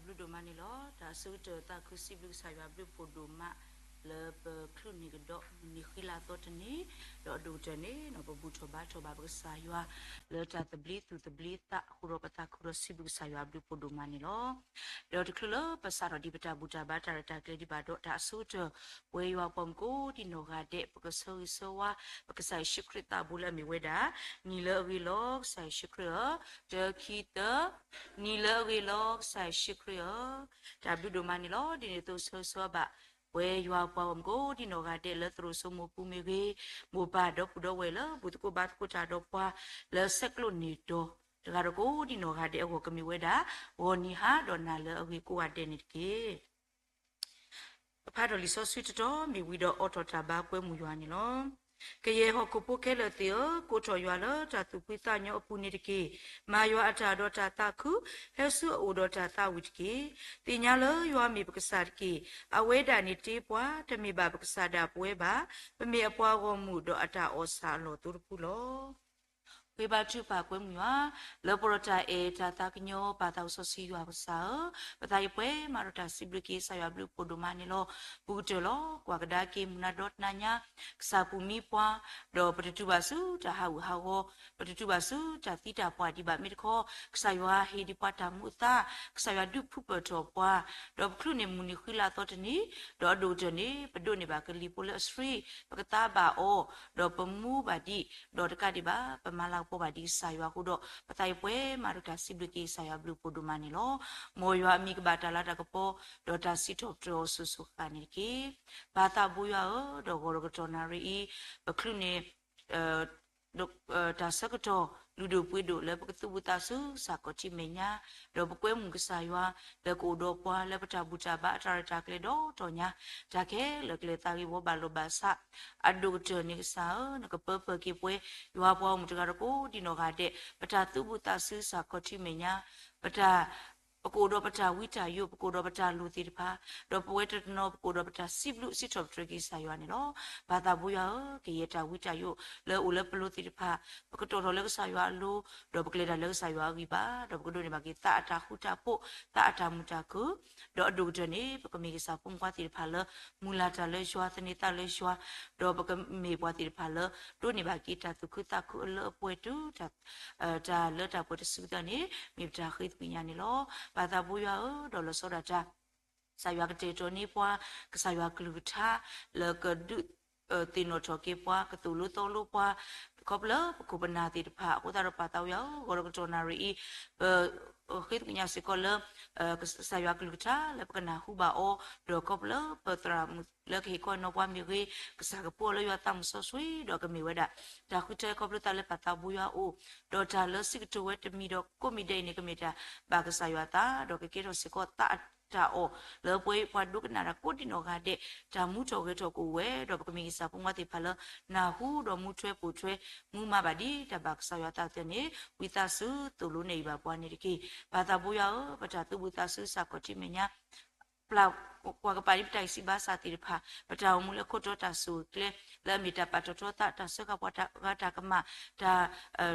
ဘျုးဒိၣ်မးန့ၣ်လီၤ. တၢ်အဆိကတၢၢ်သးခုစံးဘျုးကစၢ်ယွၤဘျုးဖှိၣ်ဒိၣ်မး လၢပချုးန့ၢ်ကဒီးမုၢ်နံၤဃံလၤသီတနံၤ, ဒီးအဒိၣ်ကတၢၢ်န့ၣ် ပဘူၣ်ထီၣ်ဘါထီၣ်ဘၣ်ပကစၢ်ယွၤ လၢတၢ်သဘျ့သူၣ်သဘျ့သးအဃိဒီး ပသးခုဒီးစံးဘျုးကစၢ်ယွၤဘျုးဖှိၣ်ဒိၣ်မးန့ၣ်လီၤ. ဒီးတချုးလၢပစးထီၣ်ဒံးပတၢ်ဘူၣ်တၢ်ဘါတၢ်ရဲၣ်တၢ်ကျဲၤဒံးဘၣ်ဒီး တၢ်အဆိကတၢၢ် ပဝဲယွၤပှၤမုၢ်ကိးဒံနီၢ်ဂၤဒဲး ပကဆၢဂ့ၤဆၢဝါ ပကစၢ်ယ့ၣ်ၡူးခရံာ်သးဘိလၢအမ့ၢ်ဝဲဒၣ် နံၤလၢအဂ့ၤလီၤ ကစၢ်ယ့ၣ်ၡူးခရံာ်ဧၢ, တၢ ခံ သၢ, နံၤလၢအဂ့ၤလီၤ ကစၢ်ယ့ၣ်ၡူးခရံာ်ဧၢ, တၢ်ဘျုးဒိၣ်မးန့ၣ်လီၤ. ဒ်န့ၣ်အသိးဆၢဂ့ၤဆၢဝါဘၣ် ပဝဲယွၤပှၤဂီၢ်မုၢ်ကိးဒံနီၢ်ဂၤဒဲးလၢသရိာ်စိမိၤပူၤမ့ၢ်ဂ့ၤ, မိၢ်ပၢ်ဒီပုၢ်ဒီဝဲၢ်လၢဘူၣ်သကိးဘါသကိးတၢ်ဒီးပှၤ လၢဆဲးကျိးန့ၢ်တီၤ တဂၤဒီးကိးဒံနီၢ်ဂၤဒဲးအဂီၢ်ကမ့ၢ်ဝဲဒၣ် ဂီၤနံၤဟါဒီးနၤလၢအဂ့ၤကိးဂၤဒဲးန့ၣ်တက့ၢ်. ပဖးထီၣ်လံာ်စီဆှံတတီၤမ့ၢ်ဝံၤဒီးအိးထီၣ်တၢ်ဘါကွဲမုာ်ယွၤန့ၣ်လီၤ. ကယဲၢ်ဟီၣ်ခိၣ်ဖိခဲလၢာ်သ့ၣ်ဧၢ, ကိးထီၣ်ယွၤလၢတၢ်သူၣ်ဖှံသးညီအပူၤန့ၣ်တက့ၢ်. မၤယွၤအတၢ်ဒီးတၢ်သးခု, ဟဲဆူအအိၣ်ဒီးတၢ်သးဝံၣ်တက့ၢ်. သ့ၣ်ညါလၢယွၤမ့ၢ်ပကစၢ်တက့ၢ်. အဝဲဒၣ်န့ၣ်တ့ပှၤ, တမ့ၢ်ဘၣ်ပကစၢ်ဒၣ်ပဝဲဘၣ်. ပမ့ၢ်အပှၤဂီၢ်မုၢ်ဒီးအတၢ်အီၣ်ဆၣ်အလီၢ်သိတဖုလီၤ. ဃ့ဘါထုကဖၣ်ကွဲမုာ်ယွၤ, လၢပှဲၤဒီးတၢ်အဲၣ်တၢ်သးကညီၤ ပၢ်သးစီဆှံယွၤပကစၢ်ဧၢ, ပသးအံၤပှဲၤမးဒီးတၢ်စံးဘျုးက့ၤကစၢ်ယွၤဘျုးဖှိၣ်ဒိၣ်မးန့ၣ်လီၤ. ပူၤကတၢၢ်လီၤ. ကွၢ်ကဒါက့ၤမုၢ်နၤဒီတနၤညါ ကစၢ်ပူၤမံပှၤ, ဒီးပတတုၤဘၣ်ဆူတၢ်ဟးဂူာ်ဟးဂီၤ, ပတတုၤဘၣ်ဆူတၢ်သံတၢ်ပှၢ်ဒံးဘၣ်မ့ၢ်တခီ, ကစၢ်ယွၤဟ့ၣ်ဒံးပှၤတၢ်မူအသါ, ကစၢ်ယွၤဒုးဖုးပၢၢ်ထီၣ်ပှၤ, ဒီးပချုးန့ၢ်မုၢ်နံၤဃံလၤသီတနံၤ, ဒီးအဒိၣ်ကတၢၢ်န့ၣ် ပဒိးန့ၢ်ဘၣ်ကလံၤဖိလၢအဆှံ, ပကသါဘၣ်အီၤ, ဒီးပမူဘၣ်ဒံး, ဒီးတကးဒံးဘၣ် ပမၤလၤကပီၤဘၣ်ဒံးကစၢ်ယွၤအဃိဒီး ပသးအံၤပှဲၤမးဒီးတၢ်စံးဘျုးက့ၤကစၢ်ယွၤဘျုးဖှိၣ်ဒိၣ်မးန့ၣ်လီၤ. မ်ယွၤအမံၤကဘၣ်တၢ်လၤတၢ်ကပီၤ, ဒီးတၢ်စံးထီၣ်ပတြၢၤအီၤစိၤစိၤဃၣ်ဃၣ်န့ၣ်တက့ၢ်. ပၢ်သးဘိယွၤဧၢ, ဒီးဂီၤဒီးကတီၢ်နၣ်ရံၣ်အံၤ ပချုးန့ၢ် တၢ်ဆၢကတီၢ်လုၢ်ဒိၣ်ပှ့ၤဒိၣ်လၢပကသူၣ်ဘူၣ်သးစူၤ စးခီၣ်ထံးမဲာ်ညါ, ဒီးပကွဲမုာ်ကစၢ်ယွၤ လၢကအိၣ်ဒီးပှၤလၢပတၢ်ဘူၣ်တၢ်ဘါအတၢ်ရဲၣ်တၢ်ကျဲၤဒီးတီၢ်ညါ, တၢ်ခဲလၢာ်ကျဲၤသးဂ့ၤဝီဘၣ်လိာ်ဘၣ်စး, အဒိၣ်ကတၢၢ်န့ၣ်ကစၢ်ဧၢ, နကပၢပၢၢ်က့ၤပှၤ ယွၤပှၤဂီၢ်မုၢ်တဂၤဒီးကိးဒံနီၢ်ဂၤဒဲး ပတၢ်သူၣ်ဘူၣ်သးစူၤ စးခီၣ်ထံးမဲာ်ညါ, ပတၢ် ပကအိၣ်ဒီးပတၢ်ဝံတၢ်ယိး, ပကအိၣ်ဒီးပတၢ်လိၣ်သ့ၣ်တဖၣ်, ဒီးပဝဲတနီၤ ပကအိၣ်ဒီးပတၢ်စံးဘျုးစံးထီၣ်ပတြၢၤက့ၤကစၢ်ယွၤန့ၣ်လီၤ. ပၢ်သးဘိယွၤဧၢ, ကယဲၢ်တၢ်ဝံတၢ်ယိးလၢအအိၣ်လၢပလိၤသ့ၣ်တဖၣ်, ပကတီၢ်ထီၣ်လၢကစၢ်ယွၤအလိၤ, ဒီးပကလဲၤတၢ်လၢကစၢ်ယွၤအဂံၢ်ဘါ, ဒီးပကဒိးန့ၢ်ဘၣ်က့ၤသးအတၢ်ဃူတၢ်ဖိး, သးအတၢ်မုာ်တၢ်ခုၣ်, ဒီးအဒိၣ်ကတၢၢ်န့ၣ် ပကမ့ၢ်ကစၢ်ဖိမုၣ်ဖိခွါသ့ၣ်တဖၣ်လၢ မုၢ်လၢ်တၢ်လၢယွၤ, သန့ၤသးလၢယွၤ, ဒီးပကမ့ၢ်ပှၤသ့ၣ်တဖၣ်လၢ ဒိးန့ၢ်ဘၣ်က့ၤတၢ်သူၣ်ခုသးခုအလၢအပှဲၤတုၤ တၢ်လၢတၢ်ပှဲၤတစုသၢန့ၣ် မ့ၢ်ပတၢ်ဃ့သကွံာ်ညါန့ၣ်လီၤ. ပၢ်သးဘိယွၤဧၢ, ဒီးလီၤဆီဒၣ်တၢ် ကစၢ်ယွၤကတဲာ်ကတီၤန့ၢ်ပှၤ, ကစၢ်ယွၤကလုၢ်ကထါ လၢကဒုးသ့ၣ်နီၣ်ထီၣ်က့ၤပှၤ, ကသိၣ်လိသီလိပှၤ, ခီဖျိလၢပခိၣ်ပနၢ်သ့ၣ်တဖၣ်အဃိသတးဒီး ပၢ်သးဘိယွၤဧၢ, ဂီၤဒီးကတီၢ်နၣ်ရံၣ်အံၤ ပဃ့သကွံာ်ညါစ့ၢ်ကီးလၢ ကစၢ်ယွၤကလုၢ်ကထါလၢပကနၢ်ဟူဘၣ်အီၤ, ဒီးခီဖျိလၢပသရၣ်မုၣ်လၢကဟ့ၣ်ခီနီၤပှၤမ့ၢ်ဂ့ၤ, ကစၢ်ကပာ်အီၤလၢယွၤသးမုၢ်စီဆှံ, ဒီးကမ့ၢ်ဝဲဒၣ် တၢ်ဃုထၢခီဖျိသးလၢပၢ်သးဘိယွၤအအိၣ်, ဒီးတၢ်လၢစံးကတိၤဝဲတမံၤဒီးကိးမံၤဒဲးအံၤန့ၣ် ကမ့ၢ်တၢ်ဘၣ်ကစၢ်ယွၤအသး, ဒီးကကဲထီၣ်စ့ၢ်ကီးသးအတၢ်အီၣ် လၢပှၤဒိကနၣ်တၢ်ကိးဒံနီၢ်ဂၤဒဲး တၢ်မူထီၣ်ဂဲၤထီၣ်ကအိၣ်ဝဲ, ဒီးပကမ့ၢ်ကစၢ်ဖိခွါသ့ၣ်တဖၣ်လၢ နၢ်ဟူဒီးမူထွဲပိာ်ထွဲ မူမၤဘၣ်ဒ်တၢ်ဘၣ်ကစၢ်ယွၤအသးအသိးန့ၣ် ဝံသးစူၤသိၣ်လိနဲၣ်ယုာ်ဘၣ်ပှၤန့ၣ်တက့ၢ်. ပၢ်သးဘိယွၤဧၢ, ပတၢ်သူၣ်ဘူၣ်သးစူၤစးခီၣ်ထံးမဲာ်ညါ ပျၢ်ကွၢ်ကပၤဒ်ပတၢ်ဂံၢ်စၢ်ဘါစၢ်သ့ၣ်တဖၣ်, ပတၢ်အိၣ်မူလၢခိၣ်တီတၢ်ဆိၣ်ဂ့ၤကျဲ, လၢအမ့ၢ်တၢ်ပာ်ထီၣ်ထီသး, တၢ်စၢဃာ်ပှၤတၢ်ဂၤတၢ်ကမၣ်, တၢ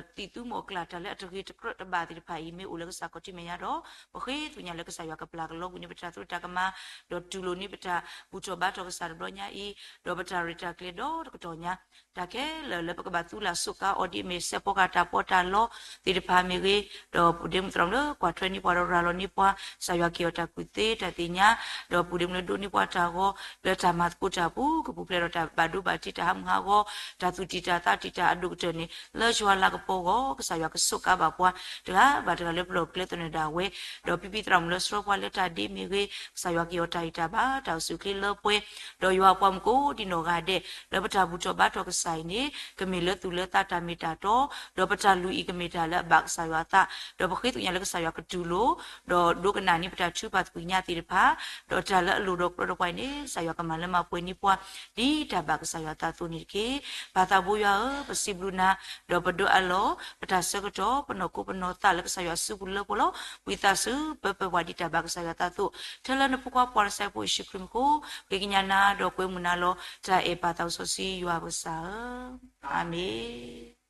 ်သံၣ်သူမီၢ်ကျၢ်, တၢ်လၢအတဂ့ၤတကြၢးတဘၣ်သ့ၣ်တဖၣ်အံၤ မ့ၢ်အိၣ်လၢကစၢ်ခီၣ်ထံးမဲာ်ညါဒီး ပဃ့သကွံာ်ညါလၢကစၢ်ယွၤကပျၢ်ကလီကွံာ်န့ၢ်ပတၢ်သရူးတၢ်ကမၣ်, ဒီးတူၢ်လိာ်န့ၢ်ပတၢ်ဘူၣ်ထီၣ်ဘါထီၣ်ကစၢ်တဘျီညါအံၤ, ဒီးပတၢ်ရဲၣ်တၢ်ကျဲၤဒီတကတီၢ်ညါ တၢ်ခဲလၢာ်လၢပကဘၣ်သူလၢ်စူးကါအီၤဒ်အမ့ၢ် စဲးဖီကဟၣ်တၢ်ပီးတၢ်လီသ့ၣ်တဖၣ်မ့ၢ်ဂ့ၤ, ဒီးပဒ့မုၣ်သရၣ်မုၣ်လၢကွၢ်ထွဲန့ၢ်ပှၤဒီးရၤလီၤန့ၢ်ပှၤ, ကစၢ်ယွၤက့ၤအီၤတၢ်ကူၣ်သ့တၢ်သ့ၣ်ညါ, ဒီးပဒ့မုၣ်လၢဒိးန့ၢ်ပှၤတၢ်ဂီၤ လၢတၢ်မၤသကိးတၢ်အပူၤ ကပူၤဖျဲးဒီးတၢ်ဘၣ်ဒိဘၣ်ထံးတၢ်ဟးမုၢ်ဟးဂီၤ, တၢ်သူၣ်တံၢ်တၢ်သးတံၢ်တၢ်အဒိၣ်ကတၢၢ်န့ၣ် လၢယွၤလၤကပီၤအဂီၢ် ကစၢ်ယွၤကစူးကါဘၣ်ပှၤ တဂၤဘၣ်တဂၤလၢပလီၢ်ကျဲသနၢၣ်ဒၣ်ဝဲ, ဒီးဖံဖံသရၣ်မုၣ်လၢဆှၢပှၤလၢတၢ်ဒ့မ့ၢ်ဂ့ၤ, ကစၢ်ယွၤက့ၤအီၤတၢ်ဂံၢ်တၢ်ဘါ တၢ်အိၣ်ဆူၣ်အိၣ်ချ့လၢပှဲၤ, ဒီးယွၤအပှၤမုၣ်ကိးဒံနီၢ်ဂၤဒဲး လၢပတၢ်ဘူၣ်ထီၣ်ဘါထီၣ်ကစၢ်အံၤန့ၣ် ကမ့ၢ်လၢသူၣ်လၢသးတၢ်မ့ၢ်တၢ်တီ, ဒီးပတၢ်လုၢ်အံၤကမ့ၢ်တၢ်လၢအဘၣ်ကစၢ်ယွၤအသး, ဒီးပဃ့သကွံာ်ညါလၢကစၢ်ယွၤကတူၢ်လိာ်, ဒီးဒိကနၣ်န့ၢ်ပတၢ်ထုကဖၣ်သကွံာ်ညါသ့ၣ်တဖၣ်, ဒီးတၢ်လၢအလိၣ်ဒီးကြၢးဒီးပှၤအံၤန့ၣ် ကစၢ်ယွၤကမၤလၢမၤပှဲၤန့ၢ်ပှၤ ဒ်တၢ်ဘၣ်ကစၢ်ယွၤအသးအသိးန့ၣ်တက့ၢ်. ပၢ်သးဘိယွၤဧၢ, ပစံးဘျုးနၤ, ဒီးပဒိးအးလီၤ ပတၢ်ဆၢကတီၢ် ပနီၢ်ခိပနီၢ်သးလၢကစၢ်ယွၤစုပူၤလၢပှဲၤလီၤ. ဝံသးစူၤ ပၢပၢပှၤဒ်တၢ်ဘၣ်ကစၢ်ယွၤအသးအသိး, ထဲလၢနဖိခွါပှၤကစၢ်ဖိယ့ၣ်ၡူးခရံာ်မံၤအဃိ, ဃ့ကညးနၤဒီးကွဲမုာ်နၤလီၤ. တၢ်အဲၣ်ပၢ်သးစီဆှံယွၤပကစၢ်ဧၢ, အၤမ့ၣ်.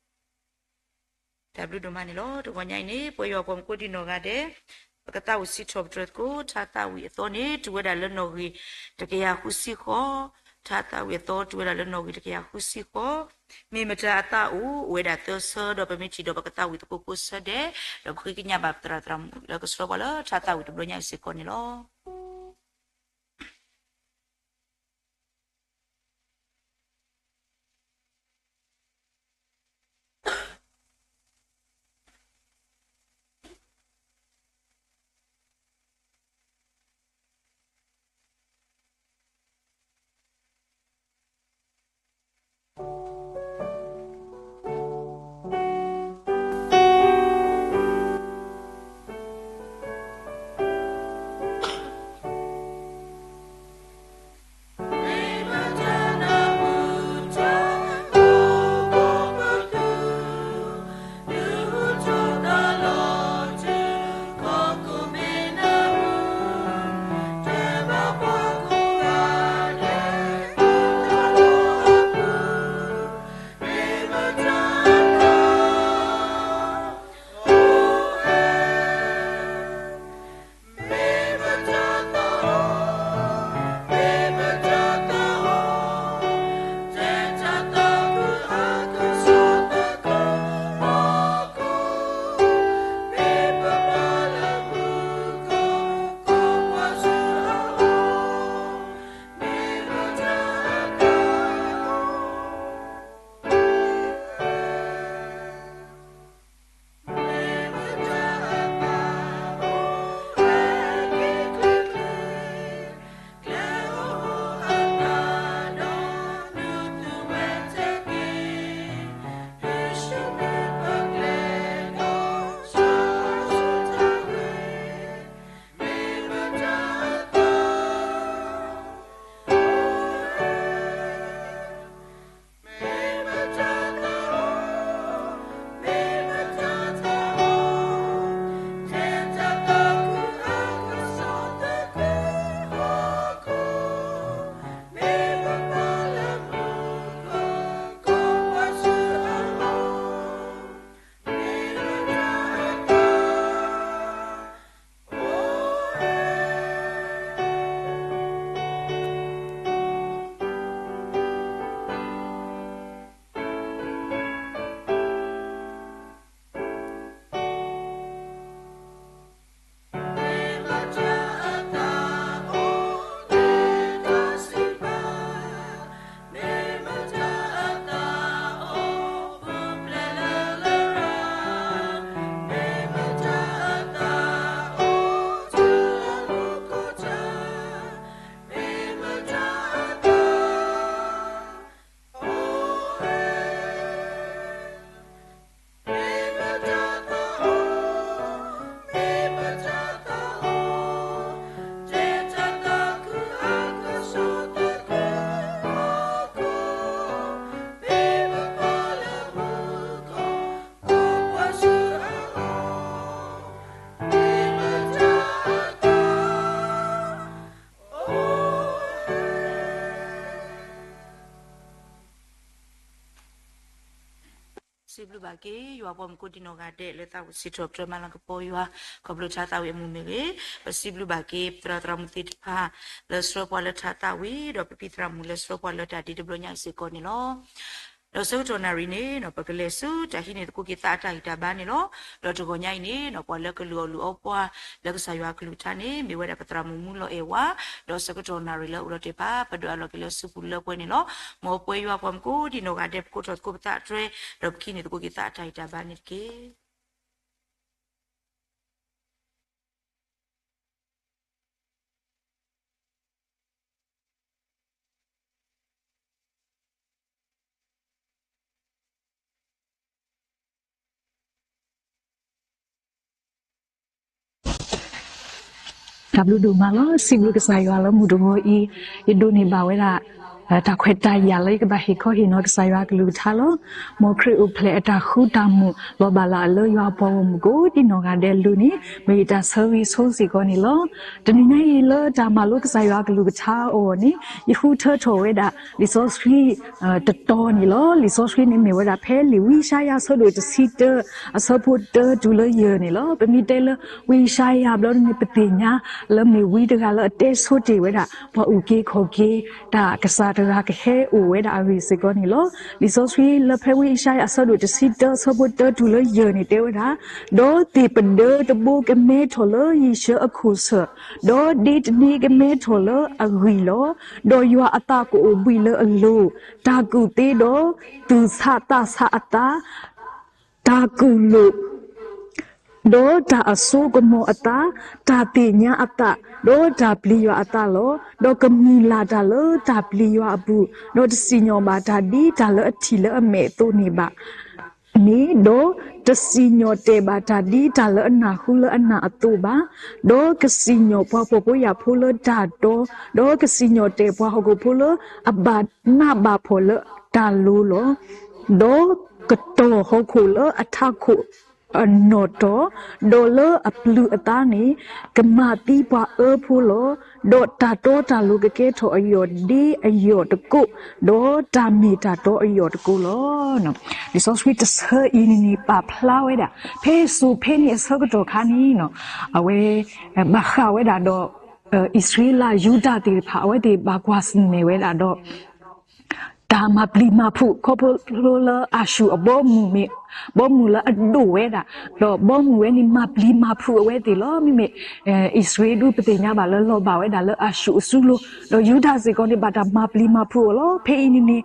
တၢ်ဘျုးဒိၣ်မးန့ၣ်လီၤ. တဂီၤညါအံၤန့ၣ် ပဝဲယွၤပှၤမုၣ်ကိးဒံနီၢ်ဂၤဒဲး ပကသးဝံၣ်စံးထီၣ်ပတြၢၤသကိး ထါသးဝံၣ်အသီန့ၣ် တုၤဝဲဒၣ်လၢနီၣ်ဂံၢ်တကယၤဃုဆံဃီ, ထါသးဝံၣ်အသီ တုၤဝဲဒၣ်လၢနီၣ်ဂံၢ်တကယၤဃုဆံဃီ, မ့ၢ်မတၤအသးအိၣ် အိၣ်ဝဲဒၣ်သၢဆၢ ဒီးပမ့ၢ်ထံၣ်ဒီးပကသးဝံၣ်သကိးကိးဆၢဒဲး, ဒီးပဃ့ကညးဘၣ်ပသရၣ်သရၣ်မုၣ်လၢကဆှၢပှၤလၢထါသးဝံၣ်တဘျီညါအံၤစ့ၢ်ကီးန့ၣ်လီၤ.စံးဘျုးဘၣ်က့ၤ ယွၤပှၤမူးကိးဒံနီၢ်ဂၤဒဲး လၢသးဝံၣ်စံးထီၣ်ပတြၢၤမၤလၤကပီၤယွၤ ခီဖျိထါသးဝံၣ်အမုာ်မ့ၢ်ဂ့ၤ, ပစံးဘျုးဘၣ်က့ၤ ပသရၣ်သရၣ်မုၣ်သ့ၣ်တဖၣ် လၢဆှၢပှၤလၢထါသးဝံၣ် ဒီးပဖံသရၣ်မုၣ်လၢဆှၢပှၤလၢတၢ်ဒ့တဘျီညါအံၤစ့ၢ်ကီးန့ၣ်လီၤ. ဒီးဆၢကတီၢ်နၣ်ရံၣ်န့ၣ်နီၤ ပကလဲၤဆူတၢ်ဟံးန့ၢ်သကိးက့ၤသးအတၢ်ဂံၢ်တၢ်ဘါန့ၣ်လီၤ. ဒီးတဂီၤညါအံၤန့ၣ်နီၤ ပှၤလၢကလုၢ်အီၣ်လုၢ်အီပှၤ လၢကစၢ်ယွၤအကလုၢ်ကထါန့ၣ် မ့ၢ်ဝဲဒၣ်ပသရၣ်မုၣ်မူလီၤအဲၣ်ဝါ, ဒီးဆၢကတီၢ်နၣ်ရံၣ်လၢအအိၣ်ဒီးတ့ၢ်ပာ် ပဒွးအလီၢ်က့ၤလၢစုပူၤလၢပှဲၤန့ၣ်လီၤ. မ်ပဝဲယွၤပှၤမူးကိးဒံနီၢ်ဂၤဒဲး ပကိးထီၣ်သကိးပသးတြဲၤ ဒီးပကဟံးန့ၢ်သကိးက့ၤသးအတၢ်ဂံၢ်တၢ်ဘါန့ၣ်တက့ၢ်. တၢ်ဘျုးဒိၣ်မးလီၤ. စံးဘျုးကစၢ်ယွၤလၢမုၢ်တဂီၤအံၤ ယဒိးန့ၢ်ဘၣ်ဝဲဒၣ် တၢ်ခွဲးတၢ်ယာ်လၢယကဘၣ်ဟ့ၣ်ခီဟ့ၣ်နီၤကစၢ်ယွၤအကလုၢ်ကထါလီၤ. မ်ခရံာ်အိၣ်ဖျဲၣ်အတၢ်ဃူတၢ်မုာ် လီၤဘၣ်လၢအလၢယွၤအပှၤဂီၢ်မုၢ်ကိးဒံနီၢ်ဂၤဒဲးအလိၤန့ၣ် မ့ၢ်ယတၢ်ဆၢဂ့ၤဆိစ့ၢ်ကီးန့ၣ်လီၤ. တနံၤညါအံၤလၢတၢ်မၤလိကစၢ်ယွၤအကလုၢ်ကထါအဂီၢ်န့ၣ် ယဃုထၢထီၣ်ဝဲဒၣ် လံာ်စီဆှံ တတီၤန့ၣ်လီၤ. လံာ်စီဆှံန့ၣ်မ့ၢ်ဝဲဒၣ်ဖဲလံာ်ဝံယၡါယၤအဆၢဒိၣ်တဆံတၢ အဆၢဖိတၢတုၤလၢယဲၢ်န့ၣ်လီၤ. ပမ့ၢ်တဲလၢဝံယၡါယၤဘျီန့ၣ် ပသ့ၣ်ညါလၢမ့ၢ်ဝံတဂၤလၢအတဲဆိတ့ၢ်ဝဲဒၣ် ပှၤအုၣ်က့ၤခီၣ်က့ၤ တၢ်ကစၢ်တဂၤကဟဲအိၣ်ဝဲဒၣ်အဂ့ၢ်စ့ၢ်ကီးန့ၣ်လီၤ. လံာ်စီဆှံလၢဖဲဝံယၡါယၤအဆၢဒိၣ်တဆံတၢ အဆၢဖိတၢတုၤလၢယဲၢ်န့ၣ်တဲဝဲဒၣ်, ဒီးသ့ၣ်ပဒၢတဘိကမဲထီၣ်လၢယံၤဆၢအခိၣ်ဆၢၣ်, ဒီးဒ့တဒ့ကမဲထီၣ်လၢအဂံၢ်လီၤ. ဒီးယွၤအသးကအိၣ်ဘှံးလၢအလိၤ, တၢ်ကူၣ်သ့ဒီးသူၣ်ဆးသးဆးအသး တၢ်ကူၣ်လိာ်, ဒီးတၢ်အစိကမီၤအသး, တၢ်သ့ၣ်ညါအသး, ဒီးတၢ်ပျံၤယွၤအသးလီၤ. ဒီးကမုၢ်လၢ်တၢ်လၢတၢ်ပျံၤယွၤအပူၤ, ဒီးတစံၣ်ညီၣ်ဘၣ်တၢ်ဒ်တၢ်လၢအထံၣ်လၢအမဲာ်အသိးန့ၣ်ဘၣ် န့ၣ်, ဒီးတစံၣ်ညီၣ်တဲာ်ဘၣ်တၢ်ဒ်တၢ်လၢအနၢ်ဟူလၢအနၢ်အသိးဘၣ်. ဒီးကစံၣ်ညီၣ်ပှၤဖှီၣ်ဖိယာ်ဖိလၢတၢ်တီ, ဒီးကစံၣ်ညီၣ်တဲာ်ပှၤဟီၣ်ခိၣ်ဖိလၢအဘၣ်နးဘၣ်ဖှီၣ်လၢတၢ်လိၤလီၤ. ဒီးကတီၢ်ဟီၣ်ခိၣ်လၢအထးခိၣ်အနီၢ်တီၢ်, ဒီးလၢအပျုၤအသးန့ၣ် ကမၤသံပှၤအၢဖိလီၤ. ဒီးတၢ်တီတၢ်လိၤကကဲထီၣ်အယီၢ်ဒ့အယီၢ်တကိး, ဒီးတၢ်မ့ၢ်တၢ်တီအယီၢ်တကိးလီၤ. လံာ်စီဆှံတဆၢအံၤန့ၣ်န့ၣ် ပာ်ဖျါဝဲဒၣ် ဖဲစိၤဖဲန့ၣ်အဆၢကတီၢ်ခါန့ၣ် အဝဲ ဘၣ်ဃးဝဲဒၣ်ဒီး အံၣ်စရ့လးယူဒၤသ့ၣ်တဖၣ် အဝဲသ့ၣ်ဘၣ်ကွၢ်ဆၢၣ်မဲာ်ဝဲဒၣ်ဒီး တၢ်မၤပျံၤမၤဖုး ခီဖျိလၢအၤၡူၢ်အဘီမုၢ်မ့ၢ် ဘီမုၢ်လၢအဒိၣ်ဝဲဒၣ်, ဒီးဘီမုၢ်ဝဲန့ၣ်မၤပျံၤမၤဖုးအဝဲသ့ၣ်လီၤ. မ့မ့ၢ် အံၣ်စရ့လးဒုးပသ့ၣ်ညါဘၣ်လၢလီၤဘၣ်ဝဲဒၣ်လၢအၤၡူၢ်အစုလိၤ, ဒီးယူဒၤစ့ၢ်ကီးန့ၣ် ဘၣ်တၢ်မၤပျံၤမၤဖုးအီၤလီၤ. ဖဲအံၤန့ၣ်န့ၣ်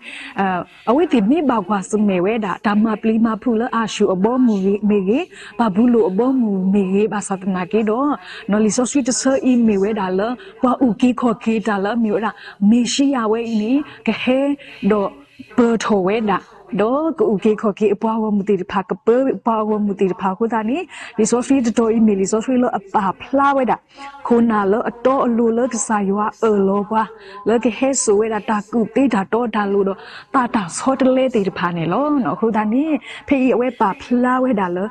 အဝဲသ့ၣ်မ့ၢ်ဘၣ်ကွၢ်ဆၢၣ်မဲာ်ဝဲဒၣ် တၢ်မၤပျံၤမၤဖုးလၢအၤၡူၢ်အဘီမုၢ်မ့ၢ်ဂ့ၤ, ဘၤဘူလိၣ်အဘီမုၢ်မ့ၢ်ဂ့ၤ ဘၣ်ဆၣ်သနာ်က့ဒီး လံာ်စီဆှံတဆၢအံၤမ့ၢ်ဝဲဒၣ်လၢ ပှၤအုၣ်က့ၤခီၣ်က့ၤတၢ်လၢအမ့ၢ်ဝဲဒၣ် မ့ၤၡံယၤဝဲအံၤန့ၣ် ကဟဲဒီးပၢၢ်ထီၣ်ဝဲဒၣ်, ဒီးကအုၣ်က့ၤခီၣ်က့ၤအပှၤဂီၢ်မုၢ်သ့ၣ်တဖၣ် ကပၢပှၤဂီၢ်မုၢ်သ့ၣ်တဖၣ်အဃိသတးန့ၣ် လံာ်စီဆှံတတီၤအံၤမ့ၢ်လံာ်စီဆှံလၢအပာ်ဖျါဝဲဒၣ် ခိၣ်နၢ်လၢအတီအလိၤလၢကစၢ်ယွၤအၢၣ်လီၤပှၤ လၢကဟဲစိာ်ဝဲဒၣ်တၢ်ကူၣ်သ့တၢ်တီတၢ်လိၤဒီး သးတၢ်ဆီတလဲသ့ၣ်တဖၣ်န့ၣ်လီၤ. အဃိသတးန့ၣ် ဖဲအံၤအဝဲပာ်ဖျါဝဲဒၣ်လၢ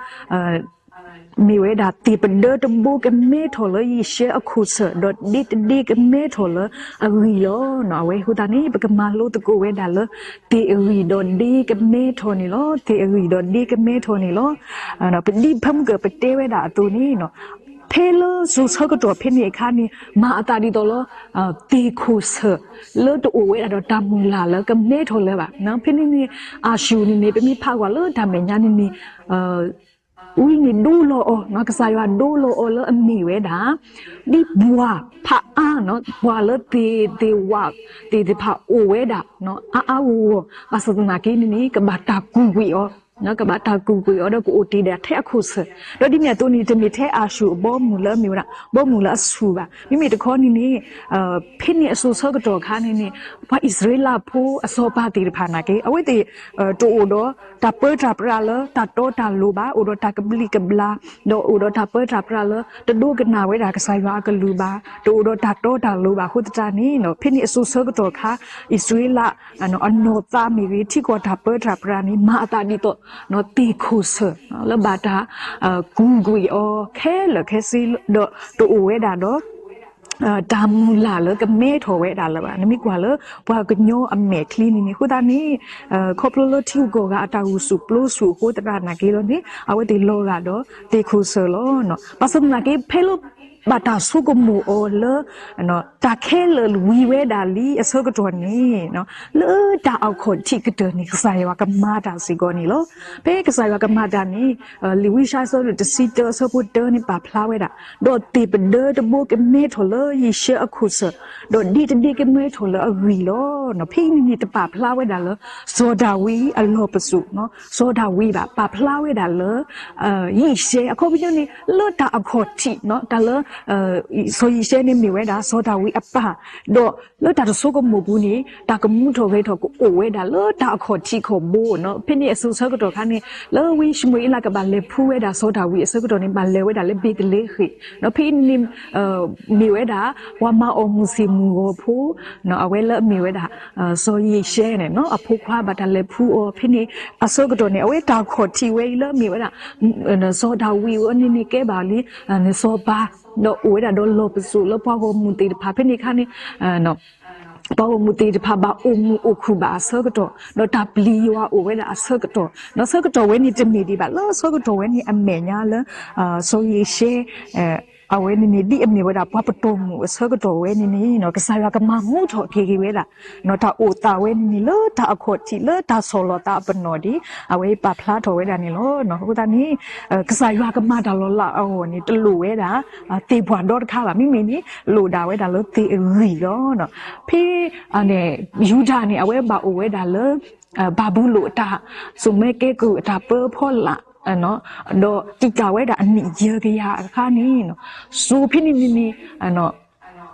မ့ၢ်ဝဲဒၣ်သ့ၣ်ပဒၢတဘိကမဲထီၣ်လၢယံၤရှဲအခိၣ်ဆၢၣ် ဒီးဒ့တဒ့ကမဲထီၣ်လၢအဂံၢ်လီၤ. အဝဲအဃိသတးန့ၣ် ပကမၤလိသကိးဝဲဒၣ်လၢ သ့ၣ်အဂံၢ်ဒီးဒ့ကမဲထီၣ်န့ၣ်လီၤ. သ့ၣ်အဂံၢ်ဒီးဒ့ကမဲထီၣ်န့ၣ်လီၤ. ပဒ်ဖဲမုၢ်ကၢၢ်ပတဲဝဲဒၣ်အသိးန့ၣ် ဖဲလၢစိၤဆၢကတီၢ်ဖဲန့ၣ်အခါန့ၣ် မၤအသးဒ်သိးလၢ သ့ၣ်ခိၣ်ဆၢၣ် လၢတအိၣ်ဝဲဒၣ်ဒီးတၢ်မုၢ်လၢ်လၢကမဲထီၣ်လၢၤဘၣ်. ဖဲန့ၣ်န့ၣ် အၤၡူၢ်န့ၣ်န့ၣ် ပမ့ၢ်ဖးကွၢ်လၢတၢ်မဲာ်ညါန့ၣ်န့ၣ် ဝံန့ၣ်ဒိလီၤအီၤ, ကစၢ်ယွၤဒိလီၤအီၤလၢအမ့ၢ်ဝဲဒၣ် ဒ်ပှၤဖးအါ, ပှၤလၢသ့ၣ်သ့ၣ်ဝၣ်သ့ၣ်တဖၣ်အိၣ်ဝဲဒၣ် အါအါဂီၢ်ဂီၢ် ဘၣ်ဆၣ်သနာ်က့န့ၣ်န့ၣ် ကဘၣ်တၢ်ကူၣ်ကွံာ်အီၤ, ကဘၣ်တၢ်ကူၣ်ကွံာ်အီၤဒီးကအိၣ်တ့ၢ်ဒၣ်ထဲအခိၣ်ဆၢၣ်, ဒီးဒ်န့ၣ်အသိးန့ၣ် တမ့ၢ်ထဲအၤၡူၢ်အဘီအမုၢ်လၢအမ့ၢ်ဝဲဒၣ် ဘီအမုၢ်လၢအဆူၣ်ဘၣ်. မ့မ့ၢ်တခီန့ၣ်န့ၣ် ဖဲန့ၣ်အစိၤဆၢကတီၢ်အခါန့ၣ်န့ၣ် ပှၤအံၣ်စရ့လးဖိအစီၤပၤသ့ၣ်တဖၣ်နာ်က့ အဝဲသ့ၣ် တအိၣ်ဒီးတၢ်ပၢတၢ်ပြးလၢတၢ်တီတၢ်လိၤဘၣ်, အိၣ်ဒီးတၢ်ကဘျံးကဘျၣ်, ဒီးအိၣ်ဒီးတၢ်ပၢတၢ်ပြးလၢ တဒိကနၣ်ဝဲဒၣ်ကစၢ်ယွၤအကလုၢ်ဘၣ်, တအိၣ်ဒီးတၢ်တီတၢ်လိၤဘၣ်အဃိသတးန့ၣ် ဖဲန့ၣ်အစိၤဆၢကတီၢ်အခါ အံၣ်စရ့လး အနီၢ်သးမ့ၢ်ဂ့ၤ ထံကီၢ်တၢ်ပၢတၢ်ပြးန့ၣ် မၤအသးဒ်သိး သ့ၣ်ခိၣ်ဆၢၣ် လၢဘၣ်တၢ် ကူၣ်ကွံာ်အီၤခဲလၢာ်ခဲဆ့ ဒီးတအိၣ်ဝဲဒၣ်ဒီး တၢ်မုၢ်လၢ်လၢကမဲထီၣ်ဝဲဒၣ်လၢၤဘၣ်. နမ့ၢ်ကွၢ်လၢပှၤကညီအမဲာ်ချံန့ၣ်န့ၣ် အဃိသတးန့ၣ် ခီဖျိလၢထံဂုၤကီၢ်ဂၤအတၢ်ဂုာ်ဆူၣ်ပျိဆူၣ်အဃိသတးနာ်က့လီၤန့ၣ် အဝဲသ့ၣ်လီၤဂာ်ဒီးသ့ၣ်ခိၣ်ဆၢၣ်လီၤ. ဘၣ်ဆၣ်သနာ်က့ ဖဲလၢဘၣ်တၢ်ဆိကမိၣ်အီၤလၢ တၢ်ခဲလၢာ်ဝံၤဝဲဒၣ်လံအဆၢကတီၢ်န့ၣ် လၢတၢ်အခီၣ်ထံးကတၢၢ်န့ၣ် ကစၢ်ယွၤကမၤတၢ်စ့ၢ်ကီးန့ၣ်လီၤ. ဖဲကစၢ်ယွၤကမၤတၢ်န့ၣ် လံာ်ဝံယၡါယၤအဆၢဒိၣ်တဆံတၢအဆၢဖိတၢန့ၣ်ပာ်ဖျါဝဲဒၣ်, ဒီးသ့ၣ်ပဒၢတဘိကမဲထီၣ်လၢယံၤရှဲအခိၣ်ဆၢၣ်, ဒီးဒ့တဒ့ကမဲထီၣ်လၢအဂံၢ်လီၤ. ဖဲအံၤန့ၣ်န့ၣ်တပာ်ဖျါဝဲဒၣ်လၢ စီၤဒၤဝံးအလီၢ်ပစိာ်, စီၤဒၤဝံးဘၣ်, ပာ်ဖျါဝဲဒၣ်လၢ ယံၤရှဲ အခီပညီန့ၣ် လၢတၢ်အခီၣ်ထံး တၢ်လၢ စီၤယံၤၡဲန့ၣ်မ့ၢ်ဝဲဒၣ်စီၤဒၤဝံးအပၢ်, ဒီးလၢတၢ်တဆိကမိၣ်ပူၤန့ၣ် တၢ်ကမူထီၣ်ဂဲၤထီၣ်ကအိၣ်ဝဲဒၣ်လၢတၢ်အခီၣ်ထံးခီၣ်ဘိနီၤ. ဖဲန့ၣ်အစိၤဆၢကတီၢ်ခါန့ၣ် လၢဝံၡမူၤအ့လးကဘၣ်လဲၤဖှူဝဲဒၣ်စီၤဒၤဝံးအဆၢကတီၢ်န့ၣ် ဘၣ်လဲၤဝဲဒၣ်လၢဘ့းသလ့ဃ့ၣ်နီၤ. ဖဲအံၤန့ၣ် မ့ၢ်ဝဲဒၣ် ပှၤမၤအီၣ်မုၢ်ဆ့ၣ်မုၢ်ဂီၤဖိ အဝဲလၢအမ့ၢ်ဝဲဒၣ် စီၤယံၤၡဲန့ၣ်နီၤ အဖိခွါဘၣ်တၢ်လဲၤဖှူအီၤဖဲန့ၣ် အဆၢကတီၢ်န့ၣ် အဝဲတၢ်ခီၣ်ထံးဝဲအံၤလၢအမ့ၢ်ဝဲဒၣ် စီၤဒၤဝံးအံၤန့ၣ်န့ၣ် ကဲဘၣ်လံ စီၤပၤ, ဒီးအိၣ်ဝဲဒၣ်ဒီးလီၢ်ပစိာ်လၢပှၤဂီၢ်မုၢ်သ့ၣ်တဖၣ်ဖဲန့ၣ်အခါန့ၣ် ပှၤဂီၢ်မုၢ်သ့ၣ်တဖၣ်ဘၣ်အိၣ်မုာ်အိၣ်ခုၣ်ဘၣ်အဆၢကတီၢ်, ဒီးတၢ်ပျံၤယွၤအိၣ်ဝဲဒၣ်အဆၢကတီၢ်, ဒီးဆၢကတီၢ်ဝဲန့ၣ်တမ့ၢ်ဒံးဘၣ် လၢဆၢကတီၢ်ဝဲန့ၣ်အမဲာ်ညါလၢ စီၤယံၤၡဲ အဝဲန့ၣ်န့ၣ် ဒ်အမ့ၢ်ဝဲဒၣ်ပှၤပတီၢ်မုၢ်အဆၢကတီၢ်ဝဲန့ၣ်န့ၣ် ကစၢ်ယွၤကမၤမူထီၣ်က့ၤက့ၤဝဲဒၣ် တၢ်အိၣ်သးဝဲန့ၣ်န့ၣ် လၢတၢ်အခီၣ်ထံးလၢတၢ်ဆီၣ်လီၤသးအပနီၣ်ဒ် အဝဲပာ်ဖျါထီၣ်ဝဲဒၣ်န့ၣ်လီၤ. အဃိသတးန့ၣ် ကစၢ်ယွၤကမၤတၢ်လီၤလးအဂီၢ်န့ၣ် တလိၣ်ဝဲဒၣ် သ့ၣ်ပှၢ်ဒီတခါဘၣ် မ့မ့ၢ်န့ၣ် လိၣ်ဒၣ်ဝဲဒၣ်လၢသ့ၣ်အဂံၢ်လီၤ. ဖဲ ယူဒၤန့ၣ် အဝဲဘၣ်အိၣ်ဝဲဒၣ်လၢ ဘၤဘူလိၣ်အတၢ်စိာ်မၢကဲကုၢ်အတၢ်ပၢအဖီလာ် ဒီးတံာ်တာ်ဝဲဒၣ်အနံၣ်ယဲၢ်ကယၤအခါန့ၣ် စိၤဖဲန့ၣ်န့ၣ်န့ၣ်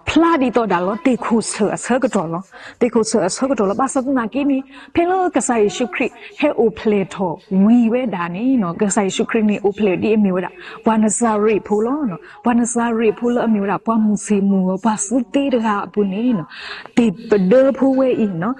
ဖျါဒ်သိးဒၣ်လၢသ့ၣ်ခိၣ်ဆၢၣ်အဆၢကတီၢ်လီၤ. သ့ၣ်ခိၣ်ဆၢၣ်အဆၢကတီၢ်လီၤ. ဘၣ်ဆၣ်သနာ်က့န့ၣ် ဖဲလၢကစၢ်ယ့ၣ်ၡူးခရံာ်ဟဲအိၣ်ဖျဲၣ်ထီၣ်ဝံၤဝဲဒၣ်န့ၣ် ကစၢ်ယ့ၣ်ၡူးခရံာ်န့ၣ် အိၣ်ဖျဲၣ်ဒ်အမ့ၢ်ဝဲဒၣ် ပှၤနစၤရ့းဖိလီၤ. ပှၤနစၤရ့းဖိလၢအမ့ၢ်ဝဲဒၣ် ပှၤမုၢ်ဆ့ၣ်မုၢ်ဂီၤ ပှၤစုသ့တဂၤအပူၤန့ၣ် သ့ၣ်ပဒၢဖိဝဲအံၤ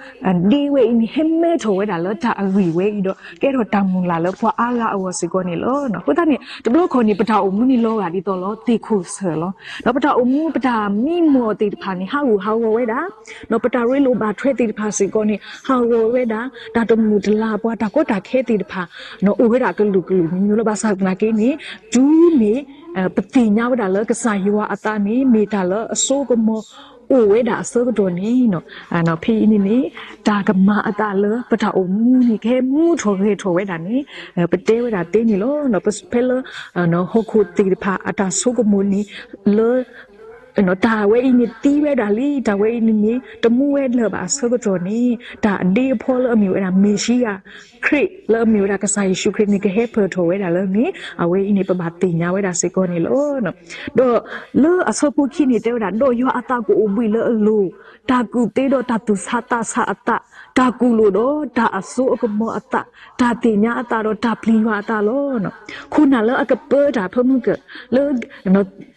ဒ့ဝဲအံၤန့ၣ် ဟဲမဲထီၣ်ဝဲဒၣ်လၢတၢ်အဂံၢ်ဝဲအံၤဒီး ကဲထီၣ်တၢ်မုၢ်လၢ်လၢပှၤအါဂၤအဂီၢ်စ့ၢ်ကီးန့ၣ်လီၤ. အဃိသတးန့ၣ် တဘျီခီၣ်န့ၣ် ပတၢ်အိၣ်မူန့ၣ်လီၤဂာ်ဒ်သိးလီၤ သ့ၣ်ခိၣ်ဆၢၣ်လီၤ. ဒီးပတၢ်အိၣ်မူပတၢ်မံမီၢ်သ့ၣ်တဖၣ်န့ၣ် ဟးဂူာ်ဟးဂီၤဝဲဒၣ် ဒီးပတၢ်ရ့လိာ်ဘၣ်ထွဲသ့ၣ်တဖၣ်စ့ၢ်ကီးန့ၣ် ဟးဂီၤဝဲဒၣ် တၢ်တမုာ်တလၤပှၤတၢ်ကီတၢ်ခဲသ့ၣ်တဖၣ် အိၣ်ဝဲဒၣ်ကလုာ်ကလုာ်မံၤမံၤလီၤ. ဘၣ်ဆၣ်သနာ်က့န့ၣ် တုၤမ့ၢ် ပသ့ၣ်ညါဝဲဒၣ်လၢကစၢ်ယွၤအသးန့ၣ် မ့ၢ်တၢ်လၢအစိကမီၤအိၣ်ဝဲဒၣ်အဆၢကတီၢ်န့ၣ် ဖဲအံၤန့ၣ်န့ၣ် တၢ်ကမၤအသးလၢပတၢ်အိၣ်မူန့ၣ် ကဟဲမူထီၣ်ဂဲၤထီၣ်ဝဲဒၣ်န့ၣ် ပတဲဝဲဒၣ်သ့န့ၣ်လီၤ. ဖဲလၢ ဟီၣ်ခိၣ်သ့ၣ်တဖၣ်အတၢ်ဆိကမိၣ်န့ၣ် လၢ တၢ်ဝဲအံၤန့ၣ်သံဝဲဒၣ်လံ တၢ်ဝဲအံၤန့ၣ်န့ၣ် တမူဝဲလၢၤဘၣ်အဆၢကတီၢ်န့ၣ် တၢ်အဒ့အဖီလၢအမ့ၢ်ဝဲဒၣ် မ့ၣ်ၡံအၤခရံာ် လၢအမ့ၢ်ဝဲဒၣ်ကစၢ်ယ့ၣ်ၡူးခရံာ်န့ၣ် ကဟဲဖၢၣ်ထီၣ်ဝဲဒၣ်လၢန့ၣ် အဝဲအံၤန့ၣ် ပဘၣ်သ့ၣ်ညါဝဲဒၣ်စ့ၢ်ကီးန့ၣ်လီၤ. ဒီးလၢအဆၢဖိခံန့ၣ် တဲဝဲဒၣ် ဒီးယွၤအသးကအိၣ်ဘှံးလၢအလိၤ, တၢ်ကူၣ်သ့ဒီးတၢ်သူၣ်ဆးသးဆးအသး, တၢ်ကူၣ်လိာ်ဒီးတၢ်အစိအကမီၤအသး, တၢ်သ့ၣ်ညါအသးဒီးတၢ်ပျံၤယွၤအသးလီၤ. ခိၣ်နၢ်လၢအကပၢတၢ်ဖၢမုၢ်ကၢၢ် လၢ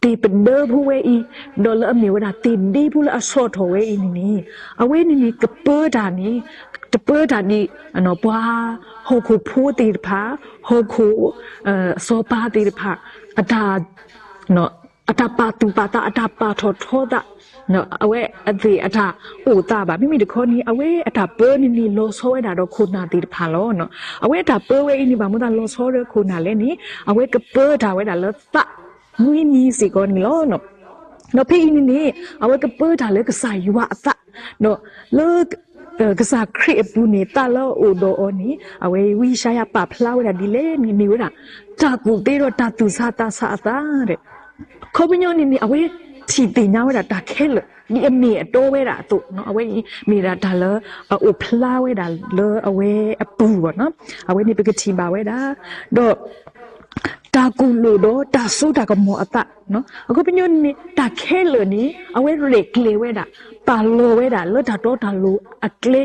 သ့ၣ်ပဒၢဖိဝဲအံၤ, ဒီးလၢအမ့ၢ်ဝဲဒၣ်သ့ၣ်ဒ့ဖိလၢအဆီၣ်ထီၣ်ဝဲအံၤန့ၣ်န့ၣ်, အဝဲန့ၣ်န့ၣ် ကပၢတၢ်န့ၣ် တပၢတၢ်ဒ် ပှၤဟီၣ်ခိၣ်ဖိသ့ၣ်တဖၣ်, ဟီၣ်ခိၣ် စီၤပၤသ့ၣ်တဖၣ် အတၢ် အတၢ်ပာ်သူၣ်ပာ်သး အတၢ်ပာ်ထီၣ်ထီသး အဝဲအသ့ၣ်အတၢ်အိၣ်သးဘၣ်. မ့မ့ၢ်တခီန့ၣ် အဝဲအတၢ်ပၢန့ၣ်န့ၣ် လီၤဆီဝဲဒၣ်ဒီးခိၣ်နၢ်သ့ၣ်တဖၣ်လီၤ. အဝဲအတၢ်ပၢဝဲအံၤန့ၣ် ဘၣ်မနုၤလီၤဆီဒီးခိၣ်နၢ်လဲၣ်န့ၣ် အဝဲကပၢတၢ်ဝဲဒၣ်လၢသးနွံနံၤစ့ၢ်ကီးန့ၣ်လီၤ. ဒီးဖဲအံၤန့ၣ်န့ၣ် အဝဲကပၢတၢ်လၢကစၢ်ယွၤအသး, ဒီးလၢ ကစၢ်ခရံာ်အပူၤန့ၣ် သးလၢအအိၣ်ဒီးအီၤန့ၣ် အဝဲဝံယၡါယၤပာ်ဖျါဝဲဒၣ်ဒ်လဲၣ်န့ၣ် မ့ၢ်ဝဲဒၣ် တၢ်ကူၣ်သ့ဒီးတၢ်သူၣ်ဆးသးဆးအသး ခီပညီန့ၣ်န့ၣ် အဝဲထံၣ်သ့ၣ်ညါဝဲဒၣ်တၢ်ခဲလၢာ် ဒ်အမ့ၢ်အတီဝဲဒၣ်အသိး, အဝဲအံၤမ့ၢ်ဒၣ်တၢ်လၢအအိၣ်ဖျါဝဲဒၣ်လၢအဝဲအပူၤဘၣ်နီၤ. အဝဲန့ၣ်ပကထံၣ်ဘၣ်ဝဲဒၣ် ဒီး တၢ်ကူၣ်လိာ်ဒီးတၢ်စိတၢ်ကမီၤအသး, အခီပညီန့ၣ် တၢ်ခဲလၢာ်န့ၣ် အဝဲရဲၣ်ကျဲၤဝဲဒၣ် ပာ်လီၤဝဲဒၣ်လၢတၢ်တီတၢ်လိၤအကျဲ,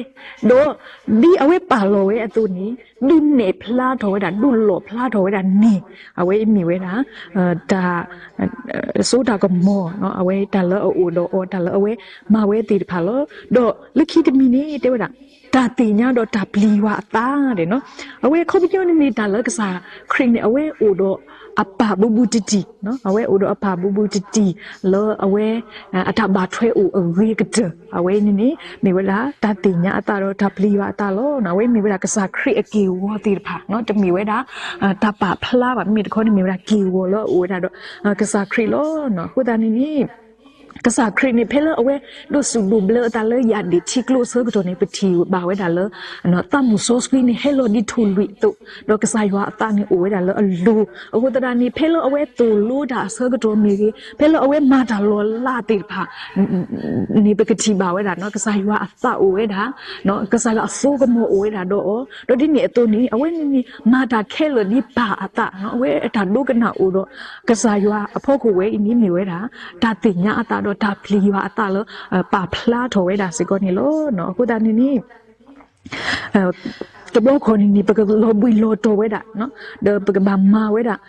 ဒီးဒ်အဝဲပာ်လီၤဝဲအသိးန့ၣ် ဒုးနဲၣ်ဖျါထီၣ်ဝဲဒၣ် ဒုးလီၣ်ဖျါထီၣ်ဝဲဒၣ်န့ၣ် အဝဲအံၤမ့ၢ်ဝဲဒၣ် တၢ် စိတၢ်ကမီၤ အဝဲတၢ်လၢအအိၣ်ဒီးအီၤ တၢ်လၢအဝဲမၤဝဲသ့ၣ်တဖၣ်လီၤ. ဒီးလၢခံတမံၤန့ၣ် တဲဝဲဒၣ် တၢ်သ့ၣ်ညါဒီးတၢ်ပျံၤယွၤအသးန့ၣ်, အဝဲခီပညီန့ၣ်န့ၣ် တၢ်လၢကစၢ်ခရံာ်န့ၣ် အဝဲအိၣ်ဒီးအပၢ်ဘူးဘူးတံၢ်တံၢ်, အဝဲအိၣ်ဒီးအပၢ်ဘူးဘူးတံၢ်တံၢ် လၢအဝဲ အတၢ်ဘၣ်ထွဲအိၣ်အဂ့ၤကတၢၢ် အဝဲန့ၣ်န့ၣ် မ့ၢ်ဝဲဒၣ်တၢ်သ့ၣ်ညါအသးဒီးတၢ်ပျံၤယွၤအသးလီၤ. အဝဲမ့ၢ်ဝဲဒၣ်ကစၢ်ခရံာ်အက့ၢ်အဂီၤသ့ၣ်တဖၣ်, တမ့ၢ်ဝဲဒၣ် တၢ်ပာ်ဖျါဘၣ်, မ့မ့ၢ်တခီန့ၣ် မ့ၢ်ဝဲဒၣ်က့ၢ်အဂီၤလၢအအိၣ်ဝဲဒၣ်ဒီး ကစၢ်ခရံာ်လီၤ. အဃိသတးန့ၣ်န့ၣ် ကစၢ်ခရံာ်န့ၣ် ဖဲလၢအဝဲဒိးစူၣ်ဒိးဘျၢအသးလၢယၣ်ဒ့ၣ်ထံကျိအဆၢကတီၢ်န့ၣ် ပထံၣ်ဘၣ်ဝဲဒၣ်လၢ သးမုၢ်စီဆှံန့ၣ် ဟဲလီၤဒ်ထိၣ်လွံၣ်အသိး, ဒီးကစၢ်ယွၤအသးန့ၣ်အိၣ်ဝဲဒၣ်လၢအလိၤ. အဃိသတးန့ၣ် ဖဲလၢအဝဲသိၣ်လိတၢ်အဆၢကတီၢ်မ့ၢ်ဂ့ၤ, ဖဲလၢအဝဲမၤတၢ်လီၤလးသ့ၣ်တဖၣ် န့ၣ် ပကထံၣ်ဘၣ်ဝဲဒၣ် ကစၢ်ယွၤအသးအိၣ်ဝဲဒၣ်, ကစၢ်ယွၤအစိကမီၤအိၣ်ဝဲဒၣ်ဒီးအီၤ, ဒီးဒ်န့ၣ်အသိးန့ၣ် အဝဲန့ၣ်န့ၣ် မၤတၢ်ခဲလၢာ်ဒ်ပၢ်အသး, အဝဲအတၢ်ဒိကနၣ်အိၣ်ဒီး ကစၢ်ယွၤအဖီခိၣ်ဝဲအံၤန့ၣ်မ့ၢ်ဝဲဒၣ် တၢ်သ့ၣ်ညါအသးဒီးတၢ်ပျံၤယွၤအသးလၢ ပာ်ဖျါထီၣ်ဝဲဒၣ်စ့ၢ်ကီးန့ၣ်လီၤ. အဃိသတးန့ၣ်န့ၣ် တဘျီခီန့ၣ်န့ၣ် ပကလီၤဘှံးလီၤတီၤဝဲဒၣ်, ဒီးပကဘၣ်မၤဝဲဒၣ်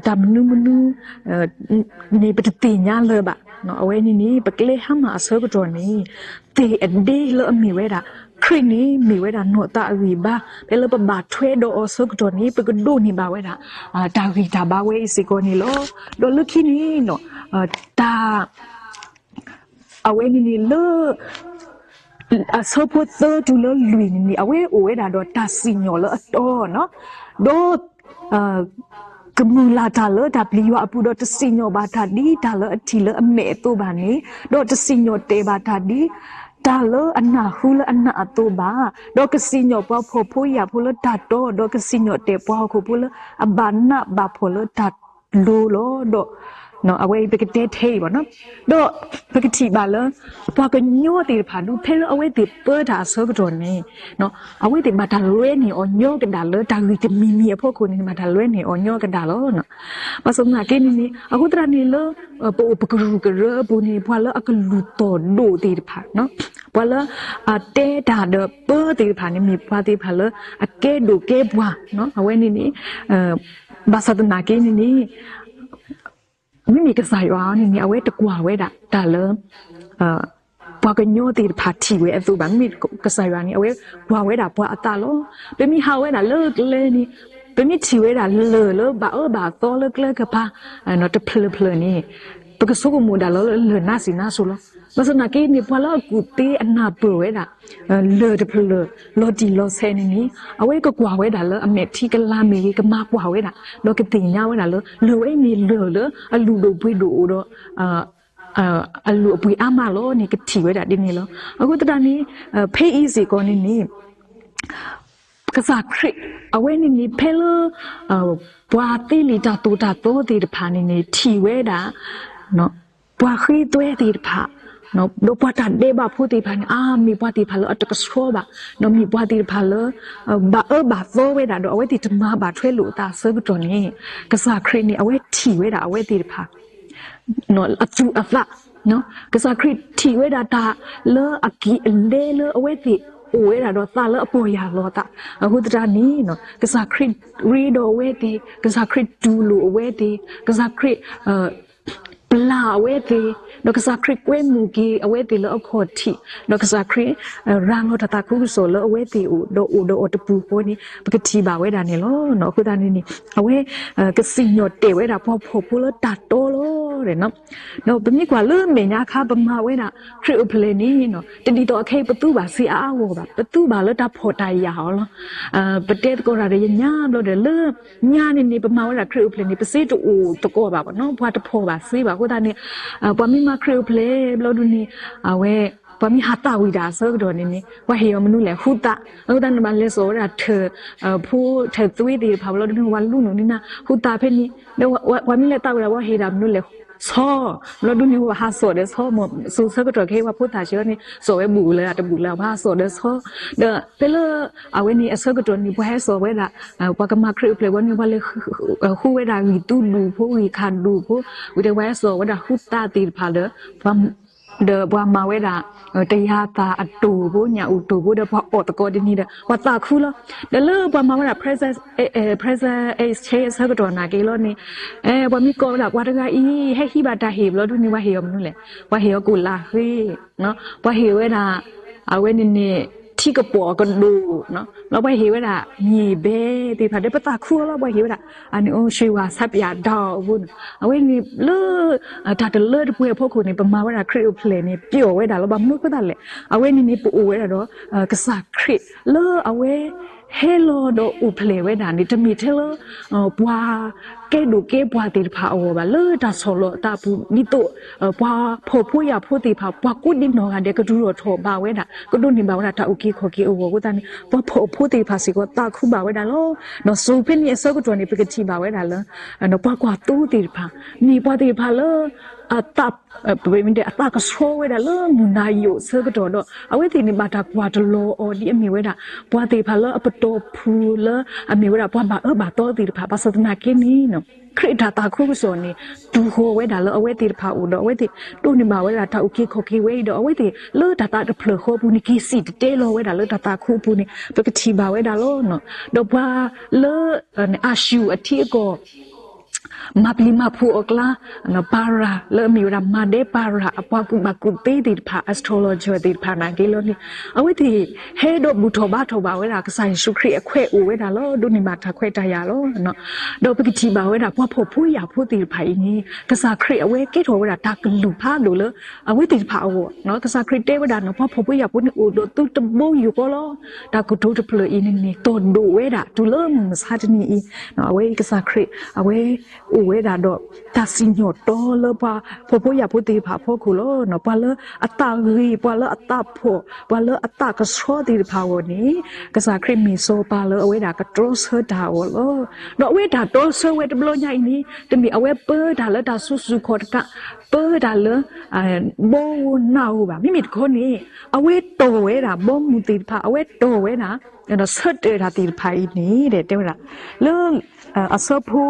တၢ်မနုၤမနုၤ န့ၣ် ပတသ့ၣ်ညါလၢၤဘၣ်. အဝဲန့ၣ်န့ၣ် ပကျဲဟါမၢ်အဆၢကတီၢ်န့ၣ် သ့ၣ်အဒ့လၢအမ့ၢ်ဝဲဒၣ် ခရံာ်န့ၣ်မ့ၢ်ဝဲဒၣ်နီၢ်သးအဂံၢ်ဘါ, ဖဲလၢပဘၣ်ထွဲဒီးအီၤဆၢကတီၢ်န့ၣ် ပကဒိးန့ၢ်ဘၣ်ဝဲဒၣ် တၢ်ဂံၢ်တၢ်ဘါဝဲအံၤစ့ၢ်ကီးန့ၣ်လီၤ. ဒီးလၢခံန့ၣ် တၢ် အဝဲန့ၣ်န့ၣ်လၢ အဆၢဖိသၢတုၤလၢလွံၢ်န့ၣ်န့ၣ် အဝဲအိၣ်ဝဲဒၣ်ဒီးတၢ်စံၣ်ညီၣ်လၢအတီ, ဒီး ကမုၢ်လၢ်တၢ်လၢတၢ်ပျံၤယွၤအပူၤ ဒီးတစံၣ်ညီၣ်ဘၣ်တၢ်ဒ်တၢ်လၢအထံၣ်လၢအမဲာ်အသိးဘၣ်န့ၣ်, ဒီးတစံၣ်ညီၣ်တဲာ်ဘၣ်တၢ်ဒ် တၢ်လၢအနၢ်ဟူလၢအနၢ်အသိးဘၣ်, ဒီးကစံၣ်ညီၣ်ပှၤဖှီၣ်ဖိယာ်ဖိလၢတၢ်တီ, ဒီးကစံၣ်ညီၣ်တဲာ်ပှၤဟီၣ်ခိၣ်ဖိလၢအဘၣ်နးဘၣ်ဖှီၣ်လၢတၢ်လိၤလီၤ. ဒီး အဝဲအံၤပကတဲထဲအံၤဘၣ်နီၤ, ဒီးပကထံၣ်ဘၣ်လၢ ပှၤကညီသ့ၣ်တဖၣ်ဒုး ဖဲလၢအဝဲသ့ၣ်ပၢတၢ်အဆၢကတီၢ်န့ၣ် အဝဲသ့ၣ်ဘၣ်တၢ်လွဲန့ၢ်အီၤညီကဒၣ်လၢတၢ်ဂ့ၢ်တမံၤမံၤအဖီခိၣ်န့ၣ် ဘၣ်တၢ်လွဲန့ၢ်အီၤညီကဒၣ်လီၤ. ဘၣ်ဆၣ်သနာ်က့န့ၣ်န့ၣ် အဃိသတးန့ၣ်လၢ ပအိၣ်ပကရူၢ်ကရၢအပူၤန့ၣ် ပှၤလၢအကလုၢ်သီၣ်ဒိၣ်သ့ၣ်တဖၣ်, ပှၤလၢအတဲတၢ်ဒီးပၢသ့ၣ်တဖၣ်န့ၣ် မ့ၢ်ပှၤသ့ၣ်တဖၣ်လၢအကဲဒိၣ်ကဲပှၢ်, အဝဲန့ၣ်န့ၣ် ဘၣ်ဆၣ်သနာ်က့န့ၣ်န့ၣ် မ့မ့ၢ်ကစၢ်ယွၤန့ၣ်န့ၣ် အဝဲတကွၢ်ဝဲဒၣ်တၢ်လၢ ပှၤကညီသ့ၣ်တဖၣ်ထံၣ်ဝဲအသိးဘၣ်. မ့မ့ၢ်ကစၢ်ယွၤန့ၣ် အဝဲကွၢ်ဝဲဒၣ်ပှၤအသးလီၤ. ပမ့ၢ်ဟးဝဲဒၣ်လၢကျဲန့ၣ် ပမ့ၢ်ထံၣ်ဝဲဒၣ်လၢၢ်လၢဘၣ်အၢဘၣ်သီလၢကျဲကပၤ တဖျၢၣ်ဖျၢၣ်န့ၣ် ပကဆိကမိၣ်ဒၣ်လၢလၢၢ်နါစံးနါစိၤလီၤ. ဘၣ်ဆၣ်သနာ်က့န့ၣ် ပှၤလၢအကူၣ်သ့အနၢ်ပၢၢ်ဝဲဒၣ် လၢၢ်တဖျၢၣ်လၢ လီၤတံၢ်လီၤဆဲးန့ၣ်န့ၣ် အဝဲကကွၢ်ဝဲဒၣ်လၢအမဲာ်ထံကလါမ့ၢ်ဂ့ၤ ကမၤကွၢ်ဝဲဒၣ် ဒီးကသ့ၣ်ညါဝဲဒၣ်လၢ လၢၢ်ဝဲအံၤန့ၣ်လၢၢ်လၢအလုၢ်ဒိၣ်ပှ့ၤဒိၣ်အိၣ်ဒီး အလုၢ်အပှ့ၤအါမးလီၤန့ၣ် ကထံၣ်ဝဲဒၣ်ဒ်န့ၣ်လီၤ. အဃိသတးန့ၣ် ဖဲအံၤစ့ၢ်ကီးန့ၣ်န့ၣ် ကစၢ်ခရံာ် အဝဲန့ၣ်န့ၣ် ဖဲလၢ ပှၤသ့လံာ်တၢ်သိၣ်တၢ်သီသ့ၣ်တဖၣ်န့ၣ်န့ၣ် ထံၣ်ဝဲဒၣ် ပှၤဃ့သွဲသ့ၣ်တဖၣ် ဒီးပှၤတၢ်ဒဲးဘးဖိသ့ၣ်တဖၣ်န့ၣ် အါမ့ၢ်ပှၤသ့ၣ်တဖၣ်လၢအတကဆှီဘၣ်, ဒီးမ့ၢ်ပှၤသ့ၣ်တဖၣ်လၢ ဘၣ်အၢဘၣ်သီဝဲဒၣ်ဒီး အဝဲသ့ၣ်တမၤဘၣ်ထွဲလိာ်အသးအဆၢကတီၢ်န့ၣ် ကစၢ်ခရံာ်န့ၣ် အဝဲထံၣ်ဝဲဒၣ်အဝဲသ့ၣ်တဖၣ် အသူၣ်အသး, ကစၢ်ခရံာ်ထံၣ်ဝဲဒၣ်တၢ်လၢအကံၢ်အလဲလၢအဝဲသ့ၣ်အိၣ်ဝဲဒၣ်ဒီးသးလၢအပီၢ်ယၢ်လီၤအသး, အဃိသတးန့ၣ် ကစၢ်ခရံာ်ရ့ဒီးအဝဲသ့ၣ်, ကစၢ်ခရံာ်တူၢ်လိာ်အဝဲသ့ၣ်, ကစၢ်ခရံာ် ပျၢ်အဝဲသ့ၣ်, ဒီးကစၢ်ခရံာ်ကွဲမုာ်က့ၤအဝဲသ့ၣ်လၢအခီၣ်ထံး, ဒီးကစၢ်ခရံာ် ရၤလီၤတၢ်သးခုကစီၣ်လၢအဝဲသ့ၣ်အိၣ် ဒီးအိၣ်ဒီးအီၤတပူၤဃီန့ၣ် ပကထံၣ်ဘၣ်ဝဲဒၣ်န့ၣ်လီၤ. အဃိသတးန့ၣ်န့ၣ် အဝဲ ကစံၣ်ညီၣ်တဲာ်ဝဲဒၣ်ပှၤဖှီၣ်ဖိလၢတၢ်တီလီၤ. ဒီးပမ့ၢ်ကွၢ်လၢမဲာ်ညါခါ ပမၤဝဲဒၣ်ခရံာ်အိၣ်ဖျဲၣ်န့ၣ် တဒ်သိးအခဲအံၤ ပသူဘၣ်စ့အါအါဂီၢ်ဂီၢ်ဘၣ်, ပသူဘၣ်လၢတၢ်ဖှီၣ်တၢ်ယာ်အီၤလီၤ. ပတဲသကိးတၢ်ဒီးယညါဘျီဒီး လၢညါန့ၣ်န့ၣ် ပမၤဝဲဒၣ်ခရံာ်အိၣ်ဖျဲၣ်န့ၣ် ပစ့တအိၣ်သကိးဘၣ်ဘၣ်နီၤ, ပှၤတဖှီၣ်ဘၣ်စ့ဘၣ်. အဃိသတးန့ၣ် ပှၤမ့ၢ်မၤခရံာ်အိၣ်ဖျဲၣ်ဘျီဒုန့ၣ် အဝဲ ပှၤမ့ၢ်ဟးသးဝံၣ်တၢ်အဆၢကတီၢ်န့ၣ်န့ၣ် ပှၤဟ့ၣ်အီၤမနုၤလဲၣ် ဟူသး. အဃိသတးန့ၣ် ဘၣ်လဲၤစိာ်ဝဲဒၣ်ထၢၣ် ဖိထၢၣ်သွံသ့ၣ်တဖၣ်ဘျီဒုန့ၣ် ပှၤလူနုာ်န့ၢ်နၤ ဟူသးဖဲန့ၣ်, ဒီးပှၤမ့ၢ်လဲၤသးဝံၣ်ဒၣ် ပှၤဟ့ၣ်ဒၣ်မနုၤလဲၣ် ဆီ, ဘျီဒုန့ၣ် ပှၤဟးစိာ်ဒီးဆီမး, စိၤဆၢကတီၢ်ခဲအံၤ ပှၤဖိသၣ်ဆံးအီၤန့ၣ် စိာ်ဝဲဘူးလၢတဘူးလၢ ပှၤဟးစိာ်ဒီးဆီ, ဒီးဖဲလၢ အဝဲန့ၣ်အဆၢကတီၢ်န့ၣ် ပှၤဟဲစိာ်ဝဲဒၣ် ပှၤကမၤခရံာ်အိၣ်ဖျဲၣ်ဘျီန့ၣ် ပှၤလဲၤ ဟူဝဲဒၣ်ဂံၢ်သူဒူၣ်ဖိ ဂံၢ်ခးဒူၣ်ဖိ, ဝံၤဒီးပှၤဟဲစိာ်ဝဲဒၣ်ဟူသးသ့ၣ်တဖၣ်ဒီး ဒီးပှၤမၤဝဲဒၣ် တယၤသၣ်အတိၢ်ဖိ ညၣ်အူၣ်တိၢ်ဖိ ဒီးပှၤအီၣ်သကိးတနံၤဒီး ပှၤသးခုလီၤ. ဒီးလၢပှၤမၤဝဲဒၣ် present exchange အဆၢကတီၢ်နာ်က့ၤလီၤန့ၣ် ပှၤမ့ၢ်ကိးဝဲဒၣ်ပှၤတဂၤအံၤ ဟဲဟံးဘၣ်တၢ်ဟ့ၣ်ဘျီဒုန့ၣ် ပှၤဟ့ၣ်အီၤမနုၤလဲၣ်, ပှၤဟ့ၣ်အီၤကိၣ်လၢ်ဃ့, ပှၤဟ့ၣ်ဝဲဒၣ် အဝဲန့ၣ်န့ၣ် ထံကပီၤအကဒိၣ်, လီၤပှၤဟ့ၣ်ဝဲဒၣ် မြေပဲ သ့ၣ်တဖၣ်ဒီး ပသးခုအီၤလီၤ ပှၤဟ့ၣ်ဝဲဒၣ် အန့ၣ်အိၣ် ရွှေဝါ ဆပ်ပြာတောက် အဃိန့ၣ် အဝဲန့ၣ်လၢ တၢ်တလၢတပှဲၤအဖီခိၣ်န့ၣ် ပမၤဝဲဒၣ်ခရံာ်အိၣ်ဖျဲၣ်န့ၣ် ပျီၣ်ဝဲဒၣ်လီၤ. ဘၣ်မနုၤအဃိသတးလဲၣ်, အဝဲန့ၣ်န့ၣ် ပအိၣ်ဝဲဒၣ်ဒီး ကစၢ်ခရံာ်လၢအဝဲ ဟဲလီၤဒီးအိၣ်ဖျဲၣ်ဝဲဒၣ်န့ၣ် တမ့ၢ်ထဲလၢ ပှၤ တၢ်ကဲဒိၣ်ကဲပှၢ်သ့ၣ်တဖၣ်အဂီၢ်ဘၣ် လၢတၢ်ဆီၣ်လီၤအသးအပူၤ ဒ်သိး ပှၤဖှီၣ်ဖိယာ်ဖိသ့ၣ်တဖၣ် ပှၤကိးဒံနီၢ်ဂၤဒဲး ကဒုးထီၣ်ထီၣ်ဘၣ်ဝဲဒၣ် ကဒိးန့ၢ်ဘၣ်ဝဲဒၣ်တၢ်အုၣ်က့ၤခီၣ်က့ၤအဂီၢ် အဃိသတးန့ၣ် ပှၤဖှီၣ်ဖိသ့ၣ်တဖၣ်စ့ၢ်ကီးသးခုဘၣ်ဝဲဒၣ်လီၤ. ဒီးစိၤဖဲန့ၣ်အဆၢကတီၢ်န့ၣ် ပကထံၣ်ဘၣ်ဝဲဒၣ်လၢ ပှၤကွၢ်သိသ့ၣ်တဖၣ် မ့ၢ်ပှၤသ့ၣ်တဖၣ်လၢ အသး ပမ့ၢ်တဲအသးကဆှီဝဲဒၣ်လၢမုၢ်နၤယိာ်ဆၢကတီၢ်ဒီး အဝဲသ့ၣ်န့ၣ်ဘၣ်တၢ်ကွၢ်တလီၤအီၤဒ်အမ့ၢ်ဝဲဒၣ် ပှၤသ့ၣ်တဖၣ်လၢအပတီၢ်ဖုၣ်လၢအမ့ၢ်ဝဲဒၣ်ပှၤဘၣ်အၢဘၣ်သီသ့ၣ်တဖၣ် ဘၣ်ဆၣ်သနာ်က့န့ၣ် ခရံာ်အတၢ်သးခုကစီၣ်န့ၣ် တူၢ်ဃီၤဝဲဒၣ်လၢအဝဲသ့ၣ်တဖၣ်အအိၣ်ဒီး အဝဲသ့ၣ်ဒိးန့ၢ်ဘၣ်ဝဲဒၣ်တၢ်အုၣ်က့ၤခီၣ်က့ၤဝဲအံၤဒီး အဝဲသ့ၣ်လၢတၢ်သးတဖျၢၣ်ဃီပူၤန့ၣ် က့ၤစံၣ်တဲၤတဲလီၤဝဲဒၣ်လၢတၢ်သးခုအပူၤန့ၣ် ပကထံၣ်ဘၣ်ဝဲဒၣ်လီၤ. ဒီးပှၤလၢ အၤၡူၣ်အထံအကီၢ် မၤပျံၤမၤဖုးအီၤအကျါ ပၤရၤ လၢအမ့ၢ်ဝဲဒၣ် မၤဒဲပၤရၤအပှၤကူၣ်ဘၣ်ကူၣ်သ့သ့ၣ်တဖၣ် astrologer သ့ၣ်တဖၣ်နာ်က့လီၤန့ၣ် အဝဲသ့ၣ်ဟဲဒီးဘူၣ်ထီၣ်ဘါထီၣ်ဘၣ်ဝဲဒၣ် ကစၢ်ယ့ၣ်ၡူးခရံာ်အခွဲးအိၣ်ဝဲဒၣ်လီၤ. ဒိးန့ၢ်ဘၣ်တၢ်ခွဲးတၢ်ယာ်လီၤ. ဒီးပကထံၣ်ဘၣ်ဝဲဒၣ် ပှၤဖှီၣ်ဖိယာ်ဖိသ့ၣ်တဖၣ်အံၤန့ၣ် ကစၢ်ခရံာ်အဝဲကဲထီၣ်ဝဲဒၣ်တၢ်ကလုၢ်ဖးဒိၣ်လၢ အဝဲသ့ၣ်တဖၣ်အဂီၢ် ကစၢ်ခရံာ်တဲဝဲဒၣ်န့ၣ် ပှၤဖှီၣ်ဖိယာ်ဖိန့ၣ်အိၣ်ဒီးသုတဘိယူၢ်ဃီလီၤ. တၢ်ကတိၤတဖျၢၣ်အံၤန့ၣ်န့ၣ် တီၢ်ဒိၣ်ဝဲဒၣ် တုၤလၢမုၢ်မဆါတနံၤအံၤ အဝဲကစၢ်ခရံာ် အဝဲအိၣ်ဝဲဒၣ်ဒီး တၢ်စံၣ်ညီၣ်တီလၢပှၤဖှီၣ်ဖိယာ်ဖိသ့ၣ်တဖၣ်အဖီခိၣ်လီၤ. ပှၤလၢအသးဂ့ၤ ပှၤလၢအသးဖှီၣ် ပှၤလၢအသးကဆှီသ့ၣ်တဖၣ်အဂီၢ်န့ၣ် ကစၢ်ခရံာ်မ့ၢ်စီၤပၤလၢအဝဲဒၣ်ကတြီဆၢတၢ်အဂီၢ်လီၤ. ဒီးအဝဲတၢ်တီဆၢဝဲတဘျီညါအံၤန့ၣ် တမ့ၢ်အဝဲပၢတၢ်လၢတၢ်စုဆူၣ်ခီၣ်တကး ပၢတၢ်လၢ ဘီဧိၤနၢ်ဧိၤဘၣ်. မ့မ့ၢ်တခီန့ၣ် အဝဲတီၢ်ဝဲဒၣ် ဘီမုၢ်သ့ၣ်တဖၣ် အဝဲတီၢ်ဝဲဒၣ် ဆၢတဲာ်တၢ်သ့ၣ်တဖၣ်အံၤန့ၣ် တဲဝဲဒၣ် လၢ အဆၢဖိ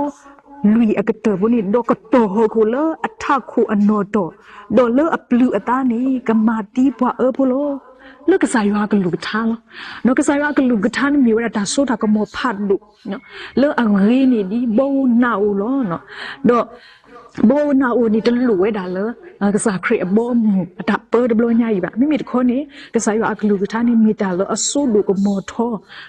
လွံၢ်အကတၢၢ်ဖိန့ၣ် ဒီးကတီၢ်ဟီၣ်ခိၣ်လၢအထးခိၣ်အနီၢ်တီၢ် ဒီးလၢအပျုၤအသးန့ၣ် ကမၤသံပှၤအၢဖိလီၤ. လၢကစၢ်ယွၤအကလုၢ်ကထါလီၤ. ဒီးကစၢ်ယွၤအကလုၢ်ကထါန့ၣ်မ့ၢ်ဝဲဒၣ်တၢ်စိတၢ်ကမီၤဖးဒိၣ် လၢအဂ့ၤန့ၢ်ဒံး ဘီဧိၤနၢ်ဧိၤလီၤ. ဒီး ဘီဧိၤနၢ်ဧိၤန့ၣ် တလိၣ်ဝဲဒၣ်လၢ ကစၢ်ခရံာ်အဘီအမုၢ်အတၢ်ပၢတဘျီညါအံၤဘၣ်. မ့မ့ၢ်တခီန့ၣ် ကစၢ်ယွၤအကလုၢ်ကထါန့ၣ် မ့ၢ်တၢ်လၢအစိဒိၣ်ကမီၤထီ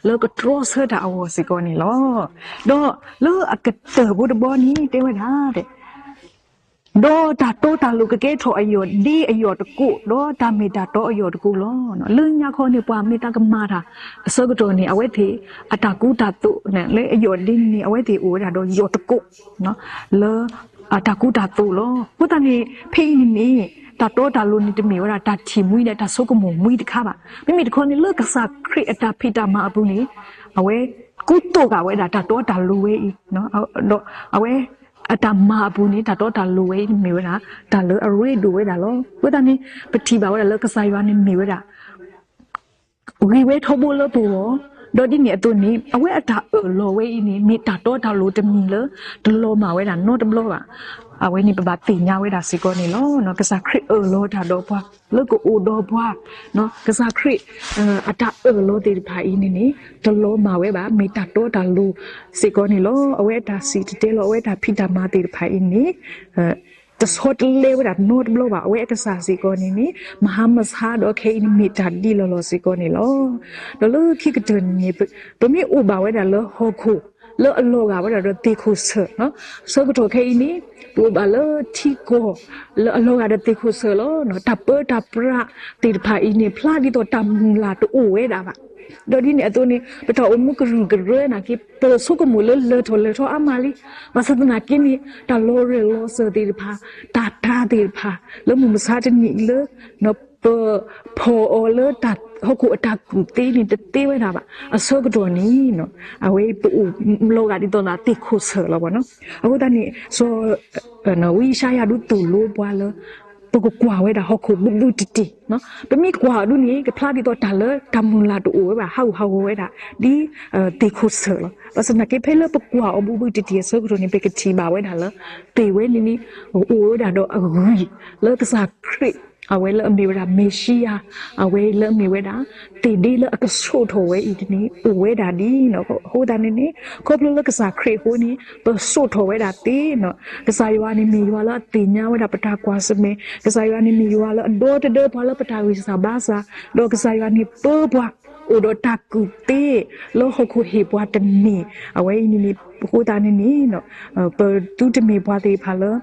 လၢကတြီဆၢတၢ်အဂီၢ်စ့ၢ်ကီးန့ၣ်လီၤ. ဒီးလၢအကတၢၢ်ဖိတဘီန့ၣ် တဲဝဲဒၣ် ဒီးတၢ်တီတၢ်လိၤကကဲထီၣ်အယီၢ်ဒ့အယီၢ်တကိး ဒီးတၢ်မ့ၢ်တၢ်တီအယီၢ်တကိးလီၤ. လၢညါခီန့ၣ် ပှၤမ့ၢ်တၢ်ကမၤတၢ်အဆၢကတီၢ်န့ၣ် အဝဲသ့ၣ် အတၢ်ကူတၢ်သိး လၢအယီၢ်ဒ့န့ၣ် အဝဲသ့ၣ်အိၣ်ဝဲဒၣ်ဒီးယီၢ်တကိး လၢ အတၢ်ကူတၢ်သိးလီၤ. အဃိသတးန့ၣ် ဖဲအံၤန့ၣ်န့ၣ် တၢ်တီတၢ်လိၤန့ၣ် တမ့ၢ်ဝဲဒၣ်တၢ်ထံၣ်မှံဒီးတၢ်ဆိကမိၣ်မှံတခါဘၣ်. မ့မ့ၢ်တခီန့ၣ် လၢကစၢ်ခရံာ်အတၢ်ဖံးတၢ်မၤအပူၤန့ၣ် အဝဲကူသိးဃာ်ဝဲဒၣ်တၢ်တီတၢ်လိၤဝဲအံၤ ဒီးအဝဲ အတၢ်မၤအပူၤန့ၣ် တၢ်တီတၢ်လိၤဝဲအံၤ မ့ၢ်ဝဲဒၣ် တၢ်လၢအရ့ဒိၣ်ဝဲဒၣ်လီၤ. အဃိသတးန့ၣ် ပထံၣ်ဘၣ်ဝဲဒၣ်လၢကစၢ်ယွၤန့ၣ်မ့ၢ်ဝဲဒၣ် ဂ့ၤဝဲထီဘိလၢပဂီၢ်, ဒီးဒ်န့ၣ်အသိးန့ၣ် အဝဲအတၢ်အၢၣ်လီၤဝဲအံၤန့ၣ် မ့ၢ်တၢ်တီတၢ်လိၤတမံၤလၢ တလီၤမၢ်ဝဲဒၣ်နီတဘျီဘၣ်. အဝဲန့ၣ်ပဘၣ်သ့ၣ်ညါဝဲဒၣ်စ့ၢ်ကီးန့ၣ်လီၤ. ကစၢ်ခရံာ်အၢၣ်လီၤတၢ်ဒီးပှၤ လၢကအိၣ်ဒီးပှၤ, ကစၢ်ခရံာ် အတၢ်အၢၣ်လီၤသ့ၣ်တဖၣ်အံၤန့ၣ်န့ၣ် တလီၤမၢ်ဝဲဘၣ်, မ့ၢ်တၢ်တီတၢ်လိၤစ့ၢ်ကီးန့ၣ်လီၤ. အဝဲအတၢ်စံၣ်တဲၤတဲလီၤ အဝဲအတၢ်ဖံးတၢ်မၤသ့ၣ်တဖၣ်အံၤန့ၣ် တဆီတလဲဝဲဒၣ်နီတဘျီဘၣ်. အဝဲအကစၢ်စ့ၢ်ကီးန့ၣ်န့ၣ် မဟါမဆါဒီးခဲအံၤန့ၣ် မ့ၢ်တၢ်ဒ်လီၤလီၤစ့ၢ်ကီးန့ၣ်လီၤ. ဒီးလၢခံကတၢၢ်န့ၣ်န့ၣ် ပမ့ၢ်အိၣ်ဘၣ်ဝဲဒၣ်လၢဟီၣ်ခိၣ် လၢအလီၤဂာ်ဝဲဒၣ်ဒီးသ့ၣ်ခိၣ်ဆၢၣ်, ဆၢကတီၢ်ခဲအံၤန့ၣ် ပအိၣ်ဘၣ်လၢထံကီၢ် လၢအလီၤဂာ်ဒီးသ့ၣ်ခိၣ်ဆၢၣ်လီၤ. တၢ်ပၢတၢ်ပြးသ့ၣ်တဖၣ်အံၤန့ၣ် ဖျါဒ်သိးတၢ်မုၢ်လၢ်တအိၣ်ဝဲဒၣ်ဘၣ်. ဒီးဒ်န့ၣ်အသိးန့ၣ် ပတၢ်အိၣ်မူကရူၢ်ကရၢနာ်က့ ပဆိကမိၣ်လၢလၢထီၣ်လၢထီအါမးလံ. ဘၣ်ဆၣ်သနာ်က့န့ၣ် တၢ်လီၤရၢၢ်လီၤစၢၤသ့ၣ်တဖၣ်, တၢ်တၤသ့ၣ်တဖၣ် လၢမုၢ်မဆါတနံၤလၢ ပဖီၣ်အီၤလၢဟီၣ်ခိၣ်အတၢ်ကူၣ်သ့န့ၣ် တသ့ဝဲဒၣ်ဘၣ်. အဆၢကတီၢ်န့ၣ် အဝဲပအိၣ်လီၤဂာ်ဒ်သိးဒီးသ့ၣ်ခိၣ်ဆၢၣ်လီၤ. အဃိသတးန့ၣ် စီၤ ဝံယၡါယၤဒုးသိၣ်လိပှၤလၢ ပကကွၢ်ဝဲဒၣ်ဟီၣ်ခိၣ်ဘုဘုတံၢ်တံၢ်, ပမ့ၢ်ကွၢ်အီၤဒုးန့ၣ် ကဖျါဒ်သိးတၢ်လၢတၢ်မုၢ်လၢ်တအိၣ်ဝဲဘၣ်, ဟးဂူာ်ဟးဂီၤဝဲဒၣ် ဒ်သ့ၣ်ခိၣ်ဆၢၣ်လီၤ. ဘၣ်ဆၣ်သနာ်က့ ဖဲလၢပကွၢ်အီၤဘုဘုတံၢ်တံၢ်အဆၢကတီၢ်န့ၣ် ပကထံၣ်ဘၣ်ဝဲဒၣ်လၢ သ့ၣ်ဝဲန့ၣ်န့ၣ် အိၣ်ဝဲဒၣ်ဒီးအဂံၢ် လၢကစၢ်ခရံာ် အဝဲလၢအမ့ၢ်ဝဲဒၣ်မ့ၤၡံယၤ, အဝဲလၢအမ့ၢ်ဝဲဒၣ် သ့ၣ်ဒ့လၢအကဆိးထီၣ်ဝဲအံၤန့ၣ် အိၣ်ဝဲဒၣ်ဒ်န့ၣ်. အဃိသတးန့ၣ်န့ၣ် ခီဖျိလၢကစၢ်ခရံာ်အဃိန့ၣ် ပဆိးထီၣ်ဝဲဒၣ်သ့န့ၣ်. ကစၢ်ယွၤန့ၣ်မ့ၢ်ယွၤလၢအသ့ၣ်ညါဝဲဒၣ်ပတၢ်ကွၢ်ဆၢၣ်မဲာ်, ကစၢ်ယွၤန့ၣ်မ့ၢ်ယွၤလၢအဒီသဒၢပှၤလၢပတၢ်ဂံၢ်စၢ်ဘါစၢ်, ဒီးကစၢ်ယွၤန့ၣ်ပၢပှၤ အိၣ်ဒီးတၢ်ကူၣ်သ့ လၢဟီၣ်ခိၣ်ဟ့ၣ်ပှၤတန့ၢ်. အဝဲအံၤန့ၣ်န့ၣ် အဃိသတးန့ၣ်န့ၣ် ပသုတမ့ၢ်ပှၤသ့ၣ်တဖၣ်လၢ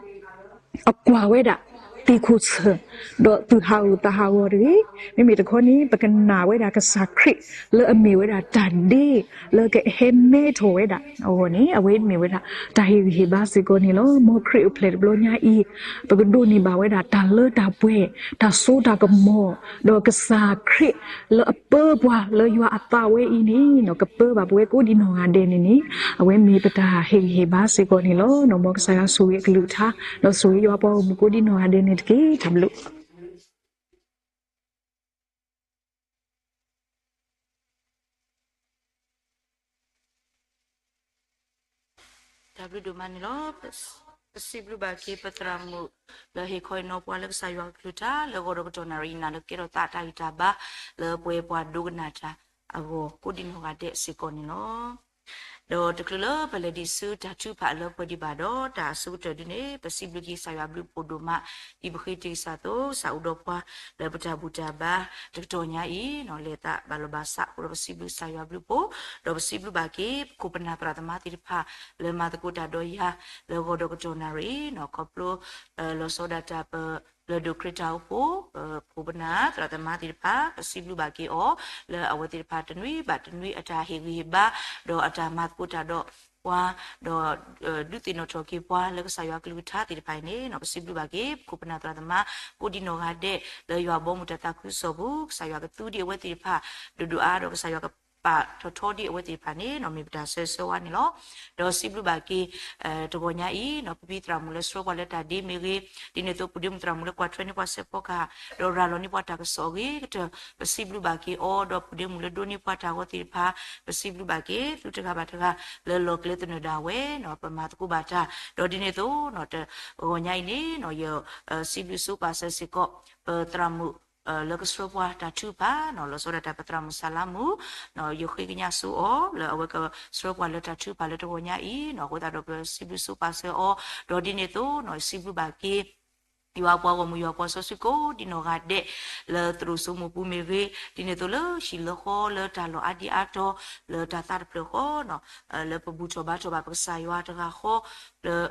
အကွၢ်ဝဲဒၣ် သ့ၣ်ခိၣ်ဆၢၣ်, ဒီးသုးဟးဂူာ်သးဟးဂီၤတဂ့ၤ. မ့မ့ၢ်တခီန့ၣ် ပကနာ်ဝဲဒၣ်ကစၢ်ခရံာ်လၢအမ့ၢ်ဝဲဒၣ်တၢ်ဒ့ လၢကဟဲမဲထီၣ်ဝဲဒၣ်အဂီၢ်န့ၣ် အဝဲမ့ၢ်ဝဲဒၣ်တၢ်ဟ့ၣ်ဂံၢ်ဟ့ၣ်ဘါစ့ၢ်ကီးန့ၣ်လီၤ. မ်ခရံာ်အိၣ်ဖျဲၣ်တဘျီညါအံၤ ပကဒိးန့ၢ်ဘၣ်ဝဲဒၣ်တၢ်လၢတၢ်ပှဲၤ, တၢ်စိတၢ်ကမီၤ, ဒီးကစၢ်ခရံာ်လၢအပၢပှၤလၢယွၤအသးဝဲအံၤန့ၣ် ကပၢဘၣ်ပဝဲကိးဒံနီၢ်ဂၤဒဲးန့ၣ်န့ၣ် အဝဲမ့ၢ်ပတၢ်ဟ့ၣ်ဂံၢ်ဟ့ၣ်ဘါစ့ၢ်ကီးန့ၣ်လီၤ. မ်ကစၢ်ယွၤဆိၣ်ဂ့ၤအကလုၢ်ကထါ ဒီးဆိၣ်ဂ့ၤယွၤပှၤဂီၢ်မုၢ်ကိးဒံနီၢ်ဂၤဒဲးန့ၣ်တက့ၢ်. တၢ်ဘျုး တၢ်ဘျုးဒိၣ်မးန့ၣ်လီၤ. ပစံးဘျုးဘၣ်က့ၤပသရၣ်မုၣ် လၢဟ့ၣ်ခီဟ့ၣ်နီၤပှၤလၢကစၢ်ယွၤကလုၢ်ကထါ လၢဂီၤဒီးကတီၢ်နၣ်ရံၣ်အံၤ နာ်လၢကကဲထီၣ်သးတၢ်ဂံၢ်တၢ်ဘါ လၢပှၤဒိကနၣ်တၢ်အဂီၢ် ကိးဒံနီၢ်ဂၤဒဲးစ့ၢ်ကီးန့ၣ်လီၤ. ဒီးတချုးလၢပလဲၤဒံးဆူတၢ်ထုကဖၣ်အလၢပှဲၤဒံးဘၣ်ဒီး တၢ်အဆိကတၢၢ်ဒ်န့ၣ် ပစံးဘျုးက့ၤကစၢ်ယွၤဘျုးဖှိၣ်ဒိၣ်မး ဒ်ပဃ့တ့ၢ်ကစၢ်အသိး ကစၢ်အိၣ်ဒီးပှၤ လၢပတၢ်ဘူၣ်တၢ်ဘါ တကတီၢ်ညါအံၤ လဲၤသးဘၣ်လီၤဘၣ်စးအဃိဒီး ပစံးဘျုးကစၢ်ယွၤဘျုးဖှိၣ်, ဒီးပစံးဘျုးဘၣ်က့ၤ ပခိၣ်ပနၢ်သရၣ်သမါသ့ၣ်တဖၣ် လၢမၤသကိးတၢ်ဒီးယၤ လၢဂီၤဒီးကတီၢ်နၣ်ရံၣ်အံၤ ခီဖျိ လီၤဆီဒၣ်တၢ်ပ လၢၢ်ဒိၣ်ခရံာ်တၢ်အိၣ်ဖှိၣ် ပခိၣ်ပနၢ်သရၣ်သမါသ့ၣ်တဖၣ် ပစံးဘျုးဘၣ်က့ၤအီၤ လၢအဝဲသ့ၣ်တဖၣ်တနွံဘၣ်တနွံအတၢ်ဟ့ၣ်ဂံၢ်ဟ့ၣ်ဘါ ဒီးအတၢ်မၤသကိးတၢ်ဒီးပှၤ ဒီး ဒုးသ့ၣ်နီၣ်ထီၣ်က့ၤပှၤလၢကစၢ်ယွၤကလုၢ်ကထါသ့ၣ်တဖၣ်အံၤန့ၣ် ပစံးဘျုးဘၣ်က့ၤ ပခိၣ်ပနၢ်သရၣ်သမါ ကိးဒံနီၢ်ဂၤဒဲး လၢယွၤဘီမုၢ်တၢ်သးခုကစီၣ်ပူၤ ကစၢ်ယွၤကသူဒံးအဝဲသ့ၣ်တဖၣ် ဒိၣ်ဒိၣ်အါဒီးကစၢ်ယွၤကပာ်ထီၣ်ထီဒံးအဝဲသ့ၣ်တဖၣ်န့ၣ် မ့ၢ်ပတၢ်ဆၢဂ့ၤဆၢဝါန့ၣ်လီၤ. ဒီးစံးဘျုးဘၣ်က့ၤ တဂီၤညါအံၤ ပဖံသရၣ်မုၣ်လၢဆှၢပှၤလၢတၢ်ဒ့မ့ၢ်ဂ့ၤ, ဒ်န့ၣ်အသိး ပူၤဒ့မုၣ်သရၣ်မုၣ်လၢကွၢ်ထွဲန့ၢ်ပှၤစဲးဖီကဟၣ် ဒီးရၤလီၤန့ၢ်ပှၤတၢ်ကစီၣ်အဂ့ၤကတၢၢ် ပစံးဘျုးဘၣ်က့ၤအီၤ, ဒီးပူၤဒ့မုၣ်လၢဒိးန့ၢ်ပှၤတၢ်ဂီၤသ့ၣ်တဖၣ် ပစံးဘျုးဘၣ်က့ၤ သုတဂၤဘၣ်တဂၤ လၢလီၤကျဲသနၢၣ်ဒၣ်ဝဲ ပမၤသကိးဘၣ်တၢ် ဒီးဒ်န့ၣ်အသိး တဂီၤညါအံၤန့ၣ် ယစံးဘျုးဆိပာ်စၢၤစ့ၢ်ကီး ပသရၣ်မုၣ် လၢကဆှၢပှၤတၢ်ထုကဖၣ် လီၤဆီဒၣ်တၢ်ပသရၣ်မုၣ်စၢ်လါမူ ယဃ့ကညးဆူအီၤ လၢအဝဲကဆှၢပှၤလၢတၢ်ထုကဖၣ်လၢတဂီၤညါအံၤ အဃိသတးဒီးပစံးဘျုးဆိပာ်စၢၤအီၤ ဒီးဒ်န့ၣ်အသိး စံးဘျုးဘၣ်က့ၤ ယွၤပှၤဂီၢ်မုၢ်ယွၤပှၤစီဆှံကိးဒံနီၢ်ဂၤဒဲး လၢသရိာ်စိမိၢ်ပူၤမ့ၢ်ဂ့ၤ, ဒ်န့ၣ်အသိးလၢဟံၣ်လၢဃီလၢတၢ်လီၢ်အါဒံအါတီၤ လၢတၢ်သးတဖျၢၣ်ဃီ လၢပဘူၣ်ထီၣ်ဘါထီၣ်ဘၣ်ပကစၢ်ယွၤတဂၤဃီ လၢ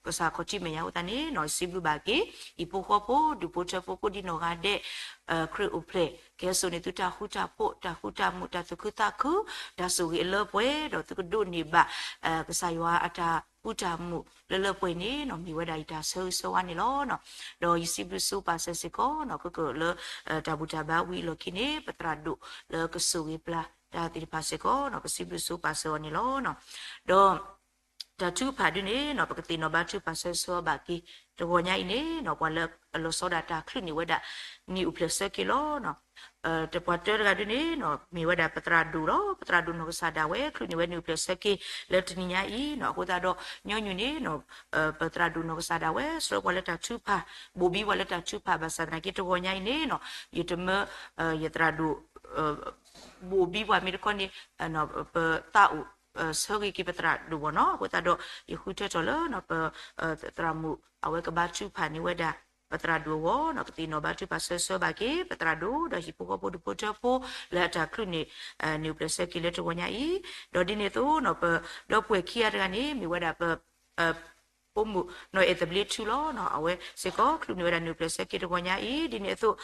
ကစၢ်ခီၣ်ထံးမဲာ်ညါအဃိသတးန့ၣ် စံးဘျုးဘၣ်က့ၤ ဟံၣ်ဖိဃီဖိ ဒူၣ်ဖိထၢဖိ ကိးဒံနီၢ်ဂၤဒဲး ခရံာ်အိၣ်ဖျဲၣ် ကဟဲစိာ်န့ၢ်သုတၢ်ဃူတၢ်ဖိး တၢ်ဃူတၢ်မုာ် တၢ်သူၣ်ခုသးခု တၢ်ဆိၣ်ဂ့ၤအလၢပှဲၤ ဒီးသုကဒိးန့ၢ်ဘၣ် ကစၢ်ယွၤအတၢ်ဃူတၢ်မုာ်လၢလၢပှဲၤန့ၣ် မ့ၢ်ဝဲဒၣ်ယတၢ်ဆၢဂ့ၤဆၢဝါန့ၣ်လီၤ. ဒီးယစံးဘျုးဆိပာ်စၢၤစ့ၢ်ကီး ကကလၢ တၢ်ဘူၣ်တၢ်ဘါဝံၤအလီၢ်ခံန့ၣ် ပသရၣ်ဒိၣ်လၢကဆိၣ်ဂ့ၤပျၢ်တၢ်သ့ၣ်တဖၣ်စ့ၢ်ကီး ပစံးဘျုးဆိပာ်စၢၤအီၤန့ၣ်လီၤ. ဒီး တၢ်ထုကဖၣ်ဒ်န့ၣ် ပကသ့ၣ်နီၣ်ဘါထုကဖၣ်ဆၢဂ့ၤဆၢဝါဘၣ်က့ၤ တဂီၤညါအံၤန့ၣ် ပှၤလၢအလီၤဆီဒၣ်တၢ်ချုးန့ၢ်ဝဲဒၣ် နံၣ်အိၣ်ဖျဲၣ်ဆၢက့ၤလီၤ. တပှၤတၢတဂၤဒ်န့ၣ် မ့ၢ်ဝဲဒၣ်ပသရၣ်ဒိၣ်လီၤ. ပသရၣ်ဒိၣ်နီၢ်ကစၢ်ဒၣ်ဝဲ ချုးန့ၢ်ဝဲနံၣ်အိၣ်ဖျဲၣ်ဆၢက့ၤ လၢတနံၤညါအံၤ အဃိသတးဒီး ညီနုၢ်န့ၣ် ပသရၣ်ဒိၣ်နီၢ်ကစၢ်ဒၣ်ဝဲ ဆှၢပှၤလၢတၢ်ထုကဖၣ် ဘိၣ်ဘံပှၤလၢတၢ်ထုကဖၣ် ဘၣ်ဆၣ်သနာ်က့ တဂီၤညါအံၤန့ၣ် ယတမၢ ယသရၣ်ဒိၣ် ဘိၣ်ဘံပှၤမ့ၢ်တခီန့ၣ် ပသးအိၣ် ဆၢဂ့ၤက့ၤပသရၣ်ဒိၣ်ဘၣ်နီၤ. အဃိသတးဒီး ယဃုထၢထီၣ်လၢ ပသရၣ်မုၣ် အဝဲကဘါထုကဖၣ်န့ၢ်ဝဲဒၣ် ပသရၣ်ဒိၣ်အဂီၢ် ကသ့ၣ်နီၣ်ဘါထုကဖၣ်ဆၢဂ့ၤဆၢဝါဘၣ်က့ၤ ပသရၣ်ဒိၣ် ဒီးဟံၣ်ဖိဃီဖိဒူၣ်ဖိထၢဖိ လၢအတၢ်ချုးန့ၢ် နံၣ်အိၣ်ဖျဲၣ်ဆၢက့ၤလၢတဂီၤညါအံၤ ဒီးဒ်န့ၣ်အသိး ပဒီပုၢ်ဝဲၢ်ခံဂၤတဂၤန့ၣ် မ့ၢ်ဝဲဒၣ်ပ ဖိမုၣ်နီၢ်အဲၣ်သဘျ့ထူလီၤ. အဝဲစ့ၢ်ကီး ချုးန့ၢ်ဝဲဒၣ်နံၣ်အိၣ်ဖျဲၣ်ဆၢက့ၤတဂီၤညါအံၤ ဒ်န့ၣ်အသိး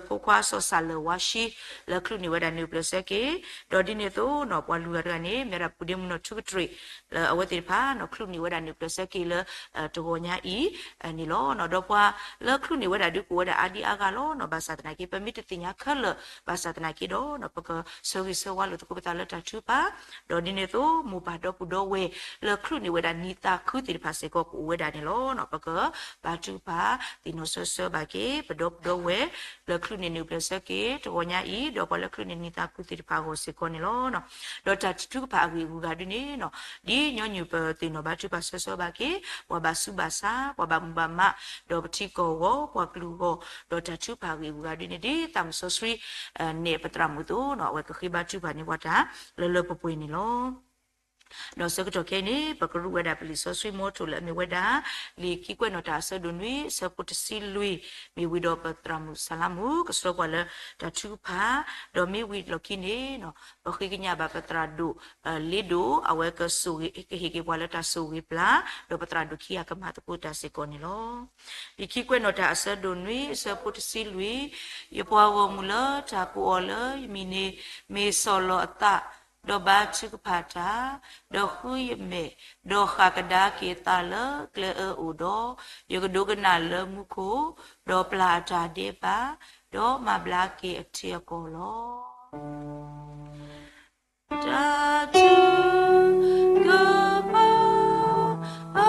ပဖိခွါစီၤစၢ်လၢၢ်ဝါၡံ လၢချုးန့ၢ်ဝဲဒၣ်နံၣ်အိၣ်ဖျဲၣ်ဆၢက့ၤ ဒီးဒ်န့ၣ်အသိး ပှၤလွံၢ်ဂၤတဂၤန့ၣ် မ့ၢ်ဝဲဒၣ်ပူၤဒ့မုၣ်နီၢ်ထူကတြ့ၣ် လၢအဝဲသ့ၣ်တဖၣ် ချုးန့ၢ်ဝဲဒၣ်နံၣ်အိၣ်ဖျဲၣ်ဆၢက့ၤလၢ တဂီၤညါအံၤ န့ၣ်လီၤ. ဒီးပှၤလၢချုးန့ၢ်ဝဲဒၣ်ဒုးကအိၣ်ဝဲဒၣ်အါဒံအါဂၤလီၤ. ဘၣ်ဆၣ်သနာ်က့ ပမ့ၢ်တသ့ၣ်ညါခဲလၢာ် ဘၣ်ဆၣ်သနာ်က့ဒီး ပကဆၢဂ့ၤဆၢဝါလိာ်သကိးပသးလၢတၢ်ထုကဖၣ် ဒီးဒ်န့ၣ်အသိး မိၢ်ပၢ်ဒီပုၢ်ဒီဝဲၢ် လၢချုးန့ၢ်ဝဲဒၣ်နံၣ်သးခုသ့ၣ်တဖၣ်စ့ၢ်ကီး ကအိၣ်ဝဲဒၣ်န့ၣ်လီၤ. ပကဘါထုကဖၣ် သ့ၣ်နီၣ်ဆၢဂ့ၤဆၢဝါဘၣ်က့ၤ ပဒီပုၢ်ဒီဝဲၢ် လၢချုးန့ၢ်နံၣ်အိၣ်ဖျဲၣ်ဆၢက့ၤတဂီၤညါအံၤ ဒီးပှၤလၢချုးန့ၢ်နံၣ်သးခုသ့ၣ်တဖၣ်အဂီၢ်စ့ၢ်ကီးန့ၣ်လီၤ. ဒီးတၢ်ထုကဖၣ်အဂ့ၢ်အဂုၤအဂၤဒ်န့ၣ် ဒ်ညီနုၢ်ပသ့ၣ်နီၣ်ဘါထုကဖၣ်ဆၢဂ့ၤဆၢဝါဘၣ်က့ၤ ပှၤဘၣ်ဆူးဘၣ်ဆါ ပှၤဘၣ်မူဘၣ်မး ဒီးပထံကီၢ်အဂီၢ် ပှၤကလုာ်အဂီၢ် ဒီးတၢ်ထုကဖၣ်အဂ့ၢ်အဂုၤအဂၤဒ်န့ၣ် ဒ်သးမုၢ်စီဆှံ နဲၣ်ပသရၣ်မုၣ်အသိး အဝဲကဃ့ဘါထုကဖၣ်န့ၢ်ပှၤတၢ်လၢလၢပှဲၤပှဲၤန့ၣ်လီၤ. ဒီးဆၢကတီၢ်ခဲအံၤန့ၣ် ပကရူးဝဲဒၣ်ပလံာ်စီဆှံမိထိၣ်လၢအမ့ၢ်ဝဲဒၣ် လံာ်ခံကွဲးနီၣ်တၢ်အဆၢဒိၣ်နွံ အဆၢဖိတဆံလွံၢ်, မ့ၢ်ဝံၤဒီးပသရၣ်မုၣ်စၤလါမူ ကဆှၢပှၤလၢတၢ်ထုကဖၣ်, ဒီးမ့ၢ်ဝံၤလီၢ်ခံန့ၣ် ပဃ့ကညးဘၣ်ပသရၣ်ဒိၣ် လ့ဒိၣ် အဝဲကဟ့ၣ်က့ၤပှၤလၢတၢ်ဆိၣ်ဂ့ၤပျၢ်, ဒီးပသရၣ်ဒိၣ်ခံဂၤကမၤသကိးတၢ်စ့ၢ်ကီးန့ၣ်လီၤ. လံာ်ခံကွဲးနီၣ်တၢ်အဆၢဒိၣ်နွံ အဆၢဖိတဆံလွံၢ်, ယပှၤဂီၢ်မုၢ်လၢတၢ်ကိးအီၤလၢယမံၤန့ၣ် မ့ၢ်စီၢ်လီၤအသး, ဒီးဘါထုကဖၣ်တၢ်, ဒီးဃုယမဲာ်, ဒီးဃၣ်ကဒါက့ၤအသးလၢကျဲအၢအိၣ်ဒီး, ယကဒိကနၣ်လၢမူခိၣ်, ဒီးပျၢ်အတၢ်ဒဲးဘး, ဒီးမၤဘျါက့ၤအထံအကီၢ်လီၤ. တၢ်ထုကဖၣ်အ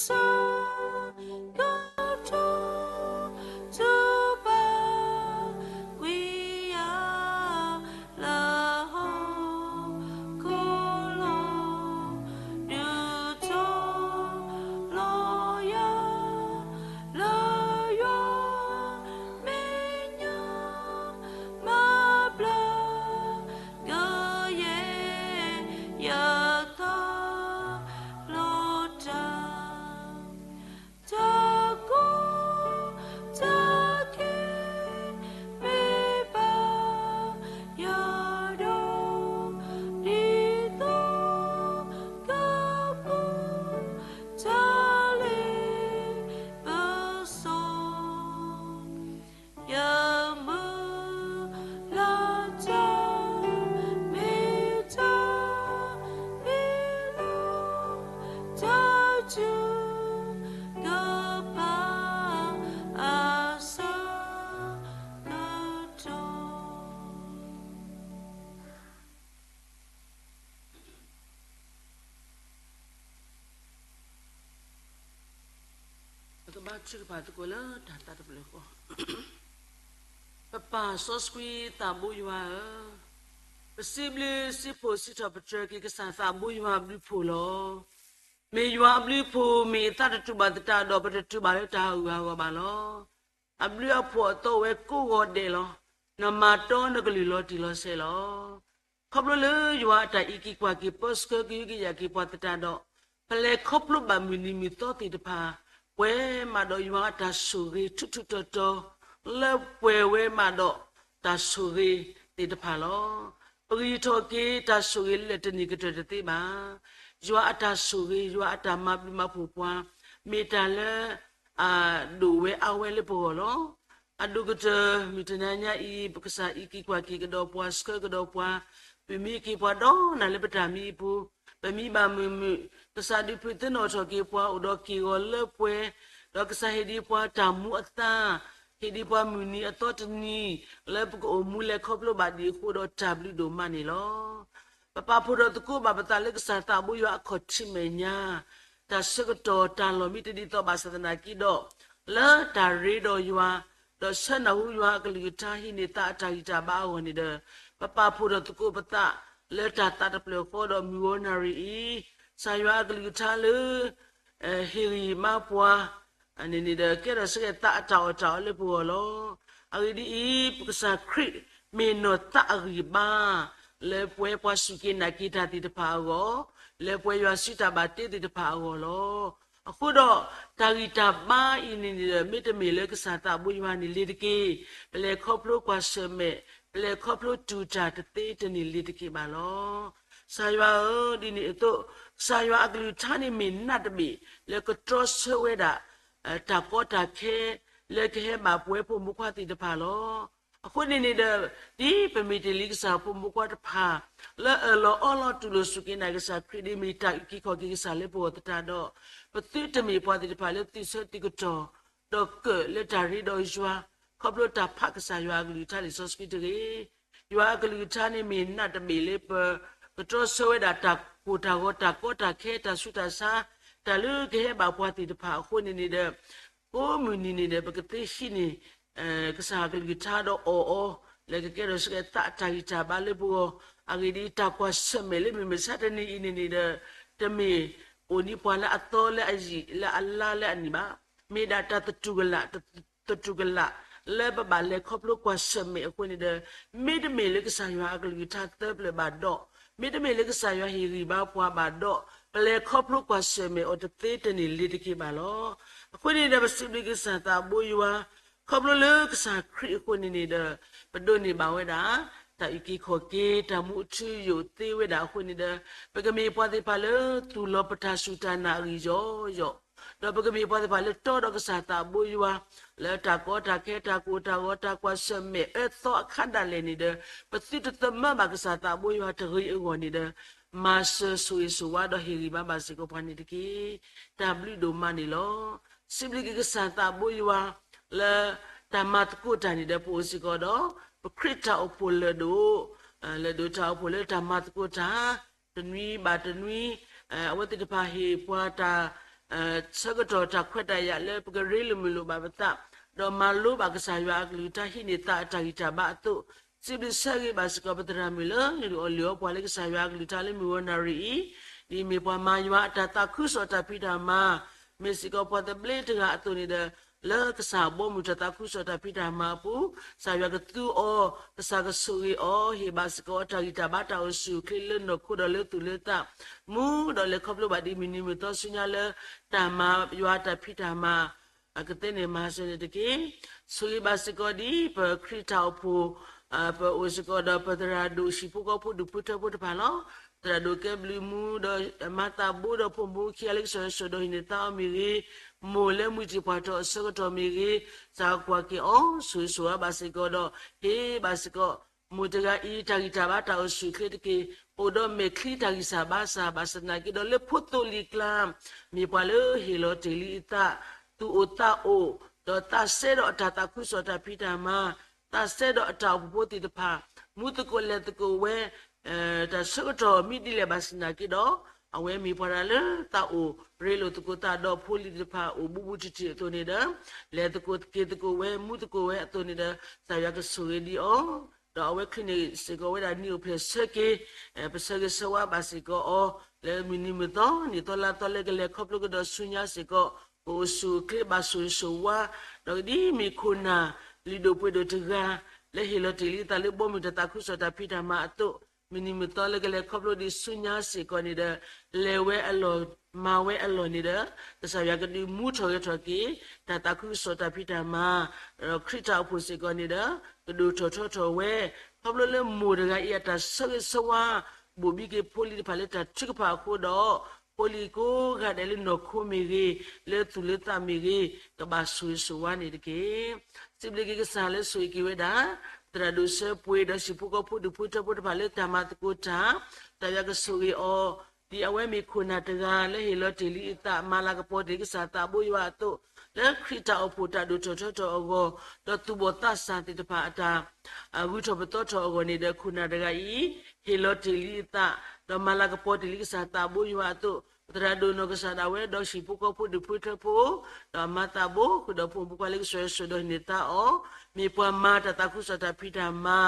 ဆၢ ကတိၤထုကဖၣ်ကွံာ်ယၤ လၢဟီၣ်ခိၣ်လီၤ, ဒုးတီၤလီၤယၤ လၢယွၤမဲာ်ညါ မၤဘျါကယဲၢ်ယသးလီၤတၢ်, တၢ်ကိၢ်တၢ်ဂီၤမ့ၢ်ဘၣ်ယၤဒီး, ဒ်သိးကပူၤတၢ်လ့ပစီ ယမုၢ်လၢ်တၢ်မ့ၢ်တၢ်မံၤလီၤ, တၢ်ထုကဖၣ်အဆၢကတီၢ် ပကဘါထုကဖၣ်သကိးလၢတၢ်သးတဖျၢၣ်ဃီ. ပပၢ်စီဆှံသးဘိယွၤဧၢ, ပစံးဘျုးစံးဖှိၣ်စံးထီၣ်ပတြၢၤက့ၤကစၢ်သးဘိယွၤအဘျုးအဖှိၣ်လီၤ. မ့ၢ်ယွၤအဘျုးအဖှိၣ် မ့ၢ်အသးတတူၢ်ဘၣ်သတးဒီး ပတတူၢ်ဘၣ်လၢတၢ်ဟးဂူာ်ဟးဂီၤဘၣ်လီၤ. အဘျုးအဖှိၣ်အသီဝဲကိးဂီၤဒဲးလီၤ. နမၤတီနကလုၢ်လီၤတံၢ်လီၤဆဲးလီၤ. ခီဖျိလၢယွၤအတၢ်အံးက့ၤကွၢ်က့ၤပၢဆှၢကဟုကယာ်က့ၤပှၤသတးဒီး, ပလဲၤခီဖျိဘၣ်မုၢ်နံၤမုၢ်သီသ့ၣ်တဖၣ်, ပှဲၤမးဒီးယွၤအတၢ်ဆိၣ်ဂ့ၤထူထူတီတီ, လၢပှဲၤဝဲမးဒီးတၢ်ဆိၣ်ဂ့ၤသ့ၣ်တဖၣ်လီၤ. ပဂံၢ်ထီၣ်က့ၤတၢ်ဆိၣ်ဂ့ၤလၢတနံၤကတၢၢ်တသ့ဘၣ်. ယွၤအတၢ်ဆိၣ်ဂ့ၤ ယွၤအတၢ်မၤဘျုးမၤဖှိၣ်ပှၤ, မ့ၢ်တၢ်လၢ အဒိၣ်ဝဲအါဝဲလၢပဂီၢ်လီၤ. အဒိၣ်ကတၢၢ်မုၢ်တနၤညါအံၤ ပကစၢ်အံးက့ၤကွၢ်က့ၤကဒီးပှၤ ဆှၢကဒီးပှၤ, ပမံက့ၤပှၤဒီးနၤလၢပတၢ်မံအပူၤ, ပမံဘၣ်မုာ်မုာ်, ကစၢ်ဒုးဖုးသ့ၣ်နီၣ်ထီၣ်က့ၤပှၤအိၣ်ဒီးက့ၢ်ဂီၤလၢပှဲၤ, ဒီးကစၢ်ဟ့ၣ်ဒံးပှၤတၢ်မူအသါ, ဟ့ၣ်ဒံးပှၤမုၢ်နံၤအသီတနံၤ, လၢပကအိၣ်မူလဲၤခီဖျိဘၣ်ဒံးအဃိဒီးတၢ်ဘျုးဒိၣ်မးန့ၣ်လီၤ. ပပာ်ဖှိၣ်ထီၣ်သကိးဘၣ်ပသးလၢကစၢ်သးဘိယွၤအခီၣ်ထံးမဲာ်ညါ, တၢ်ဆၢကတီၢ်တၢ်လီၢ်မ့ၢ်တဒ်သိးဘၣ်ဆၣ်သနာ်က့ဒီး, လၢတၢ်ရ့ဒီးယွၤ, ဒီးဆၢနၢ်ဟူယွၤအကလုၢ်ကထါဟံးန့ၢ်သးအတၢ်ဂံၢ်တၢ်ဘါအဂီၢ်န့ၣ်ဒီး, ပပာ်ဖှိၣ်ထီၣ်သကိးပသးလၢတၢ်သးတဖျၢၣ်ဃီဒီးမုၢ်ဂီၤနၣ်ရံၣ်အံၤ, ကစၢ်ယွၤအကလုၢ်ကထါလၢ ဟ့ၣ်ဂံၢ်မါပှၤ န့ၣ်န့ၣ်ဒီး ကဲထီၣ်စ့ၢ်ကီးသးအတၢ်အီၣ်တၢ်အီလၢပဂီၢ်လီၤ. အဂ့ၢ်ဒ်အံၤ, ပကစၢ်ခရံာ်မ့ၢ်နီၢ်သးအဂံၢ်ဘါ, လၢပဝဲပှၤစူၢ်က့ၤနာ်က့ၤတၢ်သ့ၣ်တဖၣ်အဂီၢ်, လၢပဝဲယွၤစုတၢ်ဘၣ်တ့သ့ၣ်တဖၣ်အဂီၢ်လီၤ. အဃိဒီး, တၢ်ဂံၢ်တၢ်ဘါအံၤန့ၣ်န့ၣ်ဒီး မ့တမ့ၢ်လၢကစၢ်သးဘိယွၤန့ၣ်လ့ၤတက့ၢ်. ပလဲၤခီဖျိကွၢ်ဆၢၣ်မဲာ်, ပလဲၤခီဖျိတူၢ်တၢ်တသ့တန့ၢ်လ့ၤတက့ၢ်ဘၣ်လီၤ. ကစၢ်ယွၤဧၢ, ဒ်န့ၣ်အသိး, ကစၢ်ယွၤအကလုၢ်ကထါန့ၣ်မ့ၢ်နးတဘ့ၣ် လၢကတြီဆၢဝဲဒၣ် တၢ်ကီတၢ်ခဲ လၢကဟဲဘၣ်ပဝဲဖိမုၣ်ဖိခွါသ့ၣ်တဖၣ်လီၤ. အဃိန့ၣ်န့ၣ်ဒီး, ဒ်ပမ့ၢ်တ့ၢ်လံကစၢ်ဖိမုၣ်ဖိခွါတဖၣ် လၢအၢၣ်လီၤအီလီၤတူၢ်လိာ်စူၢ်က့ၤနာ်က့ၤကစၢ်ခရံာ် ဒ်မ့ၢ်တၢ်အုၣ်က့ၤခီၣ်က့ၤကစၢ်လၢပဂီၢ်သတးဒီး, ပသုတမ့ၢ်ပှၤသ့ၣ်တဖၣ်လၢသုးဆၢသုးကတီၢ် ဒီးကၢၣ်လၢတၢ်ရ့ဒီးယွၤ, ခီဖျိတၢ်ဖးကစၢ်ယွၤအကလုၢ်ကထါလံာ်စီဆှံတဂ့ၤ. ယွၤအကလုၢ်ကထါန့ၣ်မ့ၢ်နးတဘ့ၣ်လၢပ ကတြီဆၢဝဲဒၣ်တၢ်ကိၢ်တၢ်ဂီၤတၢ်ကီတၢ်ခဲတၢ်ဆူးတၢ်ဆါ, တၢ်လၢကဟဲဘၣ်ပှၤသ့ၣ်တဖၣ်အဃိန့ၣ်န့ၣ်ဒီး, ကိးမုၢ်နံၤန့ၣ်ဒီး ပကသ့ဟံးန့ၢ် ကစၢ်အကလုၢ်ကထါဒီးအီၣ်အီၤ, လၢကကဲထီၣ်စ့ၢ်ကီးသးအတၢ်ဂံၢ်တၢ်ဘါလၢပဂီၢ်, အဂ့ၢ်ဒ်အံၤ, တၢ်ကွၢ်ဆၢၣ်မဲာ်လၢမုၢ်မဆါတနံၤအံၤန့ၣ်န့ၣ်ဒီး, တမ့ၢ်အိၣ်န့ၢ်ပှၤလၢအသီလၢအယံာ်လၢအလါလၢအနံၣ်ဘၣ်. မ့ၢ်ဒၣ်တၢ်သတူၢ်ကလာ်, သတူၢ်ကလာ်လၢပဘၣ်လဲၤခီဖျိကွၢ်ဆၢၣ်မဲာ်အဃိန့ၣ်ဒီး, မ့တမ့ၢ်လၢကစၢ်ယွၤအကလုၢ်ကထါသၢပျၢၣ်ဘၣ်ဒီး, မ့တမ့ၢ်လၢကစၢ်ယွၤဟ့ၣ်ဂံၢ်ဘါပှၤဘၣ်ဒီး ပလဲၤခီဖျိကွၢ်ဆၢၣ်မဲာ်အီၤတသ့တန့ၢ်လ့ၤတက့ၢ်ဘၣ်လီၤ. အဃိန့ၣ်ဒီး ပစံးဘျုးက့ၤကစၢ်သးဘိယွၤ ခီဖျိလၢကစၢ်ခရံာ်အဃိန့ၣ်န့ၣ်ဒီး ပဒိးန့ၢ်ဘၣ်ဝဲဒၣ် တၢ်အုၣ်က့ၤခီၣ်က့ၤ တၢ်မူအထူအယိာ်သ့ဝဲဒၣ်အဃိန့ၣ်ဒီး ပကမ့ၢ်ပှၤသ့ၣ်တဖၣ်လၢသူၣ်လီၤပတၢ်စူၢ်တၢ်နာ်အဂံၢ်ယီၤယီၤ, ဒီးပကမ့ၢ်ပှၤသ့ၣ်တဖၣ်လၢတီဒီးကစၢ်သးဘိယွၤ လၢတၢ်ကီတၢ်ခဲ တၢ်ကိၢ်တၢ်ဂီၤ တၢ်ကွၢ်ဆၢၣ်မဲာ်အၢသီအခါဒၣ်လဲာ်န့ၣ်ဒီး ပသုတသမၢဘၣ်ကစၢ်သးဘိယွၤတဂ့ၤအဂီၢ်န့ၣ်ဒီး မၤစၢၤဆိၣ်ဂ့ၤဆိၣ်ဝါဒီးဟ့ၣ်ဂံၢ်ဘါဘၣ်စ့ၢ်ကီးပှၤန့ၣ်တက့ၢ်. တၢ်ဘျုးဒိၣ်မးန့ၣ်လီၤ. စံးဘျုးက့ၤကစၢ်သးဘိယွၤ လၢတၢ်မၤသကိးတၢ်န့ၣ်ဒီး ပအိၣ်စ့ၢ်ကီးဒီး ပခရံာ်တၢ်အိၣ်ဖှိၣ်လၢၢ်ဒိၣ်, လၢၢ်ဒိၣ်တၢ်အိၣ်ဖှိၣ်လၢတၢ်မၤသကိးတၢ် တနွံဘၣ်တနွံ အဝဲသ့ၣ်တဖၣ်ဟ့ၣ်ပှၤတၢ် ဆၢကတီၢ်တၢ်ခွဲးတၢ်ယာ်လၢပကရ့လိာ်မုာ်လိာ်ဘၣ်ပသး, ဒီးမၤလိဘၣ်ကစၢ်ယွၤအကလုၢ်ကထါ ဟံးန့ၢ်သးအတၢ်ဂံၢ်တၢ်ဘါအသိး, စံးဘျုးဆၢဂ့ၤဘၣ်စ့ၢ်ကီးပသရၣ်မုၣ်လၢနုာ်လီၤအီၣ်လံာ်အီပှၤလၢကစၢ်ယွၤအကလုၢ်ကထါလၢမုၢ်ဂီၤနၣ်ရံၣ်အံၤ, ဒ်မ့ၢ်ပှၤမၤယွၤအတၢ်သးခုကစီၣ်တၢ်ဖံးတၢ်မၤ မ့ၢ်စ့ၢ်ကီးပှၤသဘျ့တဂၤအသိးန့ၣ်ဒီး လၢကစၢ်ဘီမုၢ်တၢ်သးခုကစီၣ်တၢ်ဖံးတၢ်မၤအပူၤ ကစၢ်ယွၤကသူအီၤ, ကစၢ်ကဆိၣ်ဂ့ၤအီၤ, ဟ့ၣ်ဘၣ်စ့ၢ်ကီးအတၢ်ဂံၢ်တၢ်ဘါတၢ်အိၣ်ဆူၣ်အိၣ်ချ့လၢနီၢ်ခိဒီးလၢသူၣ်လၢသး, မူဒီးလဲၤခီဖျိဘၣ်ဒ်မုၢ်နံၤမုၢ်သီဆူညါလၢ တၢ်မၤယွၤတၢ်ဖံးတၢ်မၤ ကသ့န့ၣ်မၤစၢၤန့ၣ်တက့ၢ်. ဆိၣ်ဂ့ၤဘၣ်စ့ၢ်ကီးဒ်ပခရံာ်တၢ်အိၣ်ဖှိၣ် ပအိၣ်စ့ၢ်ကီးဒီးပသရၣ်ဒိၣ်ဟံၣ်ဖိဃီဖိဒူၣ်ဖိထၢဖိတဖၣ်လီၤ. သရၣ်ဒိၣ်ကဲဘျုးမူဒီးမၤသးဘိဒီးဖိမုၣ်ခံဂၤလၢကစၢ်ယွၤဆိၣ်ဒီးဟံးန့ၢ်သါအီၤမ့ၢ်ဂ့ၤ, မိၢ်လၢမုၢ်တံၢ်ပှၢ်ထီၣ်အဆၢကတီၢ်မ့ၢ်ဂ့ၤ, ကစၢ်ကွၢ်က့ၤအီၤ ဆိၣ်ဂ့ၤဆိၣ်ဝါဘၣ်စ့ၢ်ကီးဒီး ဟ့ၣ်ဘၣ်စ့ၢ်ကီး မိၢ်တဂၤအံၤ တၢ်ဂံၢ်တၢ်ဘါတၢ်အိၣ်ဆူၣ်အိၣ်ချ့တက့ၢ်. အိၣ်ဒီးမဲာ်ချံတၢ်ဂံၢ်စၢ်ဘါစၢ် ဘၣ်ဆၣ်သနာ်က့ဒီးလၢဖိသိလံၤကျါ မ့ၢ်ပှၤလၢဟ့ၣ်လီၤတ့ၢ်လံအသး, သူၣ်အိၣ်သးအိၣ်, ဒီးသးစဲဒီးအတၢ်သးခုကစီၣ်တၢ်ဖံးတၢ်မၤ, သးစဲဒီးအတၢ်အိၣ်ဖှိၣ်ဖိသ့ၣ်တဖၣ်, မူသကိးလဲၤသကိးဝဲ တၢ်ဆၢကတီၢ်မ့ၢ်ဒ်လဲၣ်ဘၣ်ဆၣ်သနာ်က့ဒီး အဝဲမ့ၢ်ပှၤတဂၤလၢသးအိၣ်ရ့လိာ်သကိးသးဒီးဖိလံၤသ့ၣ်တဖၣ်အိၣ်ဘူးဘူးတံၢ်တံၢ်အသိးန့ၣ်ဒီး လဲၤသကိးက့ၤသကိးဝဲ မူသကိးဝဲအသိးန့ၣ်ဒီး ကစၢ်ယွၤကဆိၣ်ဂ့ၤဒံးအီၤ, ဒီးအဝဲချံန့ၣ်စ့ၢ်ကီးဝဲဒၣ်နံၣ်အိၣ်ဖျဲၣ်ဆၢက့ၤ ပဆၢဂ့ၤဆၢဝါဘၣ်စ့ၢ်ကီးအီၤ လၢမုၢ်နံၤမုၢ်သီ နံၣ်သီလါသီလၢကလဲၤခီဖျိကဒီးဆူညါစ့ၢ်ကီး ကအိၣ်ဆူၣ်အိၣ်ချ့ဘၣ်ဆိၣ်ဂ့ၤဆိၣ်ဝါ, ဒီးကဒ်မ့ၢ်ခိၣ်နၢ်လုၢ်ဒိၣ်ပှ့ၤဒိၣ်တဂၤ လၢဟ့ၣ်လီၤတ့ၢ်လံအသးလၢဘီမုၢ်တၢ်သးခုကစီၣ်တၢ်ဖံးတၢ်မၤအသိး, မုၢ်နံၤမုၢ်သီလၢကလဲၤခီဖျိဒံးဆူညါစ့ၢ်ကီးန့ၣ်ဒီး လဲၤဝဲအလီၢ် မၤဝဲအလီၢ်န့ၣ်ဒီး ကစၢ်ယွၤကဒုးမူထီၣ်ဂဲၤထီၣ်က့ၤ တၢ်သးခုကစီၣ်တၢ်ဖံးတၢ်မၤ, ဒီးခရံာ်တၢ်အိၣ်ဖှိၣ်စ့ၢ်ကီးန့ၣ်ဒီး ကဒိၣ်ထီၣ်ထီထီၣ်ဝဲ, ခီဖျိလၢမိၢ်တဂၤအံၤအတၢ်ဆၢဂ့ၤဆၢဝါ ဘိၣ်ဘံက့ၤဖိလံၤတဖၣ်လၢတၢ်ထုကဖၣ်အဃိဒီး ဖိလံၤကိးဂၤဒဲးလၢနီၢ်ခိမ့ၢ်ဂ့ၤ, လၢသူၣ်လၢသးမ့ၢ်ဂ့ၤ, ကဘၣ်ဆိၣ်ဂ့ၤဆိၣ်ဝါန့ၣ်တက့ၢ်. စံးဘျုးက့ၤကစၢ်လၢဆိၣ်ဂ့ၤက့ၤဝဲဒၣ် သရၣ်ဒိၣ်စၢပှ့ၤဒီးဟံၣ်ဖိဃီဖိဒူၣ်ဖိထၢဖိတဖၣ်လၢတၢ်မၤသကိးတၢ်, ကစၢ်ယွၤကဆိၣ်ဂ့ၤအီၤ, ဒ်အဝဲမ့ၢ်ခိၣ်နၢ်တဂၤလၢဟ့ၣ်လီၤတ့ၢ်လံအသး မၤလၤကပီၤတ့ၢ်လံကစၢ်သးဘိယွၤအသိး, လၢခရံာ်တၢ်အိၣ်ဖှိၣ်တၢ်ဒိၣ်ထီၣ်ထီထီၣ်အဂီၢ်, ဒီးသူၣ်ဘီၣ်သးစၢ်သ့ၣ်တဖၣ်အတၢ် အဂုၤထီၣ်ပသီထီၣ်အဂီၢ်န့ၣ်ဒီး ခိၣ်နၢ်တဂၤအံၤ ဟ့ၣ်လီၤတ့ၢ်လံအသး, ဒီးမၤလၤကပီၤတ့ၢ်လံကစၢ်သးဘိယွၤအသိး, ပသရၣ်ဒိၣ်နီၢ်ကစၢ်ဒၣ်ဝဲ ဒီးဟံၣ်ဖိဃီဖိဒူၣ်ဖိထၢဖိ, ဒီးမၤသးဘိဃုာ်ဒီးဖိမုၣ်ဖိခွါလၢကစၢ်ယွၤဆိၣ်ဒီးဟံးန့ၢ်သါအီၤ, မ့ၢ်ပှၤမၤတၢ်သးခုကစီၣ်တၢ်ဖံးတၢ်မၤ,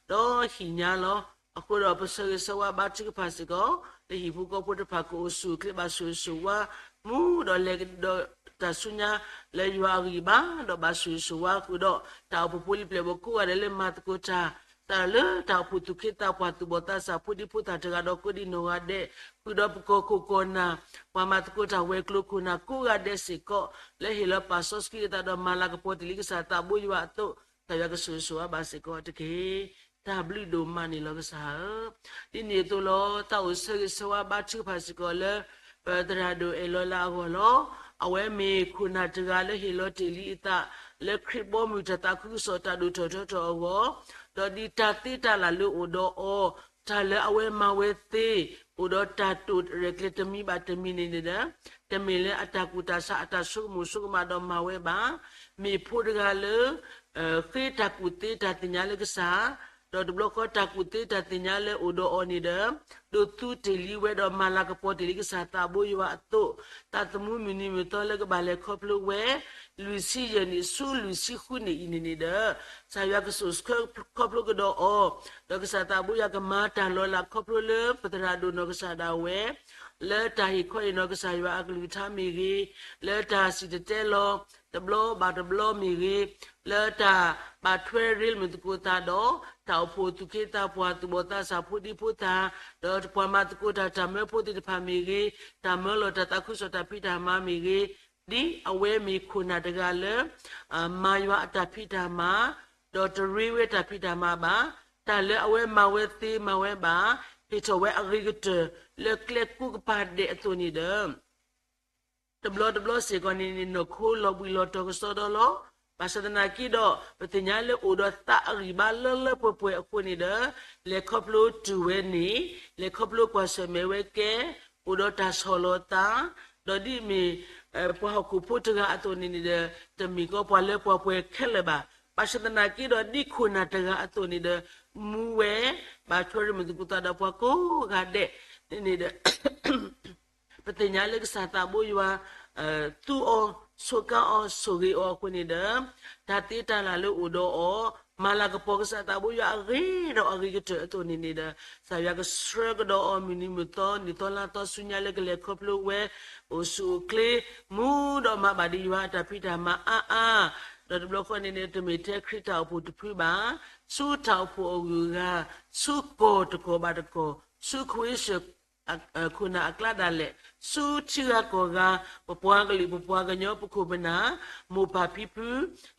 ဒီးဟံၣ်ညါလီၤ. အဃိဒီးပဆၢဂ့ၤဆၢဝါဘါထုကဖၣ်စ့ၢ်ကီး လၢဟံၣ်ဖိဃီဖိတဖၣ်ကအိၣ်ဆူၣ်အိၣ်ချ့ဘၣ်ဆိၣ်ဂ့ၤဆိၣ်ဝါ, မူဒီးလဲၤကဒီးတၢ်ဆူညါလၢယွၤအဂံၢ်ဘါ, ဒီးဘၣ်ဆိၣ်ဂ့ၤဆိၣ်ဝါဃုာ်ဒီး တၢ်အိၣ်ဖှိၣ်ဖိလံၤပျဲၢ်ဘီၣ်ကိးဂၤဒဲးလၢမၤသကိးတၢ်, တၢ်လၢတၢ်အိၣ်ဖှိၣ်သူၣ်က့သးပှၢ်သူၣ်ဘီၣ်သးစၢ်ဖိဒံဖိသၣ်တဂၤဒီးကိးဒံနီၢ်ဂၤဒဲး, ဃုာ်ဒီးပကီၢ်ခိၣ်ကီၢ်နၢ်, ပှၤမၤသကိးတၢ်ဝဲၤကျိၤခိၣ်နၢ်ကိးဂၤဒဲးစ့ၢ်ကီး, လၢဟ့ၣ်လီၤပာ်စီဆှံအသးဒီးမၤလၤကပီၤတ့ၢ်လံကစၢ်သးဘိယွၤအသိး, ကစၢ်ယွၤကဆိၣ်ဂ့ၤဆိၣ်ဝါဘၣ်စ့ၢ်ကီးတက့ၢ်. တၢ်ဘျုးဒိၣ်မးန့ၣ်လီၤကစၢ်ဧၢ. ဒ်န့ၣ်အသိးလီၤ သးအိၣ်ဆၢဂ့ၤဆၢဝါဘါထုကဖၣ်စ့ၢ်ကီးလၢ ပသရၣ်ဒိၣ်အဲၣ်လီၤလၢအဂီၢ်လီၤ. အဝဲမ့ၢ်ခိၣ်နၢ်တဂၤလၢဟ့ၣ်လီၤတ့ၢ်လံအသး လၢခရံာ်ဘီမုၢ်တၢ်သးခုကစီၣ်တၢ်ဒိၣ်ထီၣ်ထီထီၣ်အဂီၢ်, ဒီးဒ်တၢ်သ့တၢ်လၢ်လၢအိၣ်ဒီးအီၤ, တၢ်လၢအဝဲမၤဝဲသ့, အိၣ်ဒီးတၢ်တိာ်ရဲၣ်ကျဲၤတမံၤဘၣ်တမံၤန့ၣ်န့ၣ်ဒီး တမ့ၢ်လၢအတၢ်ကူၣ်တၢ်ဆးအတၢ်ဆိကမိၣ်ဆိကမးဒီးမၤဝဲဘၣ်. မ့ၢ်ဖိတဂၤလၢ ဃ့တၢ်ကူၣ်သ့တၢ်သ့ၣ်ညါလၢကစၢ်, ဒီးတဘျီဃီတၢ်ကူၣ်သ့တၢ်သ့ၣ်ညါလၢအိၣ်ဒီးအီၤန့ၣ်ဒီး ဒိးသူတ့ၢ်လံဝဲဒီးမၤလၤကပီၤတ့ၢ်လံကစၢ်သးဘိယွၤအသိး, သးသမူမုၢ်နံၤမုၢ်သီလၢကဘၣ်လဲၤခီဖျိဝဲ လွံၢ်ဆံယဲၢ်နံၣ်ဆူလွံၢ်ဆံဃုနံၣ်အံၤန့ၣ်န့ၣ်ဒီး ကစၢ်ယွၤကဆိၣ်ဆၢခီဖျိကဒီးအီၤ, ဒီးကစၢ်သးဘိယွၤကမၤတၢ်လီၤလးခီဖျိလၢပသရၣ်ဒိၣ်နီၢ်ကစၢ်ဒၣ်ဝဲ လၢတၢ်ဟ့ၣ်ခီဟ့ၣ်နီၤကစၢ်ယွၤအကလုၢ်ကထါမ့ၢ်ဂ့ၤ, လၢတၢ်စံၣ်တဲၤတဲလီၤ တဘျီဘၣ်တဘျီမ့ၢ်ဂ့ၤ, လၢတၢ်ဘၣ်ထွဲရ့လိာ်မုာ်သကိးသးဒီး တၢ်အိၣ်ဖှိၣ်သူၣ်က့သးပှၢ် သူၣ်ဘီၣ်သးစၢ် ဖိဒံဖိသၣ်, ဒီးပှၤမၤသကိးတၢ် တၢ်မၢဖိသ့ၣ်တဖၣ်မ့ၢ်ဂ့ၤ, တၢ်မၢလီၤတၢ်သးခုကစီၣ်တၢ်ဖံးတၢ်မၤမ့ၢ်ဂ့ၤ, ဒ်အဝဲမ့ၢ်ခိၣ်နၢ်တဂၤလၢ မၤယွၤအတၢ်ဖံးတၢ်မၤ, ဒီးတရ့ဝဲတၢ်ဖံးတၢ်မၤဘၣ်, တၢ်လၢအဝဲမၤဝဲသ့မၤဝဲဘၣ်, ဟ့ၣ်ထီၣ်ဝဲအဂ့ၤကတၢၢ် လၢကျဲကိးကပၤဒဲးအသိးန့ၣ်ဒီး တဘျီတဘျီစ့ၢ်ကီးန့ၣ်န့ၣ် နီၢ်ခိလီၤဘှံးလီၤတီၤကစီဒီလီၤ. ဘၣ်ဆၣ်သနာ်က့ဒီး ပသ့ၣ်ညါလၢအိၣ်ဒီးသးအဂံၢ်ဘါလၢလၢပှဲၤပှဲၤအဃိန့ၣ်ဒီး လဲၤခီဖျိတုၤဝဲန့ၣ်, လဲၤခီဖျိကွၢ်ဆၢၣ်မဲာ်ဝဲကဲ, အိၣ်ဒီးတၢ်ဆီၣ်လီၤသး, ဒီးဒ်မ့ၢ် ပှၤဟီၣ်ခိၣ်ဖိတဂၤအသိးန့ၣ်န့ၣ်ဒီး တမ့ၢ်ကီးပှၤလၢပှဲၤပှဲၤခဲလၢာ်ဘၣ်. ဘၣ်ဆၣ်သနာ်က့ဒီး ဒ်ခိၣ်နၢ်တဂၤအသိးန့ၣ်ဒီး မူဝဲ ဘၣ်ထွဲရမုာ်သကိးသးဒီးပှၤကိးဂၤဒဲးန့ၣ်န့ၣ်ဒီး ပသ့ၣ်ညါလၢကစၢ်သးဘိယွၤ သူအီၤ, ဆိးကါအီၤ, ဆိၣ်ဂ့ၤအီၤအဃိန့ၣ်ဒီး တၢ်သ့တၢ်လၢ်လၢအိၣ်ဒီးအီၤ, မၤလၤကပီၤကစၢ်သးဘိယွၤအဂ့ၤဒီးအဂ့ၤကတၢၢ်အသိးန့ၣ်န့ၣ်ဒီး ကစၢ်ယွၤကဆှၢကဒီးအီၤ မုၢ်နံၤမုၢ်သီ နံၣ်သီလါသီဆူညါလၢကလဲၤခီဖျိဝဲ အိၣ်ဆူၣ်အိၣ်ချ့ မူဒီးမၤဘၣ်ဒံးယွၤအတၢ်ဖံးတၢ်မၤအါအါ, ဒီးတဘျီဃီန့ၣ်န့ၣ် တမ့ၢ်ထဲခရံာ်တၢ်အိၣ်ဖှိၣ်တဖုဘၣ်, ဆူတၢ်အိၣ်ဖှိၣ်အဂုၤအဂၤ, ဆူကီၢ်တကီၢ်ဘၣ်တကီၢ်, ဆူခွ့စၢၣ် ခိၣ်နၢ်အကျါဒၣ်လဲာ်, ဆူထံဂၤကီၢ်ဂၤ, ပပှၤကလုာ်ပပှၤကညီ ပခိၣ်ပနၢ်, မိၢ်ပၢ်ဖံဖု,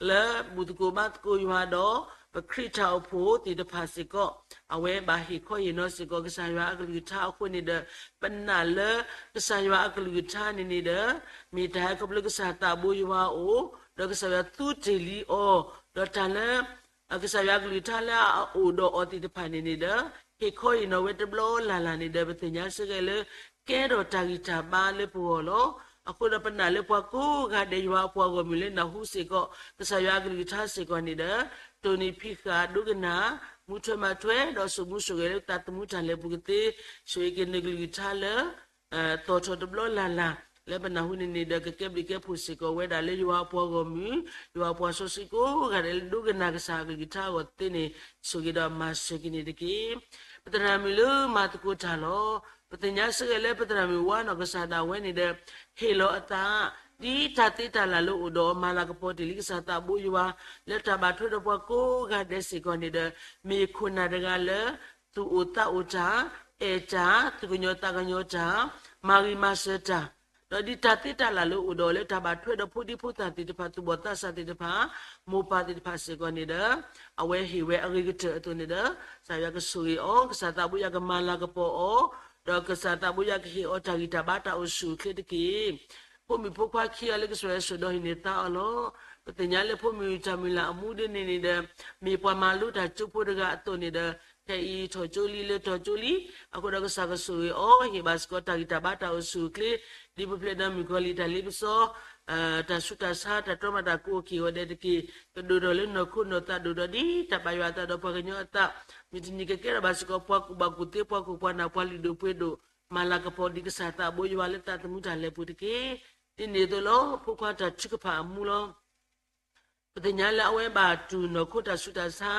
လၢဘူၣ်သကိးဘါသကိးယွၤဒီး ပခရံာ်တၢ်အိၣ်ဖှိၣ်သ့ၣ်တဖၣ်စ့ၢ်ကီး, အဝဲဘၣ်ဟ့ၣ်ခီဟ့ၣ်နီၤစ့ၢ်ကီး ကစၢ်ယွၤအကလုၢ်ကထါအဃိန့ၣ်ဒီး ပနာ်လၢကစၢ်ယွၤအကလုၢ်ကထါန့ၣ်န့ၣ်ဒီး မ့ၢ်တၢ်ဟဲခီဖျိကစၢ်သးဘိယွၤအအိၣ်, ဒီးကစၢ်ယွၤသူတ့ၢ်လံအီၤ, ဒီးတၢ်လၢ ကစၢ်ယွၤအကလုၢ်ကထါလၢအအိၣ်ဒီးအီၤသ့ၣ်တဖၣ်န့ၣ်န့ၣ်ဒီး ဟ့ၣ်ခီဟ့ၣ်နီၤဝဲတဘျီလၢ်လၢ်န့ၣ်ဒီး ပသ့ၣ်ညါစ့ၢ်ကီးလၢ ကဲထီၣ်တၢ်ဂံၢ်တၢ်ဘါလၢပဂီၢ်လီၤ. အဃိဒီးပနာ်လၢပှၤကိးဂၤဒဲး ယွၤအပှၤဂီၢ်မုၢ်လၢနၢ်ဟူစ့ၢ်ကီး ကစၢ်ယွၤအကလုၢ်ကထါစ့ၢ်ကီးန့ၣ်ဒီး တိၢ်န့ၢ်ဖံးဃာ်ဒိကနၣ် မူထွဲမၤထွဲ ဒီးစိာ်မူစိာ်ဂဲၤလၢတၢ်သမူတၢ်လဲၤပူၤကသ့, ဆိၣ်ဂ့ၤက့ၤနကလုၢ်ကထါလၢ သီၣ်ထီၣ်တဘျီလၢ်လၢ် လၢပနၢ်ဟူန့ၣ်န့ၣ်ဒီး ကကဲဘျုးကဲဖှိၣ်စ့ၢ်ကီးဝဲဒၣ်လၢယွၤအပှၤဂီၢ်မုၢ်, ယွၤအပှၤစီဆှံကိးဂၤဒဲးလၢဒိကနၣ်ကစၢ်အကလုၢ်ကထါအဂီၢ်သ့န့ၣ် ဆိၣ်ဂ့ၤဒီးမၤစၢၤက့ၤန့ၣ်တက့ၢ်. ပသရၣ်မုၣ်လၢမၤသကိးတၢ်လီၤ. ပသ့ၣ်ညါစ့ၢ်ကီးလၢပသရၣ်မုၣ်ဝါနီၢ်ကစၢ်ဒၣ်ဝဲန့ၣ်ဒီး ဟ့ၣ်လီၤအသး ဒ်တၢ်သ့တၢ်လၢ်လၢအိၣ်ဒီးအီၤ မၤလၤကပီၤတ့ၢ်လံကစၢ်သးဘိယွၤ လၢတၢ်ဘၣ်ထွဲဒီးပှၤကိးဂၤဒဲးစ့ၢ်ကီးန့ၣ်ဒီး မ့ၢ်ခိၣ်နၢ်တဂၤလၢ သူၣ်အိၣ်သးအိၣ်တၢ်, အဲၣ်တၢ်, သူၣ်ကညီၤသးကညီၤတၢ်, မၤဂ့ၤမၤစၢၤတၢ်, ဒီးဒ်တၢ်သ့တၢ်လၢ်လၢအိၣ်ဒီးအီၤလၢတၢ်ဘၣ်ထွဲဒီးဖိဒံဖိသၣ်သ့ၣ်တဖၣ် သူၣ်ဘီၣ်သးစၢ်သ့ၣ်တဖၣ် မိၢ်ပၢ်သ့ၣ်တဖၣ်စ့ၢ်ကီးန့ၣ်ဒီး အဝဲဟ့ၣ်ဝဲအဂ့ၤကတၢၢ်အသိးန့ၣ်ဒီး ကစၢ်ယွၤကဆိၣ်ဂ့ၤအီၤ, ကစၢ်သးဘိယွၤကမၤလၤကပီၤအီၤ, ဒီးကစၢ်သးဘိယွၤကဟ့ၣ်အီၤတၢ်ဂံၢ်တၢ်ဘါတၢ်အိၣ်ဆူၣ်အိၣ်ချ့တက့ၢ်. ဖိမုၣ်ဖိခွါခံဂၤလၢကစၢ်ယွၤဆိၣ်ဒီးဟံးန့ၢ်သါအီၤလီၤ. ပသ့ၣ်ညါလၢဖိမုၣ်တၢ်မုၢ်လၢ်အမူဒ်န့ၣ်န့ၣ်ဒီး မ့ၢ်ပှၤမၤလိတၢ်ကၠိဖိတဂၤအသိးန့ၣ်ဒီး ခဲအံၤထီၣ်ကၠိလံလၢထီၣ်ကၠိလံ, အဃိဒီးကစၢ်ကဆိၣ်ဂ့ၤအီၤ ဟ့ၣ်ဘၣ်စ့ၢ်ကီးတၢ်ဂံၢ်တၢ်ဘါတၢ်အိၣ်ဆူၣ်အိၣ်ချ့, ဒ်ပဖျဲးဒီးမုၣ်ကီၤလံၢ်တၢ်လ့ပစီ တၢ်ဆူးတၢ်ဆါ တၢ်တြီမၤတၢ်ကိးက့ၤဂီၤဒဲးတက့ၢ်. ကဒိၣ်ထီၣ်လၢနီၢ်ခိနီၢ်သး ဒိၣ်ထီၣ်ဒ်တၢ်ဘၣ်ယွၤအသးဒီးပှၤကညီအသး, မုၢ်တနံၤကကဲထီၣ်ဘၣ်စ့ၢ်ကီး ပှၤကူၣ်ဘၣ်ကူၣ်သ့ ပှၤကူၣ်ပှၤနၢ် ပှၤလုၢ်ဒိၣ်ပှ့ၤဒိၣ်, မၤလၤကပီၤဒ်ကစၢ်သးဘိယွၤလၢသးသမူတၢ်လဲၤပူၤတက့ၢ်. ဒ်န့ၣ်အသိးလီၤ ဖိခွါတၢ်ထုကဖၣ်အမူလီၤ. ပသ့ၣ်ညါလၢအဝဲဘၣ်တူၢ်နီၢ်ခိတၢ်ဆူးတၢ်ဆါ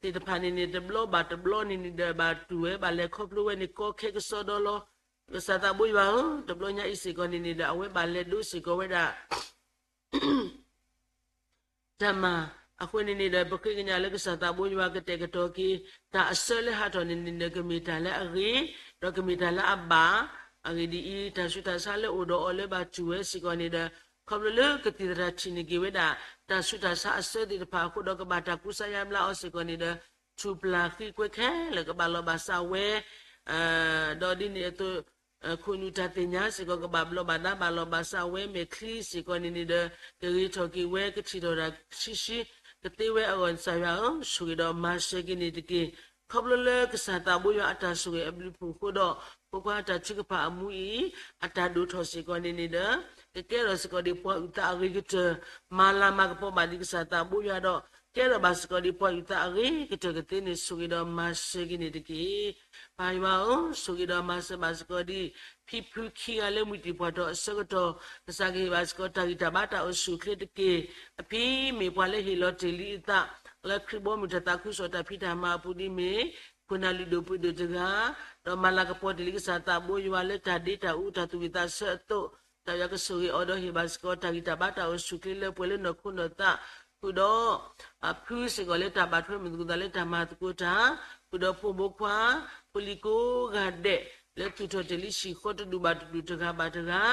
သ့ၣ်တဖၣ်န့ၣ်န့ၣ် တဘျီဘၣ်တဘျီန့ၣ်န့ၣ်ဒီး ဘၣ်တူၢ်ဝဲ ဘၣ်လဲၤခီဖျိဝဲန့ၣ် ကီခဲကစီဒီလီၤ. ကစၢ်သးဘိယွၤဧၢ, တဘျီညါအံၤစ့ၢ်ကီးန့ၣ်န့ၣ်ဒီး အဝဲဘၣ်လဲၤဒိးစ့ၢ်ကီးဝဲဒၣ် တၢ်မၤအဃိန့ၣ်န့ၣ်ဒီး ပဃ့ကညးလၢကစၢ်သးဘိယွၤကတဲာ်ကတီၤက့ၤ တၢ်အဆၢလၢဟးထီၣ်န့ၣ်န့ၣ်ဒီး ကမ့ၢ်တၢ်လၢအဂ့ၤ, ဒီးကမ့ၢ်တၢ်လၢအဘၣ်, အဂ့ၢ်ဒ်အံၤ, တၢ်ဆူးတၢ်ဆါလၢအိၣ်ဒီးအီၤလၢဘၣ်တူၢ်ဝဲစ့ၢ်ကီးန့ၣ်ဒီး ခီဖျိလၢကသံၣ်သရၣ်ထံၣ်န့ၢ်က့ၤဝဲဒၣ် တၢ်ဆူးတၢ်ဆါအဆၢသ့ၣ်တဖၣ်အဃိဒီး ကဘၣ်တၢ်ကူစါယါဘျါအီၤစ့ၢ်ကီးန့ၣ်ဒီး ထူၣ်ပျၢ်ဃံကွဲခဲလၢာ် ကဘၣ်လီၤဘၣ်စးဝဲ ဒီးဒ်န့ၣ်အသိး ခိၣ်နူာ်တၢ်သ့ၣ်ညါစ့ၢ်ကီး ကဘၣ်ဘျီးဘၣ်ဒါ ဘၣ်လီၤဘၣ်စးဝဲ မဲာ်ချံစ့ၢ်ကီးန့ၣ်န့ၣ်ဒီး ကဂ့ၤထီၣ်က့ၤဝဲ ကထံၣ်ထီၣ်တၢ်ဆှံဆှံ ကသ့ဝဲအဂီၢ် ကစၢ်ယွၤဧၢ, ဆိၣ်ဂ့ၤဒီးမၤစၢၤက့ၤန့ၣ်တက့ၢ်. ခီဖျိလၢကစၢ်သးဘိယွၤအတၢ်ဆိၣ်ဂ့ၤအဘျုးအဖှိၣ်အဃိဒီး ဖိခွါတၢ်ထုကဖၣ်အမူအံၤ အတၢ်ဒိၣ်ထီၣ်စ့ၢ်ကီးန့ၣ်န့ၣ်ဒီး ကကဲထီၣ်စ့ၢ်ကီးဒံးပှၤအုၣ်သးအဂ့ၤကတၢၢ်, မၤလၤမၤကပီၤဘၣ်ဒံးကစၢ်သးဘိယွၤဒီး ကဲထီၣ်ဘၣ်စ့ၢ်ကီးဒံးပှၤအုၣ်သးအဂ့ၤကတၢၢ်ကသ့န့ၣ် ဆိၣ်ဂ့ၤဒီးမၤစၢၤက့ၤန့ၣ်တက့ၢ်. ပၢ်ယွၤဧၢ, ဆိၣ်ဂ့ၤဒီးမၤစၢၤဘၣ်စ့ၢ်ကီးဒံး ဖံဖုခံဂၤလၢမုၢ်တံၢ်ပှၢ်ထီၣ်အဆၢကတီၢ်, ကစၢ်ကဟ့ၣ်ဘၣ်စ့ၢ်ကီးတၢ်ဂံၢ်တၢ်ဘါတၢ်အိၣ်ဆူၣ်အိၣ်ချ့တက့ၢ်. အဖံမ့ၢ်ပှၤလၢဟ့ၣ်လီၤတ့ၢ်လံအသး လၢခရံာ်ဘီမုၢ်တၢ်သးခုကစီၣ်တၢ်ဖံးတၢ်မၤအပူၤဒ်မ့ၢ် ခိၣ်နၢ်လုၢ်ဒိၣ်ပှ့ၤဒိၣ်တဂၤ, ဒီးမၤလၤကပီၤတ့ၢ်လံကစၢ်သးဘိယွၤလၢတၢ်ဒ့တၢ်အူတၢ်သူၣ်ဝံၣ်သးဆၢအသိး, ကစၢ်ယွၤကဆိၣ်ဂ့ၤအီၤဒီးဟ့ၣ်ဘၣ်စ့ၢ်ကီးတၢ်ဂံၢ်တၢ်ဘါတၢ်အိၣ်ဆူၣ်အိၣ်ချ့လၢပှဲၤလၢနီၢ်ခိနီၢ်သး ဃုာ်ဒီး အဖုစ့ၢ်ကီးလၢတၢ်ဘၣ်ထွဲမုာ်သကိးသးလၢတၢ်မၤသကိးတၢ်, ဃုာ်ဒီးဖိမုၣ်ဖိခွါ ဖိလံၤကိးဂၤဒဲး လၢသူၣ်ထီၣ်တ့ၢ်လံဆံၣ်ဃီတဒူၣ်ဘၣ်တဒူၣ်တဂၤဘၣ်တဂၤ,